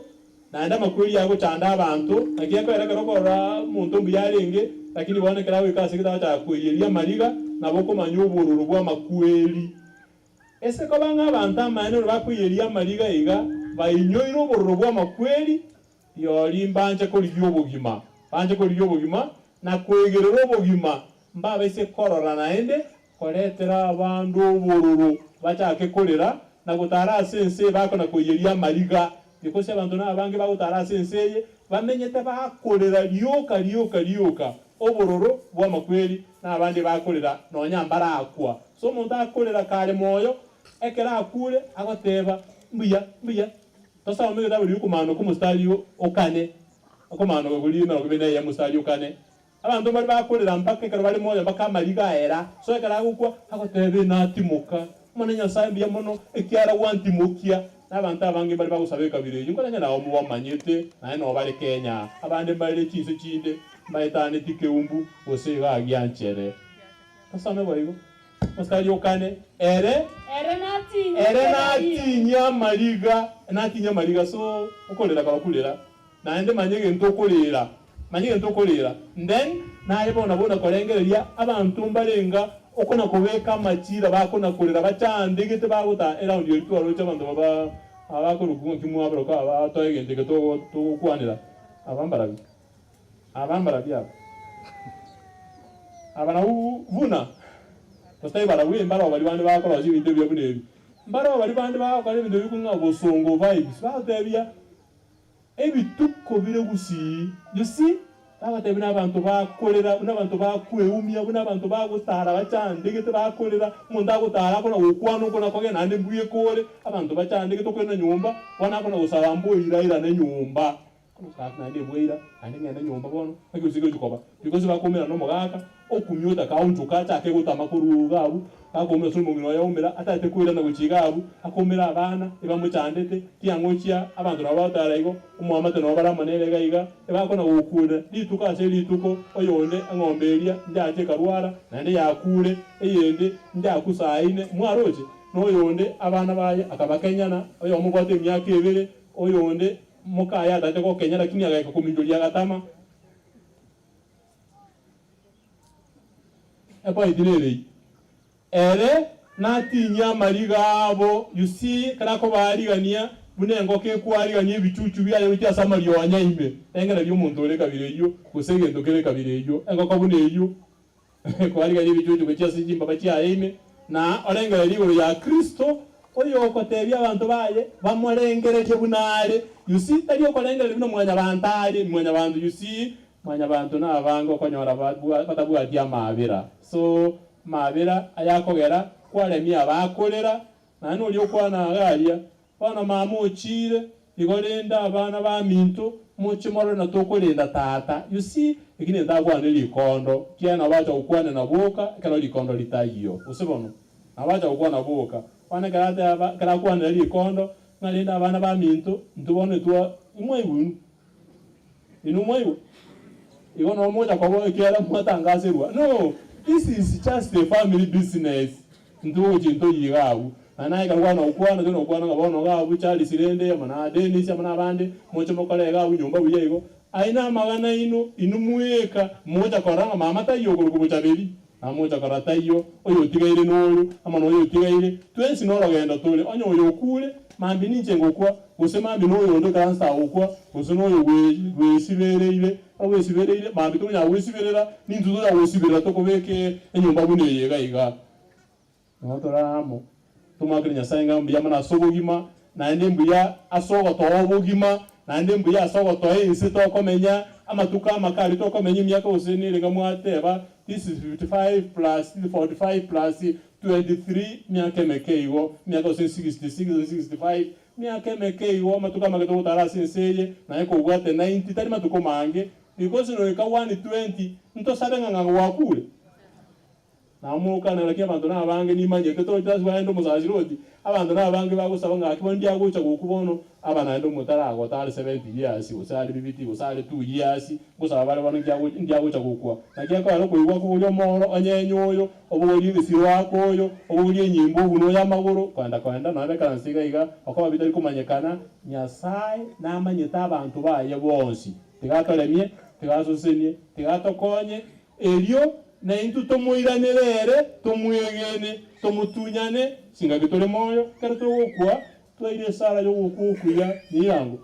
S3: naende amakweri agochanda abanto, naki ekoera ekero okorora omonto mbuya arenge, lakini bono ekero agoika ase egete agochaka koiyeria amariga, nabo okomanya obororo bwa amakweri. Ase koba ng'a abanto amaene ore bakoiyeria amariga iga, bainyoire obororo bwa amakweri, rirorio mbanche korigia obogima, banche korigia obogima, na koegerera obogima, mbabaise korora naende koretera abande obororo, bachake korera na gotara ase ense eye bakona koiyeria amariga. Because abanto nabange bagotara ase ense eye, bamenyete bakorera rioka rioka rioka obororo bw'amakweri, na abande bakorera nonya mbarakwa. So omonto akorera kare moyo, ekero akure agoteba, Mbuya, mbuya, tosome egetabu riria okomanoka omostari o kane, okomanoka koria emerongo ebere na eyemo omostari o kane. Abanto mbare bakorera mpaka ekero bare moyo mpaka amariga aera. So ekero agokwa, agoteba, Natimoka, Omonene Nyasae mbuya mono, ekiara gwantimokia. Na abanto abange mbare bagosaba ekabira eyio, nkorenge nabo mobamanyete, naende nabo bare Kenya. Abande mbare chinse chinde, mbaetaneti keumbu, gose iga agianchere. Tosome boigo. Omositari o kane, Ere,
S15: Ere natinye
S3: ere
S15: kera riibu.
S3: natinye amariga, natinye amariga, so okorera kaba kurera. Naende manya egento okoreera, manya egento okoreera. Then naye bono nabo onakorengereria abanto mbarenga okona kobeka amachira bakona korera bachandegete bagota eround eria twaroche abanto baba abakorokwa ng'aki mwabaroka aba toe egento eke togo togokwanera aba mbarabi aba mbarabi aba aba nabwo buna gose tari barabwo mbaroo baria bande bakorosia ebinto ebiya buna ebi mbaroo baria bande bagokora ebinto ebi ng'a bosongo vibes bagotebia Ebituko bire gusii, you see, bagotebi buna abanto bakorera, buna abanto bakweumia, buna abanto bagotara bachandegete bakorera, omonto agotara akona gokwana okona kogenda naende mbweka ore, abanto bachandegete okoirana nyomba, bono akona gosaba mboira airane nyomba. Akona gosaba naende eboira, naende ng'ende nyomba bono, naki gose gegochi koba, because bakoumera na omogaka, okumia otakaonchoka achake gotama korwa iga abwo, Akoumera ase omong'ina oye aumera, atagete koirana gochia iga abwo, akoumera abana, ebamochandete, tiang'ochia, abanto nabo bagotara igo, omoamate nabo bare amo nere iga iga, ebakona gokuura rituko ase rituko, oyonde eng'ombe eria njache ekarwara, naende yakuure, eyende njaku saa ine, mwaroche? Na oyonde abana baye akabakenyana, oyomo obwate emiaka ebere, oyonde mokaye atagete gokenya lakini agaika kominchoria agatama. Epoint nere eyio. Ere natinyie amariga abo, you see, ekero akobaarigania, buna engoko ekwarigania ebichuchu biaye gochia ase amarionya ime. Rengereria omonto ore ekabira eyio, gose egento kere ekabira eyio, engoko buna eyio, ekwarigania ebichuchu gochia ase chimbaba chiaye ime, na orengererie igoro ya Kristo, oyokotebia abanto baye bamorengererie buna are, you see, tari okorengereria buna mwanyabanto are, mwanyabanto, you see, Mwanyabanto nabange okonyora batabwati amaabera. So amaabera ayakogera kwaremia abakorera, naende noria okwana iga aria, bono mama ochiire, igo rende abana baminto moche morore na tokorenda tata. You see, eki nento akwane rikondo, ekiagera nabo bacha gokwanera boka ekero rikondo ritaiyo. Gose bono, nabo bacha gokwana boka. Bono ekero ateba, ekero akwanera rikondo, ng'a rende abana baminto, intwe bono intwe imwaigwa inwe. Inwe mwaigwa? Igo nabo mogocha koba ekiagera mwatangaserwa. No, this is just a family business. Intwe gochia ntoiyo iga abwo. Naende naye ekero kwana gokwana, tore gokwana ng'a bono iga abwo Charles rende, amo na Dennis, amo na abande, moche mokore iga abwo nyomba buya igo. Aye namagana aino, inwe mweka, mogocha korora ng'a mama taiyo okorokwa Bochaberi, na mogocha korora taiyo, oyo otigaire noyo, amo noyo otigaire, twensi norogendo tore. Onye oyo okure, mambia ninche ngokwa, Gose mambia noyonde okaransa agokwa, gose noyo bwesibereire, obwesibereire, mambia tokonyara gwesiberera, nintwe tonya gosiberera tokobeka enyomba buna eye iga iga. Nabo tore amo. Tumwakire Nyasaye ng'a mbuya mono ase obogima, naende mbuya ase ogotoa obogima, naende mbuya ase ogotoa ense tokomenya, amatuko amakari tokomenya emiaka gose nere iga mwateba, this is 55 plus 45 plus 23 miaka emeke igo, miaka gose 66 gose 65, miaka emeke igo, amatuko amake togotara ase ense eye, naye kobwate 90, tari matuko mange, because noika 120, ntosabe ng'a ng'a gwakure. Namukana lakini abantu n'abange nimanyete totaswaenda omusasiroti, abantu n'abange bagosaba ng'aki bono ndiagocha goku bono, aba naende omotarago tari 70 years, gose ari 50, gose ari 2 years, gosaba bare bono ndiagocha gokwa. Naki ekero okoigwa koboria omoro, onyenye oyo, obogorie egesiro wako oyo, obogorie enyimbo obuno ya amagoro, kwenda kwenda, naende ekaransi iga iga, okoba bitari komanyekana, Nyasaye namanyete abantu baye bonsi. Tigatoremie, tigasosenie, tigatokonye, erio naintu tomoiranerere, tomwegene, tomutunyane, singaki tore moyo, kero togokwa, twaire esara yogokukuya niyango.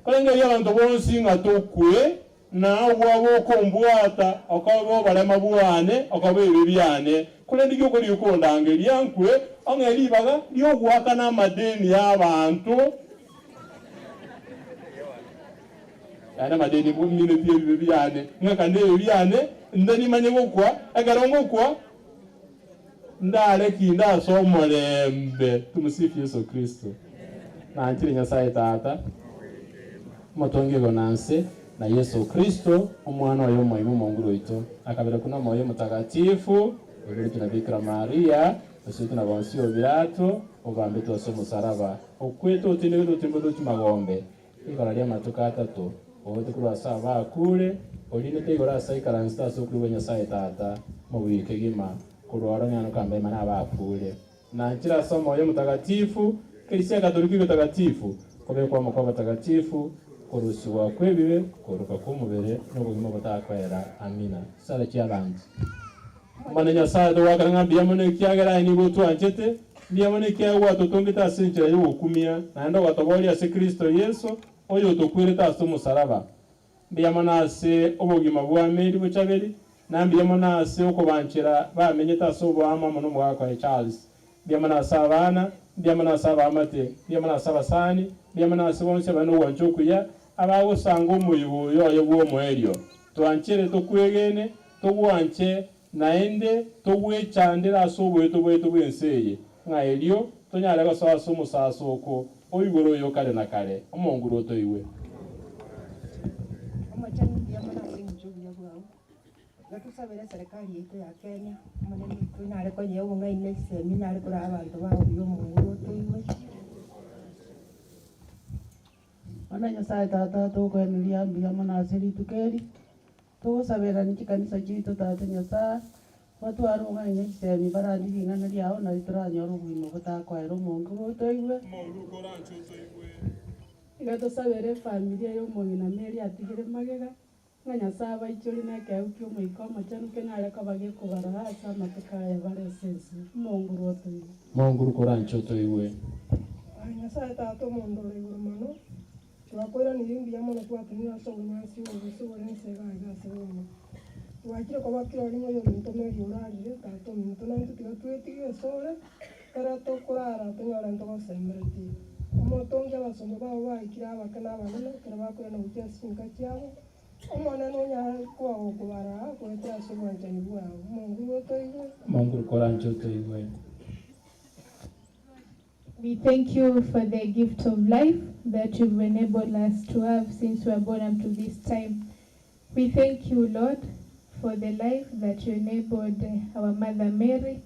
S3: Korengeria abanto bonsi ng'a tokwe, nawe okombwata, okoba oborema bwane, okoba ebibe biane. Korende giokori okondangeria nkwe, ong'e ribaga riogoaka na amadeni ya abanto. Yana madeni mine pia bibe biane, ng'aka nebe biane, ndani manye gokwa, ekero ngokwa, ndare kinda ase omorembe. Tumusifu Yesu Kristo. Nanchire Nyasaye Tata, omotongi gonanse, na Yesu Kristo, omwana oyo omoimo omonguru oito. Akabere kuna omoyo omotakatifu, obere tuna Bikira Maria, ase tuna bonsi obirato, obambetwe ase omosalaba. Okwete otindegete otimbote ochimagombe, igoro ria amatuko atatu, ogote korwa ase abakure, orinete igoro ase ikaransi ase okorwa Nyasaye Tata, mobwike gima, korwa oro ng'ano kamba emana abakure. Nanchire ase omoyo omotakatifu, Eklisia Katoliki gotakatifu, kobekwa omokwa omotakatifu, korusigwa kw'ebibe, koruka kw'omobere, n'obogima botakwera. Amina. Sara chiabantu. Mana Nyasaye togwakana ng'a mbuya mono ekiagera aye nigo otwanchete, mbuya mono ekiagera gwatotongete ase enchera y'ogokumia, naende ogatoboria ase Kristo Yeso, oyo otokwerete ase omosalaba. Mbuya mono ase obogima bwa Mary Bochaberi, na mbuya mono ase okobanchera bamenyete ase oboamo amo n'omogaka oye Charles. Mbuya mono ase abana, mbuya mono ase abaamate, mbuya mono ase abasani, mbuya mono ase bonsi abane ogwancha okuya, abagosanga omoigo oyo oye bw'omoerio. Twanchere tokwegene, togwanche, naende togwechandera ase oboeto bwaito bw'ense eye, ng'a erio tonyare gosoa ase omosaso oko oigoro oyo kare na kare, omonguru otoigwe.
S10: Omochenu mbuya mono ase eng'encho y'obuya bwao. Iga tosabere eserikali yaito ya Kenya, omonene oito nare konyea obong'aini na esemi nare koraa abanto bao buya omonguru otoigwe.
S5: Bwana Nyasaye Tata, tokoeneria mbuya mono ase rituko eri, togosaberani chikanisa chiaito Tata Nyasaye, batware obong'aini na esemi barandie ring'ana riao nari toranyore obogima botakoera omonguru otoigwe. Iga tosabere efamilia ya omong'ina Mary atigire magega, ng'a Nyasaye abaichori na ekeegu kia omoika omochenu kenyare koba gekobara ase amatuko aya bare ase ense. Omonguru otoigwe.
S3: Monguru koranche otoigwe.
S10: Aye Nyasaye Tata omonto ore igoro mono, twakoiranirie mbuya mono twatenenire ase obonyansi obo bore ense iga iga ase bono. Twachire koba kirori ng'a oyo ominto Mary orarire, Tata ominto naintwe tiga twetige esore, ekero tokorara tonyore ntogosemberetie. Omotongi abasomba babo baikire abake na abanene, ekero bakorana gochia ase chinka chiabo, omonene onyare koba gokobara goetera ase obwanchani bwao. Omonguru otoigwe.
S3: Monguru koranche otoigwe.
S15: We thank you for the gift of life that you've enabled us to have since we were born up to this time. We thank you, Lord, for the life that you enabled our Mother Mary,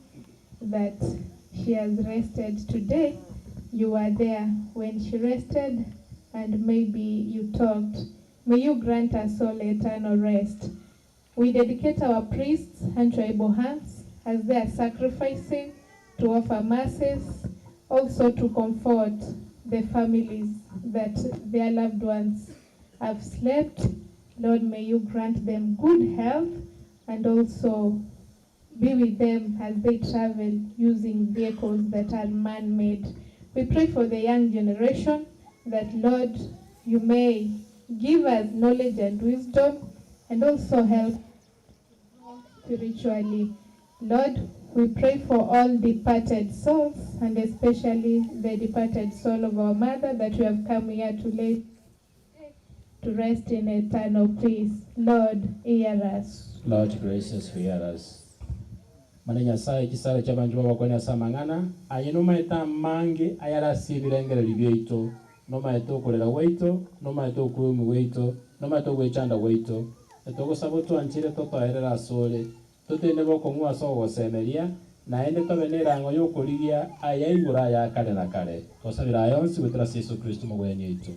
S15: that she has rested today. You were there when she rested, and maybe you talked. May you grant us all eternal rest. We dedicate our priests unto able hands as they are sacrificing to offer masses, also to comfort the families that their loved ones have slept. Lord, may you grant them good health and also be with them as they travel using vehicles that are man-made. We pray for the young generation that, Lord, you may give us knowledge and wisdom and also help spiritually. Lord, We pray for all departed souls, and especially the departed soul of our mother that we have come here to lay to rest in eternal peace. Lord, hear us.
S3: Lord gracious, hear us. Mane Nyasaye chisara chabanju babakwani ase amang'ana aye nomaete amange ayarase ebirengereri biaito, nomaete okorera gwaito, nomaete okwemu gwaito, nomaete ogwechanda gwaito. Etogosaba otwanchire totoerere ase ore, totende bokong'u ase ogosemeria, naende tobe na erango ya okorigia aya igoro aya kare na kare. Tosabire aya onsi goetera ase Yesu Kristo omogweni oito.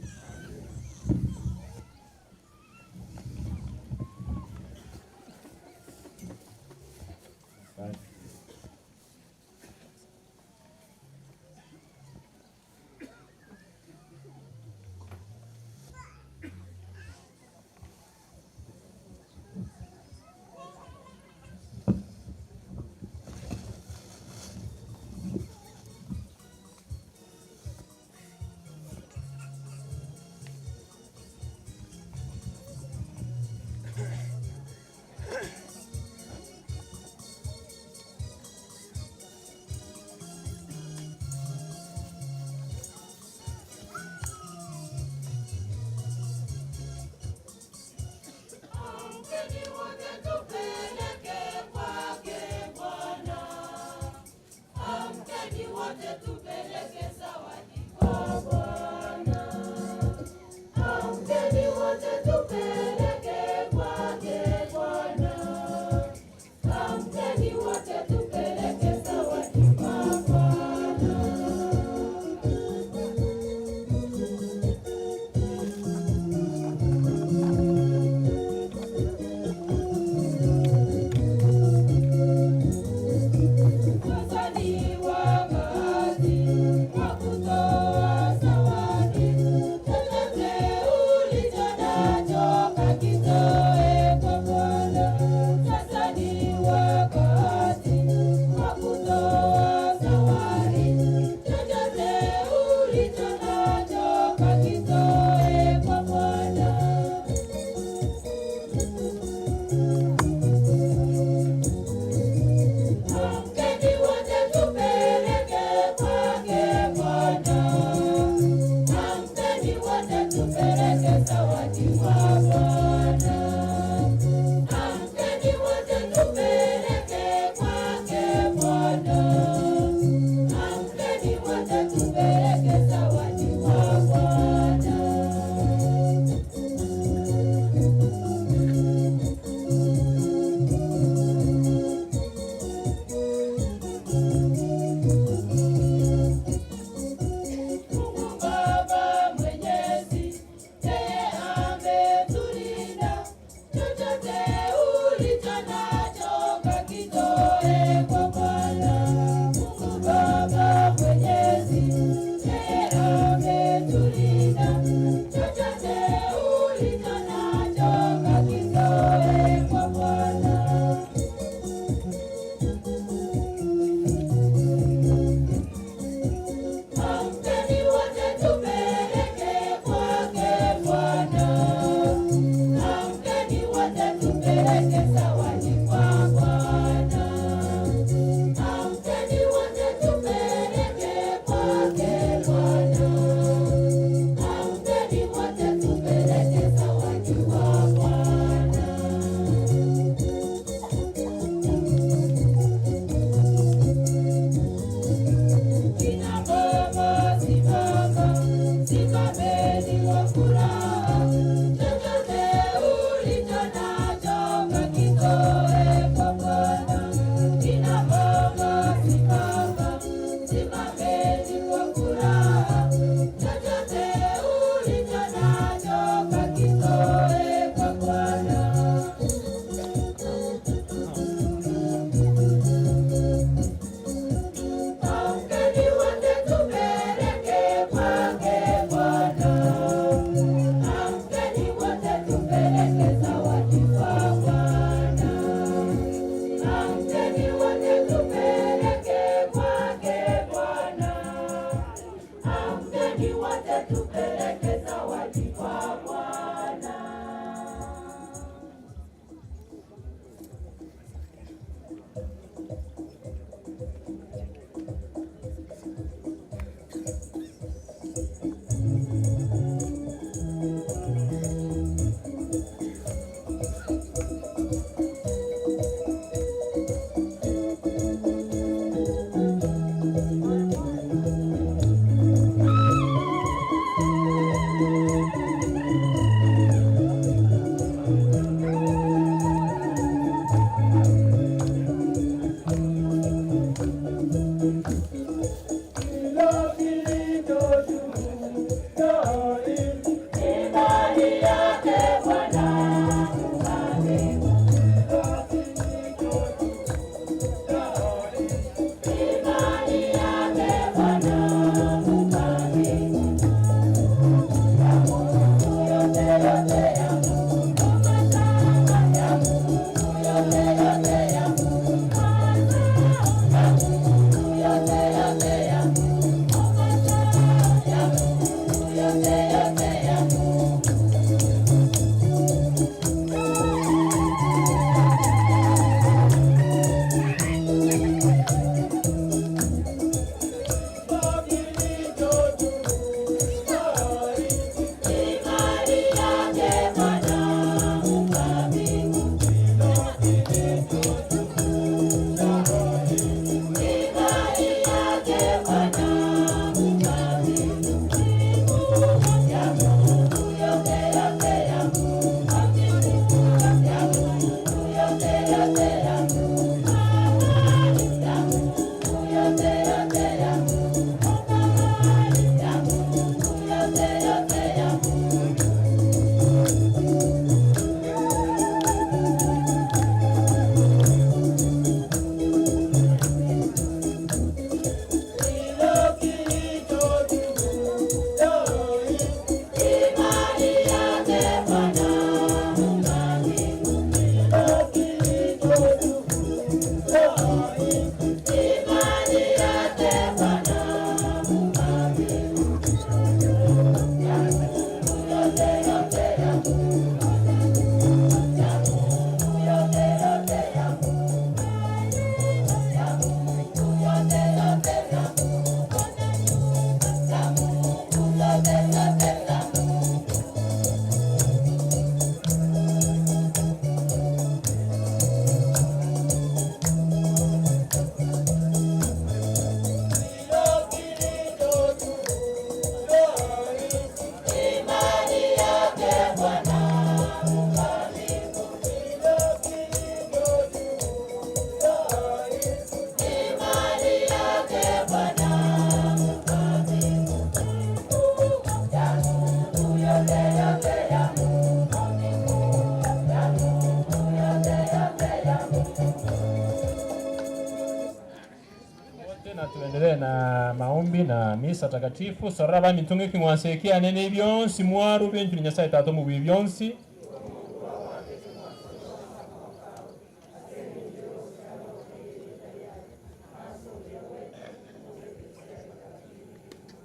S4: Na tuendelee na maombi na misa takatifu. Saraba mitunge king'wansekia nene byonsi mwaru byenchuli Nyasaye tata mubi byonsi.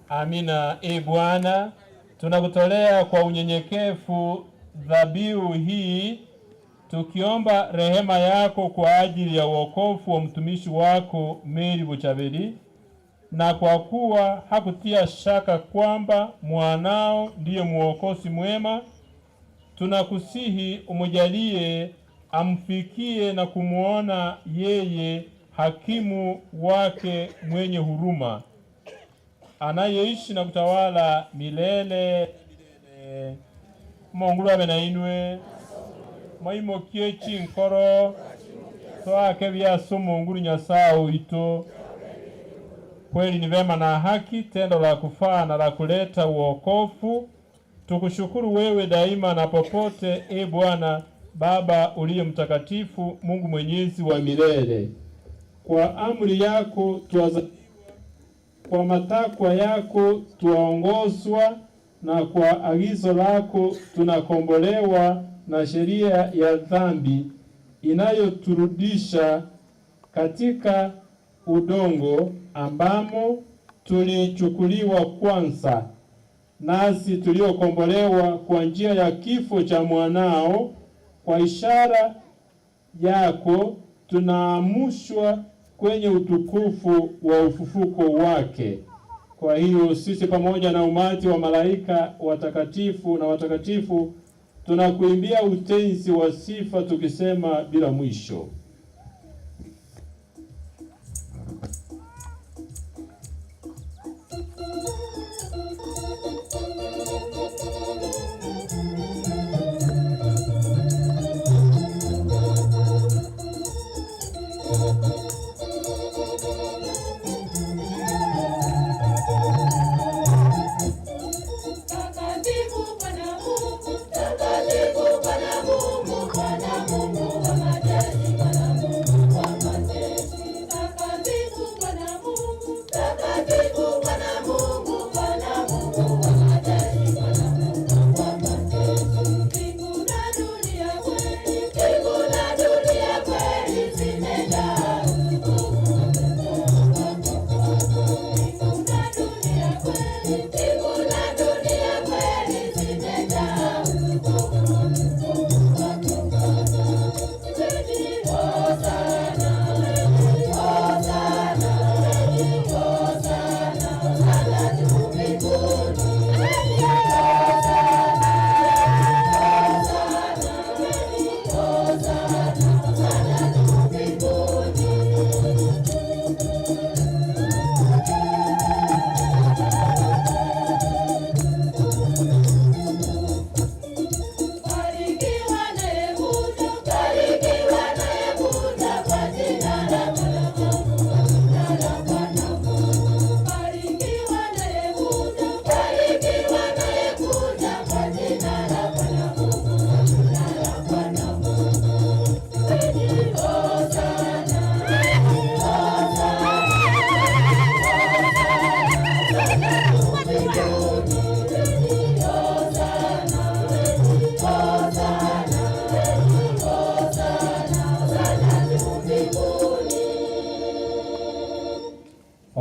S4: Amina. E Bwana, tunakutolea kwa unyenyekevu dhabihu hii, tukiomba rehema yako kwa ajili ya wokovu wa mtumishi wako Mary Bochaberi, na kwa kuwa hakutia shaka kwamba mwanao ndiye mwokozi mwema, tunakusihi umujalie amfikie na kumuona yeye hakimu wake mwenye huruma, anayeishi na kutawala milele milele. Mungu abe na inwe maimokie chinkoro twake byaso Mungu Nyasaye oito. Kweli ni vema na haki, tendo la kufaa na la kuleta uokofu, tukushukuru wewe daima na popote, e Bwana Baba uliye mtakatifu, Mungu mwenyezi wa milele. Kwa amri yako tuwazaliwa, kwa matakwa yako tuwaongozwa, na kwa agizo lako tunakombolewa na sheria ya dhambi inayoturudisha katika udongo ambamo tulichukuliwa kwanza. Nasi tuliokombolewa kwa njia ya kifo cha mwanao, kwa ishara yako tunaamushwa kwenye utukufu wa ufufuko wake. Kwa hiyo sisi pamoja na umati wa malaika watakatifu na watakatifu tunakuimbia utenzi wa sifa tukisema bila mwisho.
S14: Takatifu Bwana Mungu, Bwana Mungu wa majeshi.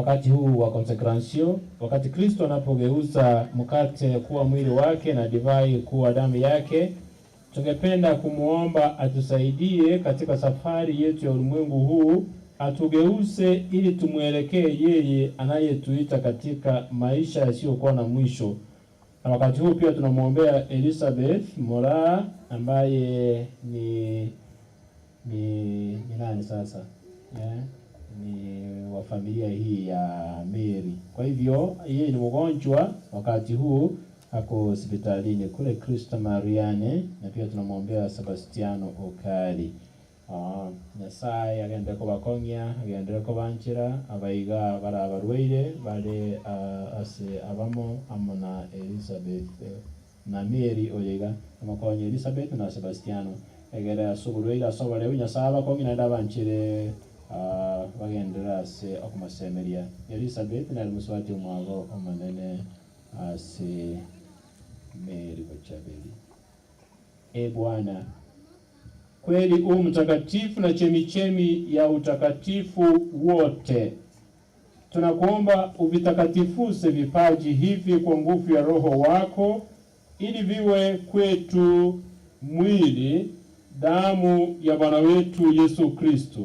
S3: Wakati huu wa konsekransio, wakati Kristo anapogeuza mkate kuwa mwili wake na divai kuwa damu yake, tungependa kumwomba atusaidie katika safari yetu ya ulimwengu huu, atugeuze ili tumwelekee yeye anayetuita katika maisha yasiyokuwa na mwisho. Na wakati huu pia tunamwombea Elizabeth Moraa ambaye ni nani sasa? Yeah, ni wa familia hii ya Mary. Kwa hivyo yeye ni mgonjwa wakati huu ako hospitalini kule Kristo Mariane, na pia tunamwombea Sebastiano Okali. Nyasaye agende kubakonya, agende kubanchira abaiga bara abarwaire bare ase abamo amo na Elizabeth na Mary oyiga amakonya Elizabeth na Sebastiano egere ase oborwaire ase oboreu Nyasaye abakongi naende abanchire bagendera ase okumasemeria. Elizabeth nari muswati omwabo omonene ase Mary Bochaberi. E Bwana, kweli u mtakatifu na chemichemi ya utakatifu wote, tunakuomba uvitakatifuze vipaji hivi kwa nguvu ya Roho wako, ili viwe kwetu mwili damu ya Bwana wetu Yesu Kristo.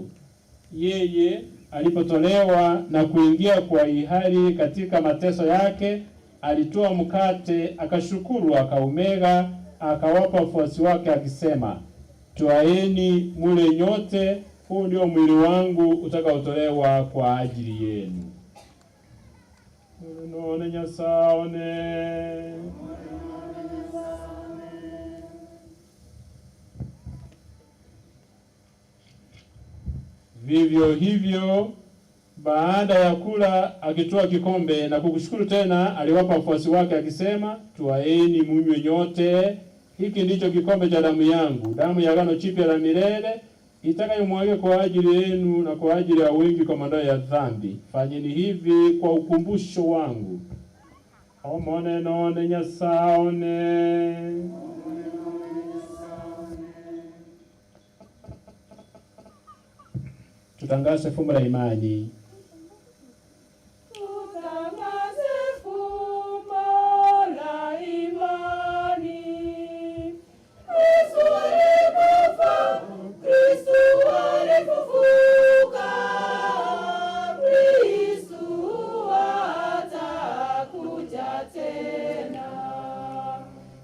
S3: Yeye alipotolewa na kuingia kwa hiari katika mateso yake, alitoa mkate, akashukuru, akaumega, akawapa wafuasi wake akisema, twaeni mule nyote, huu ndio mwili wangu utakaotolewa kwa ajili yenu. None Nyasaye. Vivyo hivyo baada ya kula, akitoa kikombe na kukushukuru tena, aliwapa wafuasi wake akisema, twaeni munywe nyote, hiki ndicho kikombe cha damu yangu, damu ya agano jipya la milele, itakayomwagika kwa ajili yenu na kwa ajili ya wengi kwa maondoleo ya dhambi. Fanyeni hivi kwa ukumbusho wangu. Omone none Nyasaye. Tutangaze fumbo la imani.
S14: Tutangaze fumbo la imani. Kristo alikufa, Kristo alifufuka, Kristo atakuja tena.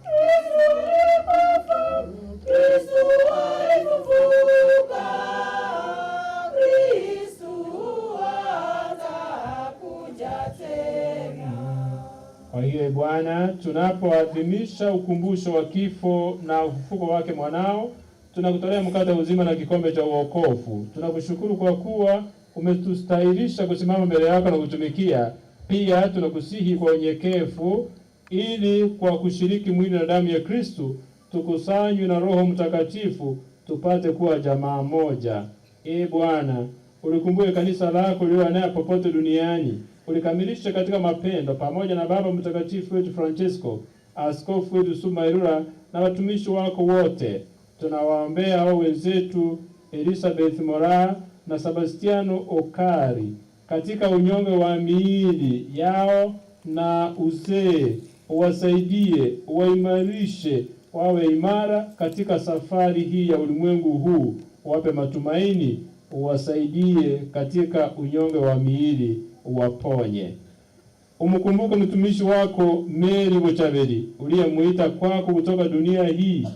S14: Kristo alikufa, Kristo alifufuka, Kristo atakuja tena.
S3: Kwa hiyo Bwana, tunapoadhimisha ukumbusho wa kifo na ufufuko wake mwanao, tunakutolea mkate wa uzima na kikombe cha uokovu. Tunakushukuru kwa kuwa umetustahilisha kusimama mbele yako na kutumikia. Pia tunakusihi kwa unyenyekevu, ili kwa kushiriki mwili na damu ya Kristo tukusanywe na Roho Mtakatifu tupate kuwa jamaa moja. E Bwana, ulikumbuke kanisa lako lililoenea popote duniani, ulikamilishe katika mapendo, pamoja na Baba Mtakatifu wetu Francesco, askofu wetu Suma Irula na watumishi wako wote. Tunawaombea hao wenzetu Elizabeth Moraa na Sebastiano Okari katika unyonge wa miili yao na uzee, uwasaidie, uwaimarishe, wawe imara katika safari hii ya ulimwengu huu, wape matumaini, uwasaidie katika unyonge wa miili, uwaponye. Umkumbuke mtumishi wako Mary Bochaberi uliyemuita kwako kutoka dunia hii,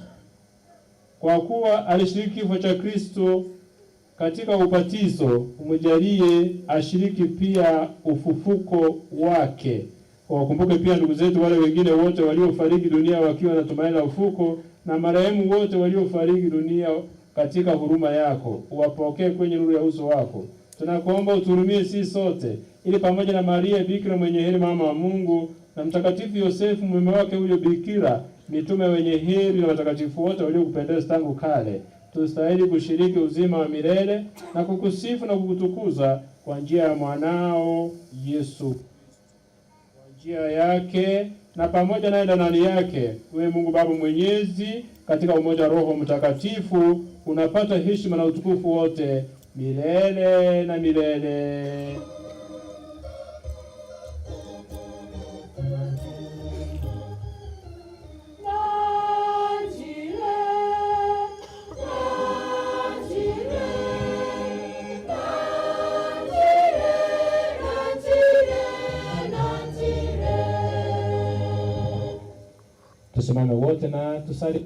S3: kwa kuwa alishiriki kifo cha Kristo katika ubatizo, umjalie ashiriki pia ufufuko wake. Wakumbuke pia ndugu zetu wale wengine wote waliofariki dunia wakiwa na tumaini la ufufuko, na marehemu wote waliofariki dunia katika huruma yako, uwapokee kwenye nuru ya uso wako. Tunakuomba utuhurumie sisi sote, ili pamoja na Maria Bikira mwenye heri, mama wa Mungu, na Mtakatifu Yosefu mume wake huyo Bikira, mitume wenye heri na watakatifu wote waliokupendeza tangu kale, tustahili kushiriki uzima wa milele na kukusifu na kukutukuza kwa njia ya mwanao Yesu. Kwa njia yake na pamoja naye na ndani yake, wewe Mungu Baba Mwenyezi, katika umoja wa Roho Mtakatifu, unapata heshima na utukufu wote milele na milele. Tusimame wote na tusali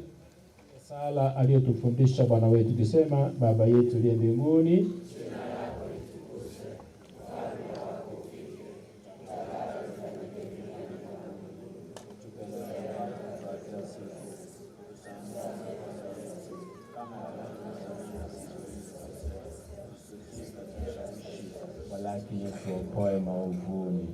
S3: sala aliyotufundisha Bwana wetu tukisema: Baba yetu uliye mbinguni, walakini tuokoe maovuni.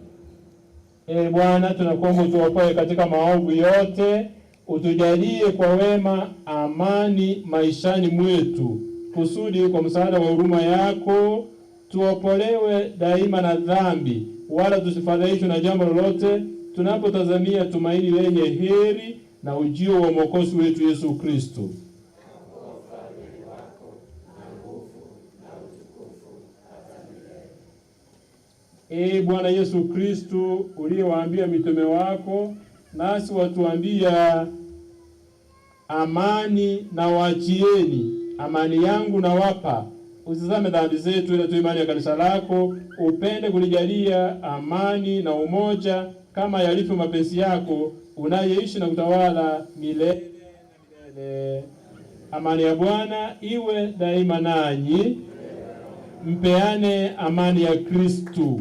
S3: Ee Bwana, tunakuomba utuokoe katika maovu yote, utujalie kwa wema amani maishani mwetu, kusudi kwa msaada wa huruma yako tuokolewe daima na dhambi, wala tusifadhaishwe na jambo lolote, tunapotazamia tumaini lenye heri na ujio wa Mwokozi wetu Yesu Kristo. Ee Bwana Yesu Kristo, uliyewaambia mitume wako, nasi watuambia, amani na waachieni, amani yangu nawapa, usizame dhambi zetu, ila tu imani ya kanisa lako, upende kulijalia amani na umoja kama yalivyo mapenzi yako, unayeishi na kutawala milele na milele. Amani ya Bwana iwe daima nanyi. Mpeane amani ya Kristo.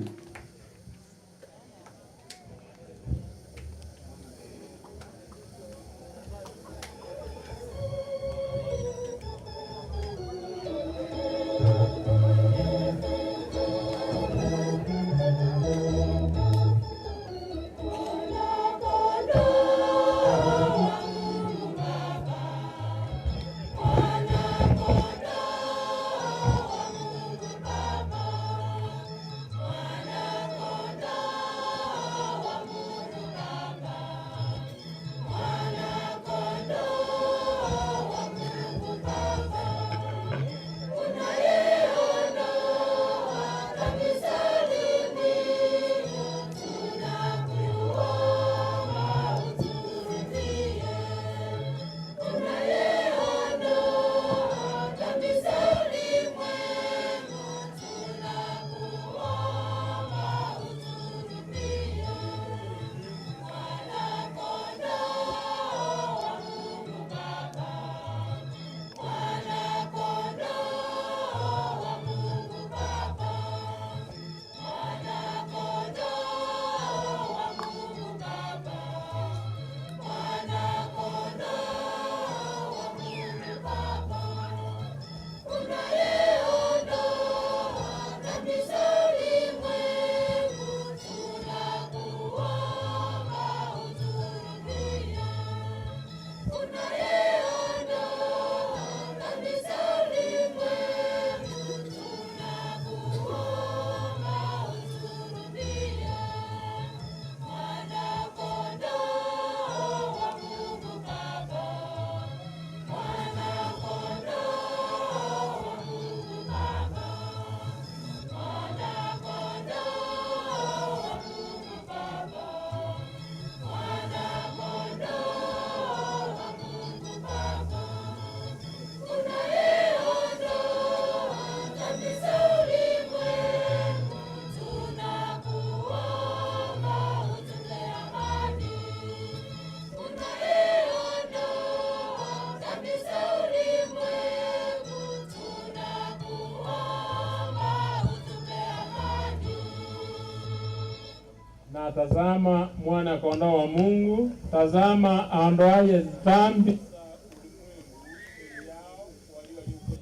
S3: Na tazama mwana kondoo wa Mungu, tazama aondoaye dhambi za ulimwengu. Yao walioliko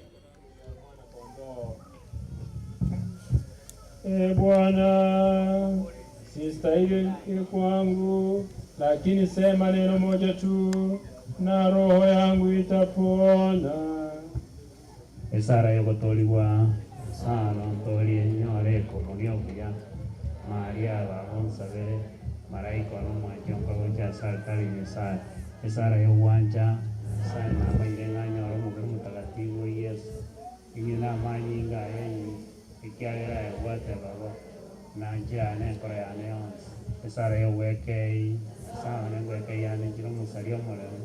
S3: mwana kondoo. E Bwana, sistahili kwangu, lakini sema neno moja tu na roho yangu itapona.
S16: Esara yogotoligwa sara ntorie nyore komunio buya Maria babonsabere maraika nomwancho nkagocha saltari Nyasaye esara yogwancha Nyasaye namaire ng'anyore omobere omotakatifu Yesu inye namanyinga aye ekiagera yabwate babo nanche yane enkoro yane yonsi esara yogwekei Nyasaye one ngwekei yane nchire omosari omorero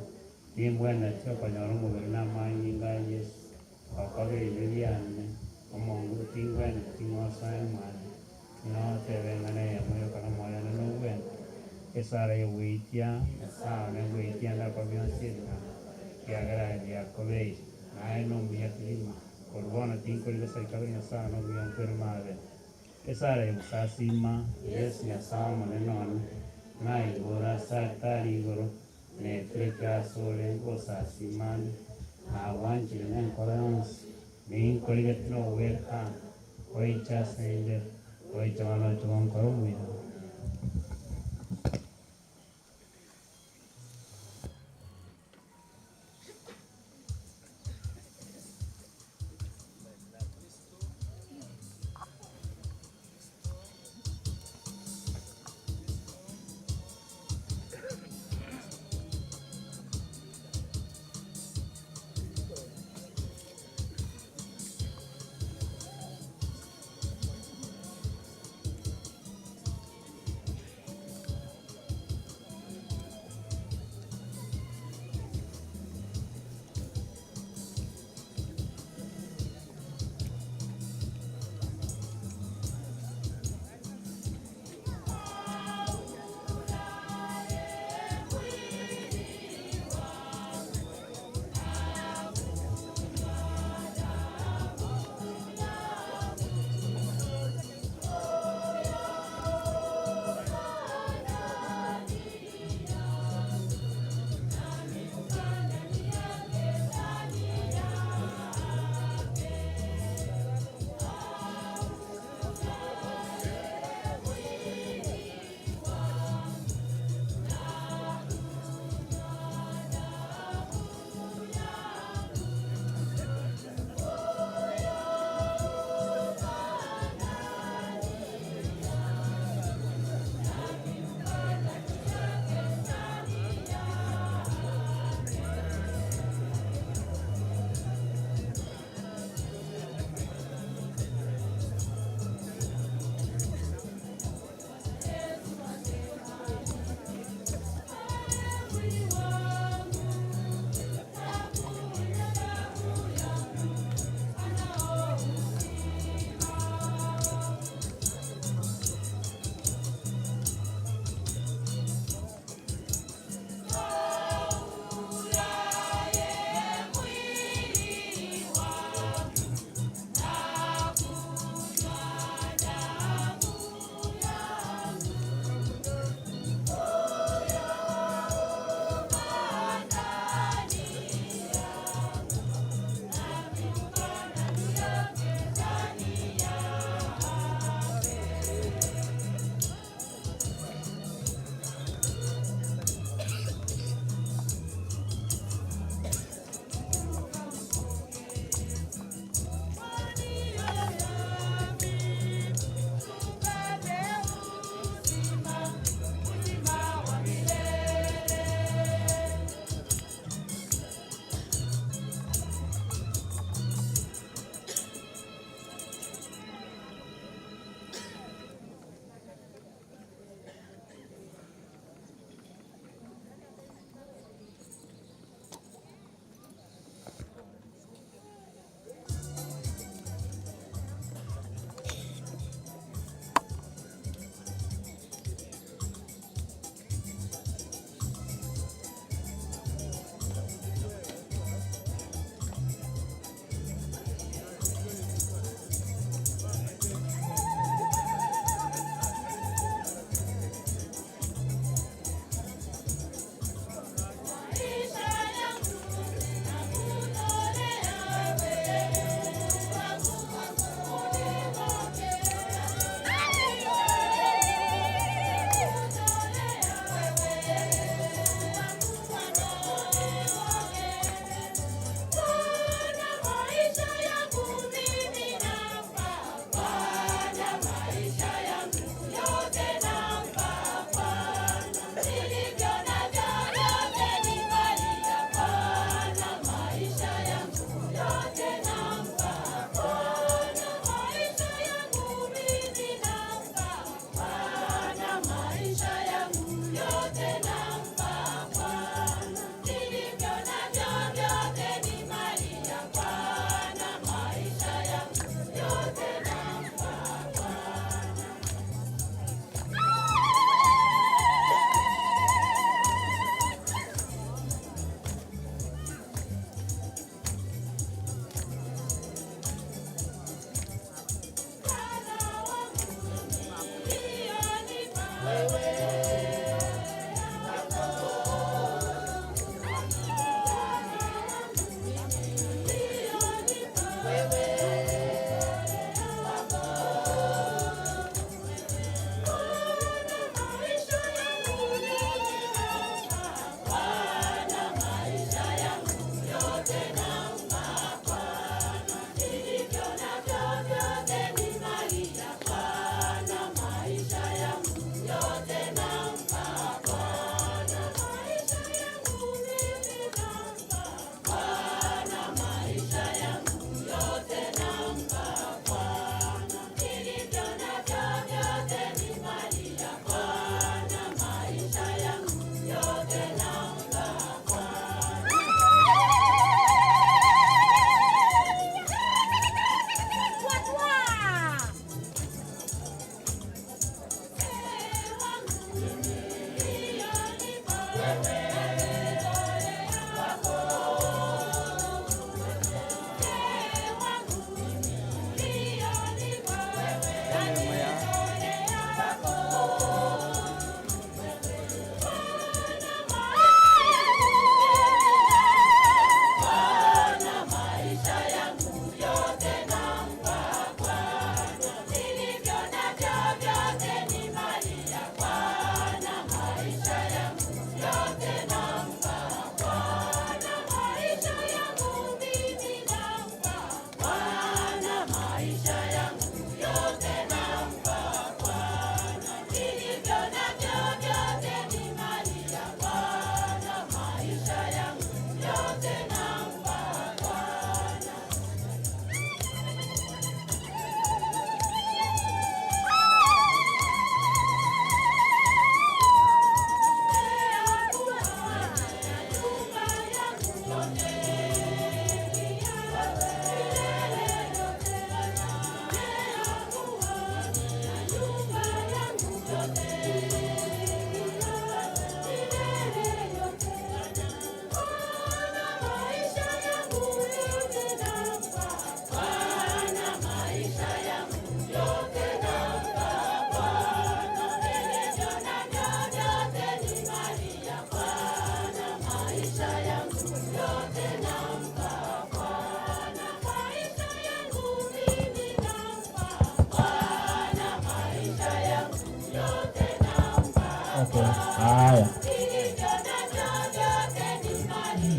S16: timbwenereti okonyora omobere namanyinga aye Yesu okobere ebibe biane omongu tingwenereti ng'osoe mwane notebeng'ana eyemo yokora moyone nobwene Esara yogweitia nyasaye negweitia ndakwa bionsi ebina kiagera biakobeire naye nomuya kirima korwa tinkori gosaika nyasaye nomuya nkwere mabe. Esara yogosasima Yesu nyasaye omonene one naigoro ase altari igoro netureke ase ore ngosasimane nagwanchire nenkoro yonsi ninkorigete nogweka oicha ase inde oicha bono ocha gonkora omuya.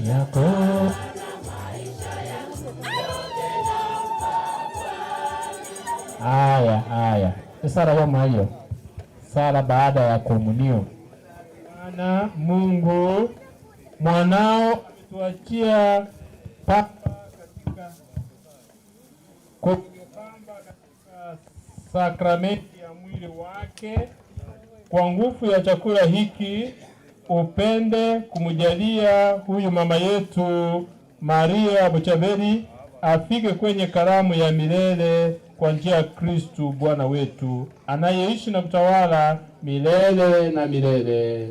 S16: yako. Aya, aya, sara ya mayo sala baada ya komunio.
S4: Bwana Mungu mwanao ametuachia papa katika kupamba katika sakramenti ya mwili wake. Kwa nguvu ya chakula hiki upende kumjalia huyu mama yetu Maria Bochaberi afike kwenye karamu ya milele kwa njia ya Kristu Bwana wetu anayeishi na kutawala milele na milele.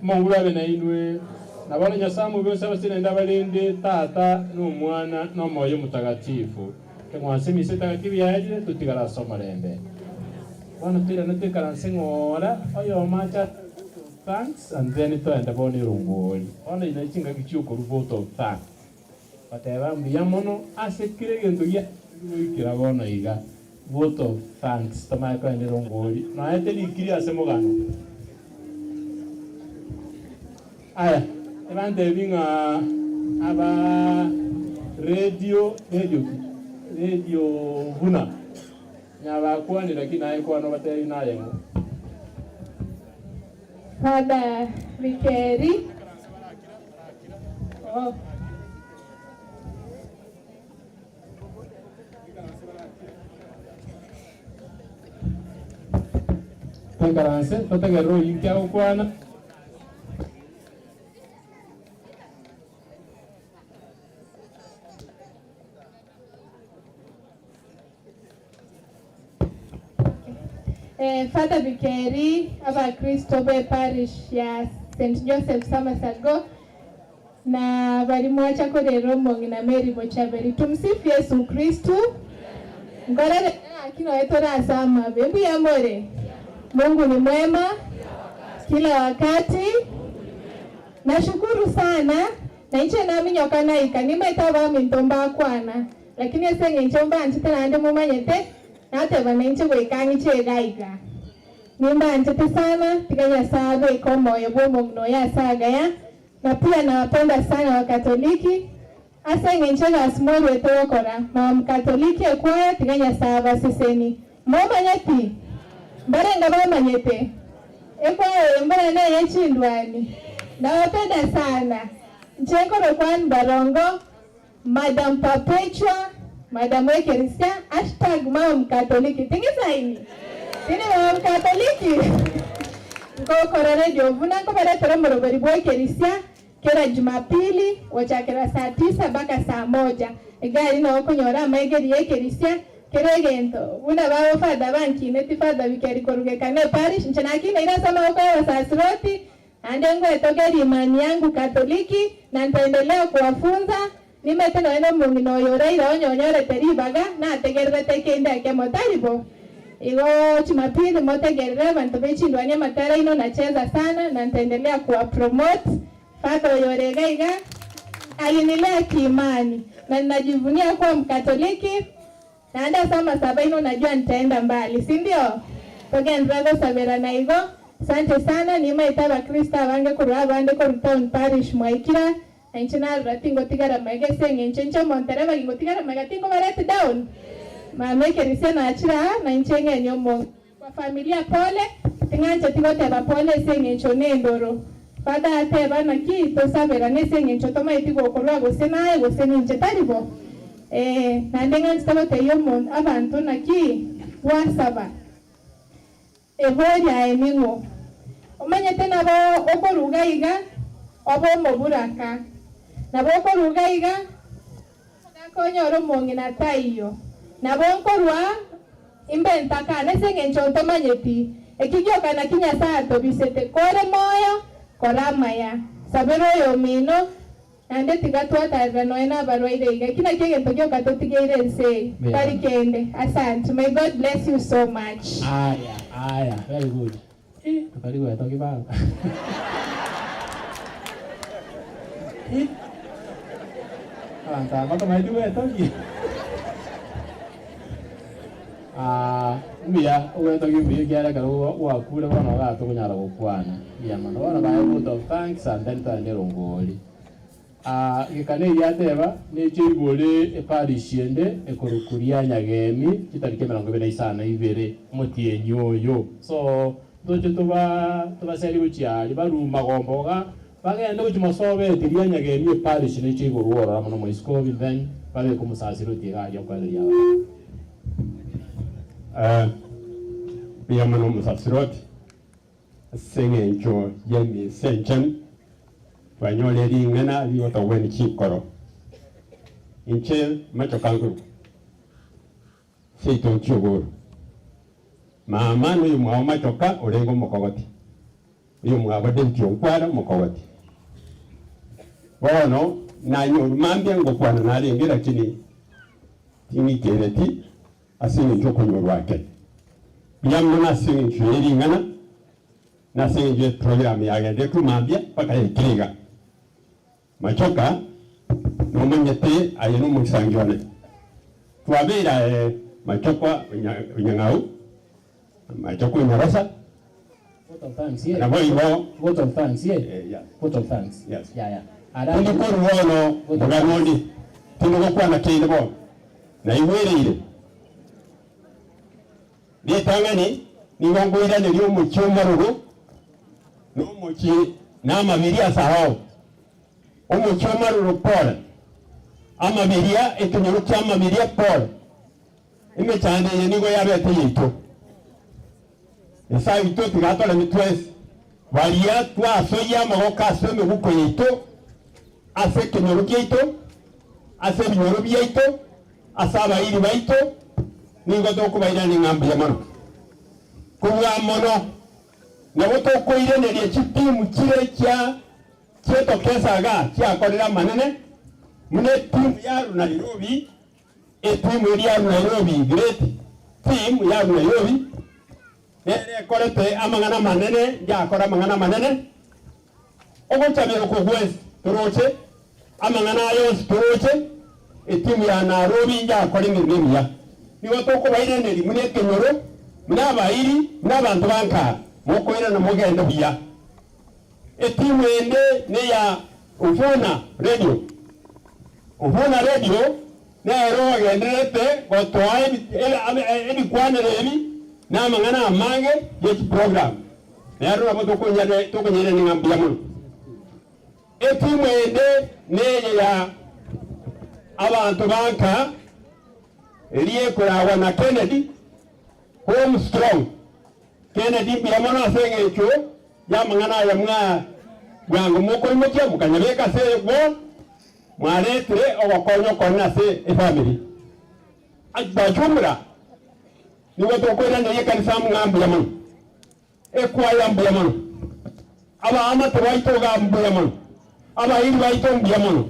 S4: Mungu abe na inwe na bana Nyasaye byose abasinenda balinde tata n'umwana n'omwoyo mutagatifu kemwanse mise takatifu yaje tutigara somalembe bana twira ntuikaranse ng'ora oyo macha thanks and then twenda boni rungoli ona ina chinga kichuko vote of thanks bateba mbuya mono ase kire gento gia gwikira bono iga vote of thanks tamaye kwende rungoli naete likiri ase mugano aya ebante binga aba radio radio huna nyabakwani lakini naye kwano bateri naye ngo
S15: Father Vikeri. Oh.
S4: Tekaranse totegerro yinkia gukwana
S15: Father Vikeri aba Kristo be parish ya St. Joseph Samasago na balimwacha korero mongi na Mary Bochaberi. Tumsifu Yesu Kristu. Ngorere akino etora sama bebu ya more. Mungu ni mwema kila wakati. Nashukuru sana na iche nami nyokana ikanima itaba mintomba kwana lakini ese ngenchomba nchite nande mumanyete nateba nenche goikangi chegaiga nimba nchite sana tiganya sago ikomoyo bomo mno ya saga ya na pia nawapenda sana Wakatoliki asa ngenche gasimorwe tokora mama Mkatoliki ekwaya tiganya saba siseni momanyeti mbarenga bamanyete ekwaya mbona naye chindwani nawapenda sana nchenkoro kwan barongo Madam Perpetua Madam Ekerisia hashtag mama Mkatoliki tingisaini tini mama Mkatoliki nkokora radio vuna nkobaretera omorobori bwa Ekerisia kera Jumapili wachakera saa 9 mpaka saa 1 egari nookonyora amaegeri ya Ekerisia kera egento buna babo Father bankineti Father Vikeri korugekane parish nche nakine irasoma okoya basasiroti ande ngwetogeri imani yangu Katoliki na nitaendelea kuwafunza nimete noeno mung'ina oyo oraire onyonyorete ribaga nategererete kende ake motaribo igo Jumapili motegerere abantu bechindwania matara ino nacheza sana na nitaendelea kuwa promote. Father oyo oregaiga alinilea kiimani na ninajivunia kuwa Mkatoliki naanda sama saba ino najua nitaenda mbali, si ndio? Togendrago sabera na igo asante sana nimaita abakristo abange korwa abande korwa town parish mwaikira nainche narora tingotigara maega ase eng'encho inche omontereba gingotigara maega tingobarete down mama ekerisia nachira nainche ng'enye omonto kwa familia pole ting'anche tigoteba pole ase eng'encho na endoro Father ateba naki tosabera ase eng'encho tomaeti gokorwa gose naye gose ninche taribo naende ng'anche togotebia omonto abanto naki gwasaba ebori aye ning'o omanyete nabo okoruga iga oba omoburaka nabo okoruga iga gakonyora omong'ina taiyo nabo nkorwa imbe ntakana ase eng'encho ntomanyeti ekigiokana ki Nyasaye atobisete kore moyo kora amaya sabera oyo omino naende tiga twatarera noe na abarwaire iga eki nakio egento gioka totigeire ense eye tari kende. Asante, may God bless you so much.
S3: Aya, aya, very good. Tukariweta kibao. Abantu abatomaiti mbuya ugwetoki mbuya kiarekera gwakure bono gatukunyara gukwana mbuya mono bono bae vote of thanks and then twende rongori. Gikane yateba neche igore eparish ende ekorukuria Nyagemi chitariki 25 motienyi oyo. So toche tuba tubaseri gochiari baruma gomboga bagenda gochimosobe tiria Nyagemi eparish neche igorwora mono moiskobi then babe kumusasiro tiga ya kwaria.
S17: Biyamano musasiroti seng'encho yemi senchen twanyole ring'ana rigotoweni chikoro inche machokankuru seito nchiogoro mama n'oyo mwao machoka orengo mokogoti oyo mwabo David Onkwara mokogoti bono nanyoru mambia ngokwana narenge lakini ting'ikereti ase eng'encho okonyorwa ake biyamno nase eng'encho yering'ana nase eng'encho eprogram yagende tumambia mpaka yekiriga machoka nomanyete aye nomusangione twabera machoka unyang'au machoka unyarasa.
S2: Vote of thanks, yeah.
S17: Nabo igo
S2: Vote of thanks, yeah.
S17: Yeah.
S2: Vote of thanks.
S17: Yes.
S2: Yeah, yeah.
S17: Tindikoruono muganondi tindogokwana kende bono naigwereire ritang'ani nigo ngwiraneria omochi omaroro na omochi na amabiri asao omochi omaroro pole amabiria ekenyoro kia amabiria pole emechando eye nigo yabete yaito Nyasaye oito tigatore mitwesi baria twasoyia amagoko ase emiguko yaito ase ekenyoro kiaito ase ebinyoro biaito ase abairi baito nigo tokobairania ng'ambuya ya mono kobua mono nabo tokoireneria chitimu chire chia chietokesaga chiakorera amanene muna etimu ya Nairobi etimu eria ya Nairobi great team ya Nairobi nere ekorete amang'ana manene yakora amang'ana manene ogochabera okogwesi toroche amang'ana ayonsi toroche etimu ya Nairobi yakora emirimo emiya nigo tokobairaneri muna ekenyoro muna abairi muna abanto banka mokoirana mogende buya etimu ende neya Uvuna Radio Uvuna Radio nero ogenderete gotoa ebikwanero ebi na amang'ana amange yechi program nero nabo tokonyerani ng'a mbuya mono etimu ende neye ya abantu banka eriekoragwa na Kennedy Home Strong Kennedy mbuya mono ase eng'encho ya amang'ana aya mwa bwango mokoimokia mokanyabeka ase bo mwaretire ogokonya okona ase efamily bachumura nigo tokoiraneria ekanisa ng'a mbuya mono ekwaya mbuya mono abaamate baito ga mbuya mono abairi baito mbuya mono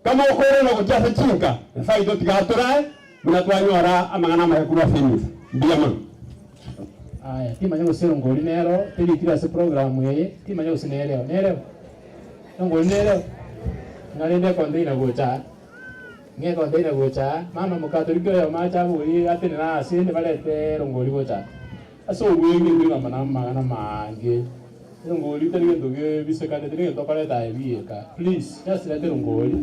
S17: kama okoirana gochia ase chinka nyasaye oito tigatorae muna twanyora amang'ana amaya korwa ase emisa mbuya mono.
S3: Aya timanya gose ngori nero terikire ase program eye timanya gose nereo nereo ngori nereo narende container gocha nge container gocha mama mukatoliki oyo macha buri atenena ase ne barete rongori gocha ase obwenge bwi mama na magana mange rongori tari gento ge bisekane tari gento koreta ebieka please just lete rongori.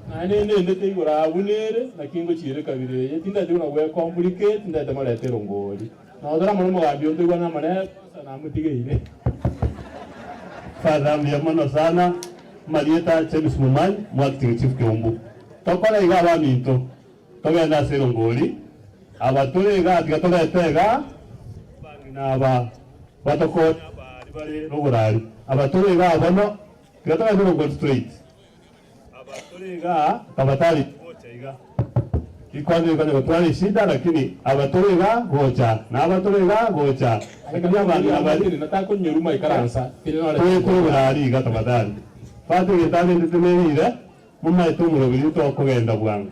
S3: Nane ndete igora abunere nakingo chire kabire tindate una we complicate tindate marete rongori na odora mono mugambi onde gwana mane na mutigeire.
S18: Father mbuya sana Marieta James Mumanyi mwacting chief Kiumbu tokora iga abaminto togenda ase rongori abatore iga tiga toretega bang'ina aba batokonya abari bare rogorari abatore iga abono tiga togenda rongori straight abatorega kabatari gocha iga ikwanze kwanza gotwara shida lakini abatorega gocha na abatorega gocha lakini abantu abari
S3: nataka kunyuruma ikaransa
S18: twetwe iga tabatari fatu getane ntemerire mumaite omurobiri tokogenda bwangu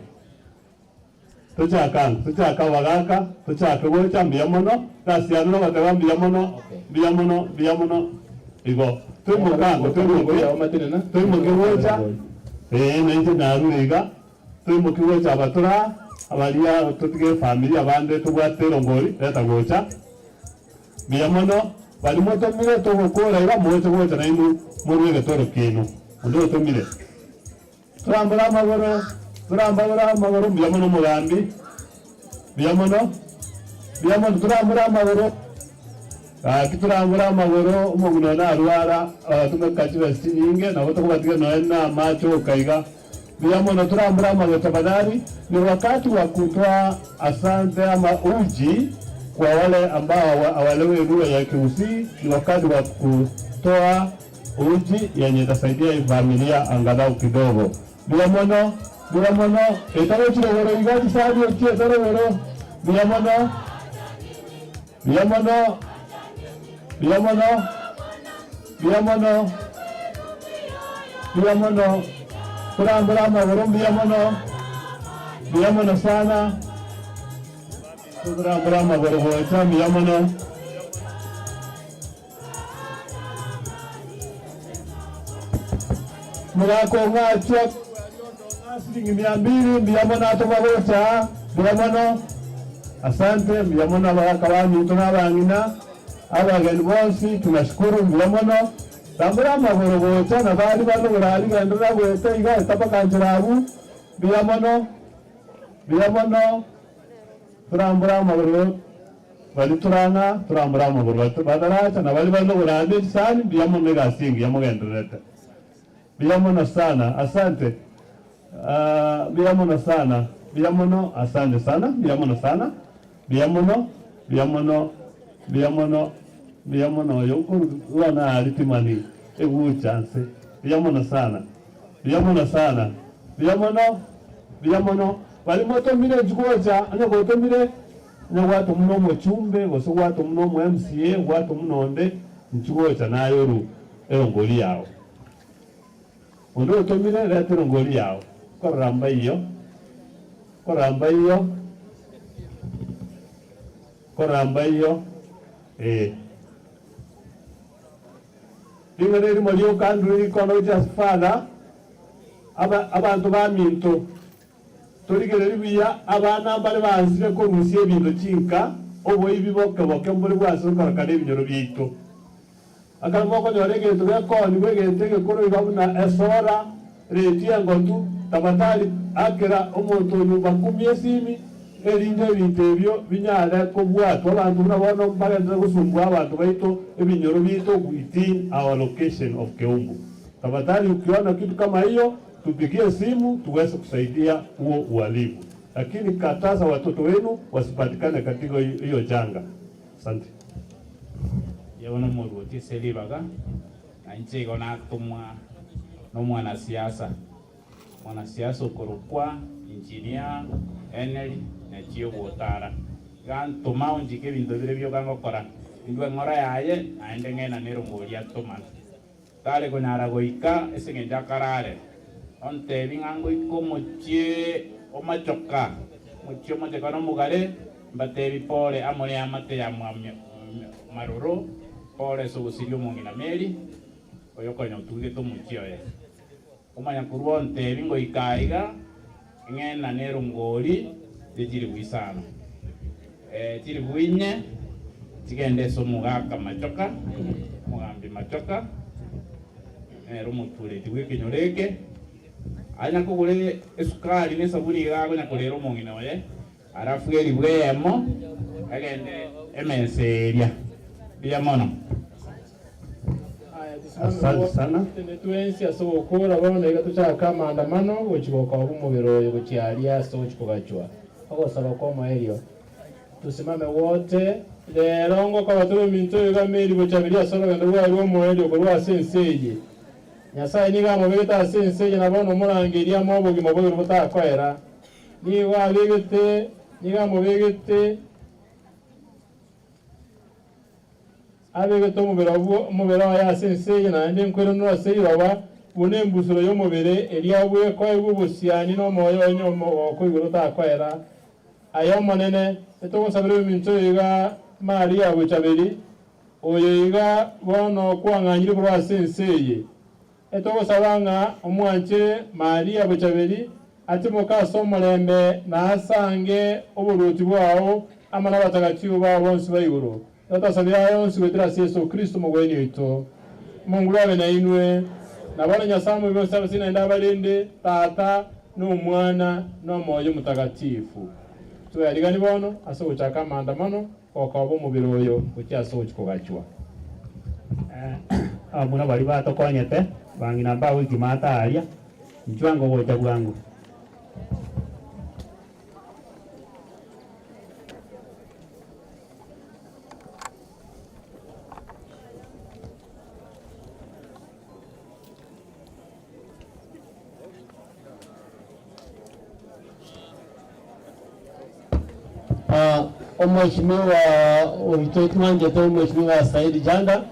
S18: tuchaka tuchaka bagaka tuchaka gocha mbuya mono gasiano bateba mbuya mono mbuya mono mbuya mono igo twimukango twimuke gocha nainche narure iga twimuke gocha abatura abaria tutige familia abande tubwate erongori reta gocha mbuya mono Bali motomire togokora iga moche gocha nainu morwe getoro kinu. Onde otomire. Turambura amagoro, turambura amagoro mbuya mono omogambi. Mbuya mono. Mbuya mono turambura amagoro. Aki turambura amagoro omoguna narwara abatumeka chibesa chinyinge nabo tokobatiga noe na amache okaiga. Mbuya mono turambura amagoro tafadhali. Ni wakati wa kutoa asante ama uji kwa wale ambao hawaelewi lugha ya Kiusii. Ni wakati wa kutoa uji yenye itasaidia familia angalau kidogo. Mbuya mono, mbuya mono, etaro chirogoro iga chisani ochie etorogoro. Mbuya mono, mbuya mono, mbuya mono, mbuya mono, mbuya mono, kurambura amagoro mbuya mono, mbuya mono sana. Kurambura amagoro gocha mbuya mono. Mugako ng'achia shilingi 200 mbuya mono atomagocha mbuya mono. Asante mbuya mono abagaka baminto na abang'ina abageni bonsi tunashukuru mbuya mono. Rambura amagoro gocha na bari bano borari gendera goeta iga etapakanchera abu mbuya mono, mbuya mono. Turambura amagoro bari turang'a turambura amagoro badaracha na bari bano borande chisani mbuya mono egasi engiya mogendererete. Mbuya mono sana, asante. Mbuya mono sana, mbuya mono, asante sana, mbuya mono sana, mbuya mono, mbuya mono, mbuya mono, mbuya mono. Oyo wana aritimani eguchanse. Mbuya mono sana, mbuya mono sana, mbuya mono, mbuya mono. Bari motomire nchikocha, anya gotomire nya gwatomuno omochumbe gose gwatomuno omo MCA gwatomuno onde nchikocha nayoru erongori yao. Onde otomire reta erongori yao. Koramba iyo, koramba iyo, koramba iyo. Ring'ana erimo rioka rikono just father abantu baminto torigereri buya abana mbare bansire korusia ebinto chinka oboibi boke boke mbori bwasire korakana ebinyoro biaito. Akara mokonyora egento gekoni bwegento egekoro iga buna esora reti engotu tafadhali akera omonto nyumba kumi esimi erinde ebinto ebio binyare kobwatwa abanto buna bono bagendere gosumbua abanto baito ebinyoro biaito within our location of Keumbu. Tafadhali ukiona kitu kama hiyo tupigie simu tuweze kusaidia huo uhalifu, lakini kataza watoto wenu wasipatikane katika hiyo janga. Asante.
S1: Yabona moruoti selibaga na nche igo natumwa no mwanasiasa mwanasiasa okorokwa engineer Henry nachio gotara gantoma onjike ebinto bire biokangokora indwe ng'ora yaye naende ng'ena nerongori atomana tare konyara goika ase eng'encho akarare ontebi ng'a ngoika omochie omachoka mochie omochoka na omogare mbatebi pore amore amate ya maroro pore ase ogosiria omong'ina Mary oyo okonya otugete omochie oye omanya korwa ontebi ngoika iga ng'ena nerongori chiri bwisano chiri bwinye chigende ase omogaka Machoka omogambi Machoka nere omotureti bwa ekenyoro eke anya kogora esukari na esabuni iga akonya korera omong'ina oye alafu eribwa eyemo agende emesa eria mbuya mono.
S18: Asante sana.
S3: Twensi ase ogokora bono iga tochaka maandamano gochigoka omobere oyo gochiaria ase gochikogachwa ogosaba kwa omoerio tusimame wote lero ngokoba tore ominto iga Mary gochaberia ase orogendo rwaye rwa omoerio korwa ase ense eye. Nyasaye nigo amobegete ase ense eye na bono omorangeria amo obogima bwaigoro botakoera. Nigo abegete, nigo amobegete abegete omobere omobere oye ase ense eye naende nkwerenwa ase eiroba buna embusuro y'omobere eria bwekoegwa obosiani na omoyo oye omogoko igoro otakoera. Aye omonene etogosabera eminto iga Maria Bochaberi oyo iga bono kwang'anyire korwa ase ense eye. Etogosaba ng'a omwanche Maria Bochaberi atimoke ase omorembe na asange oboruoti bwao ama na abatagatifu bao bonsi ba igoro. Tatasabira yonsi gwetera ase Yesu Kristo mogweni oito. Mungu abe na inwe na bwana Nyasaye mwebose abasina ndabalinde tata n'omwana n'omwoyo mutakatifu. Tuyarigani bono ase gochaka amaandamano gokoba omobere oyo gochia ase gochi kogachwa.
S16: Abamuna bari batokonyete bang'ina mbagwikima aria nchwango gocha bwango.
S9: Omheshimiwa oitwetumanjete Mheshimiwa Said Janda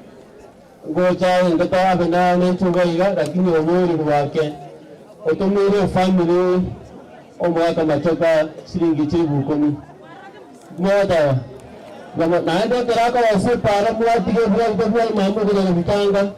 S9: ngocha ngata abena nenchunga iga lakini omwiri wake otumire family omwaka machoka shilingi 10,000 mwata naenda keraka wase para mwatige bwa bwa mamu kuja vitanga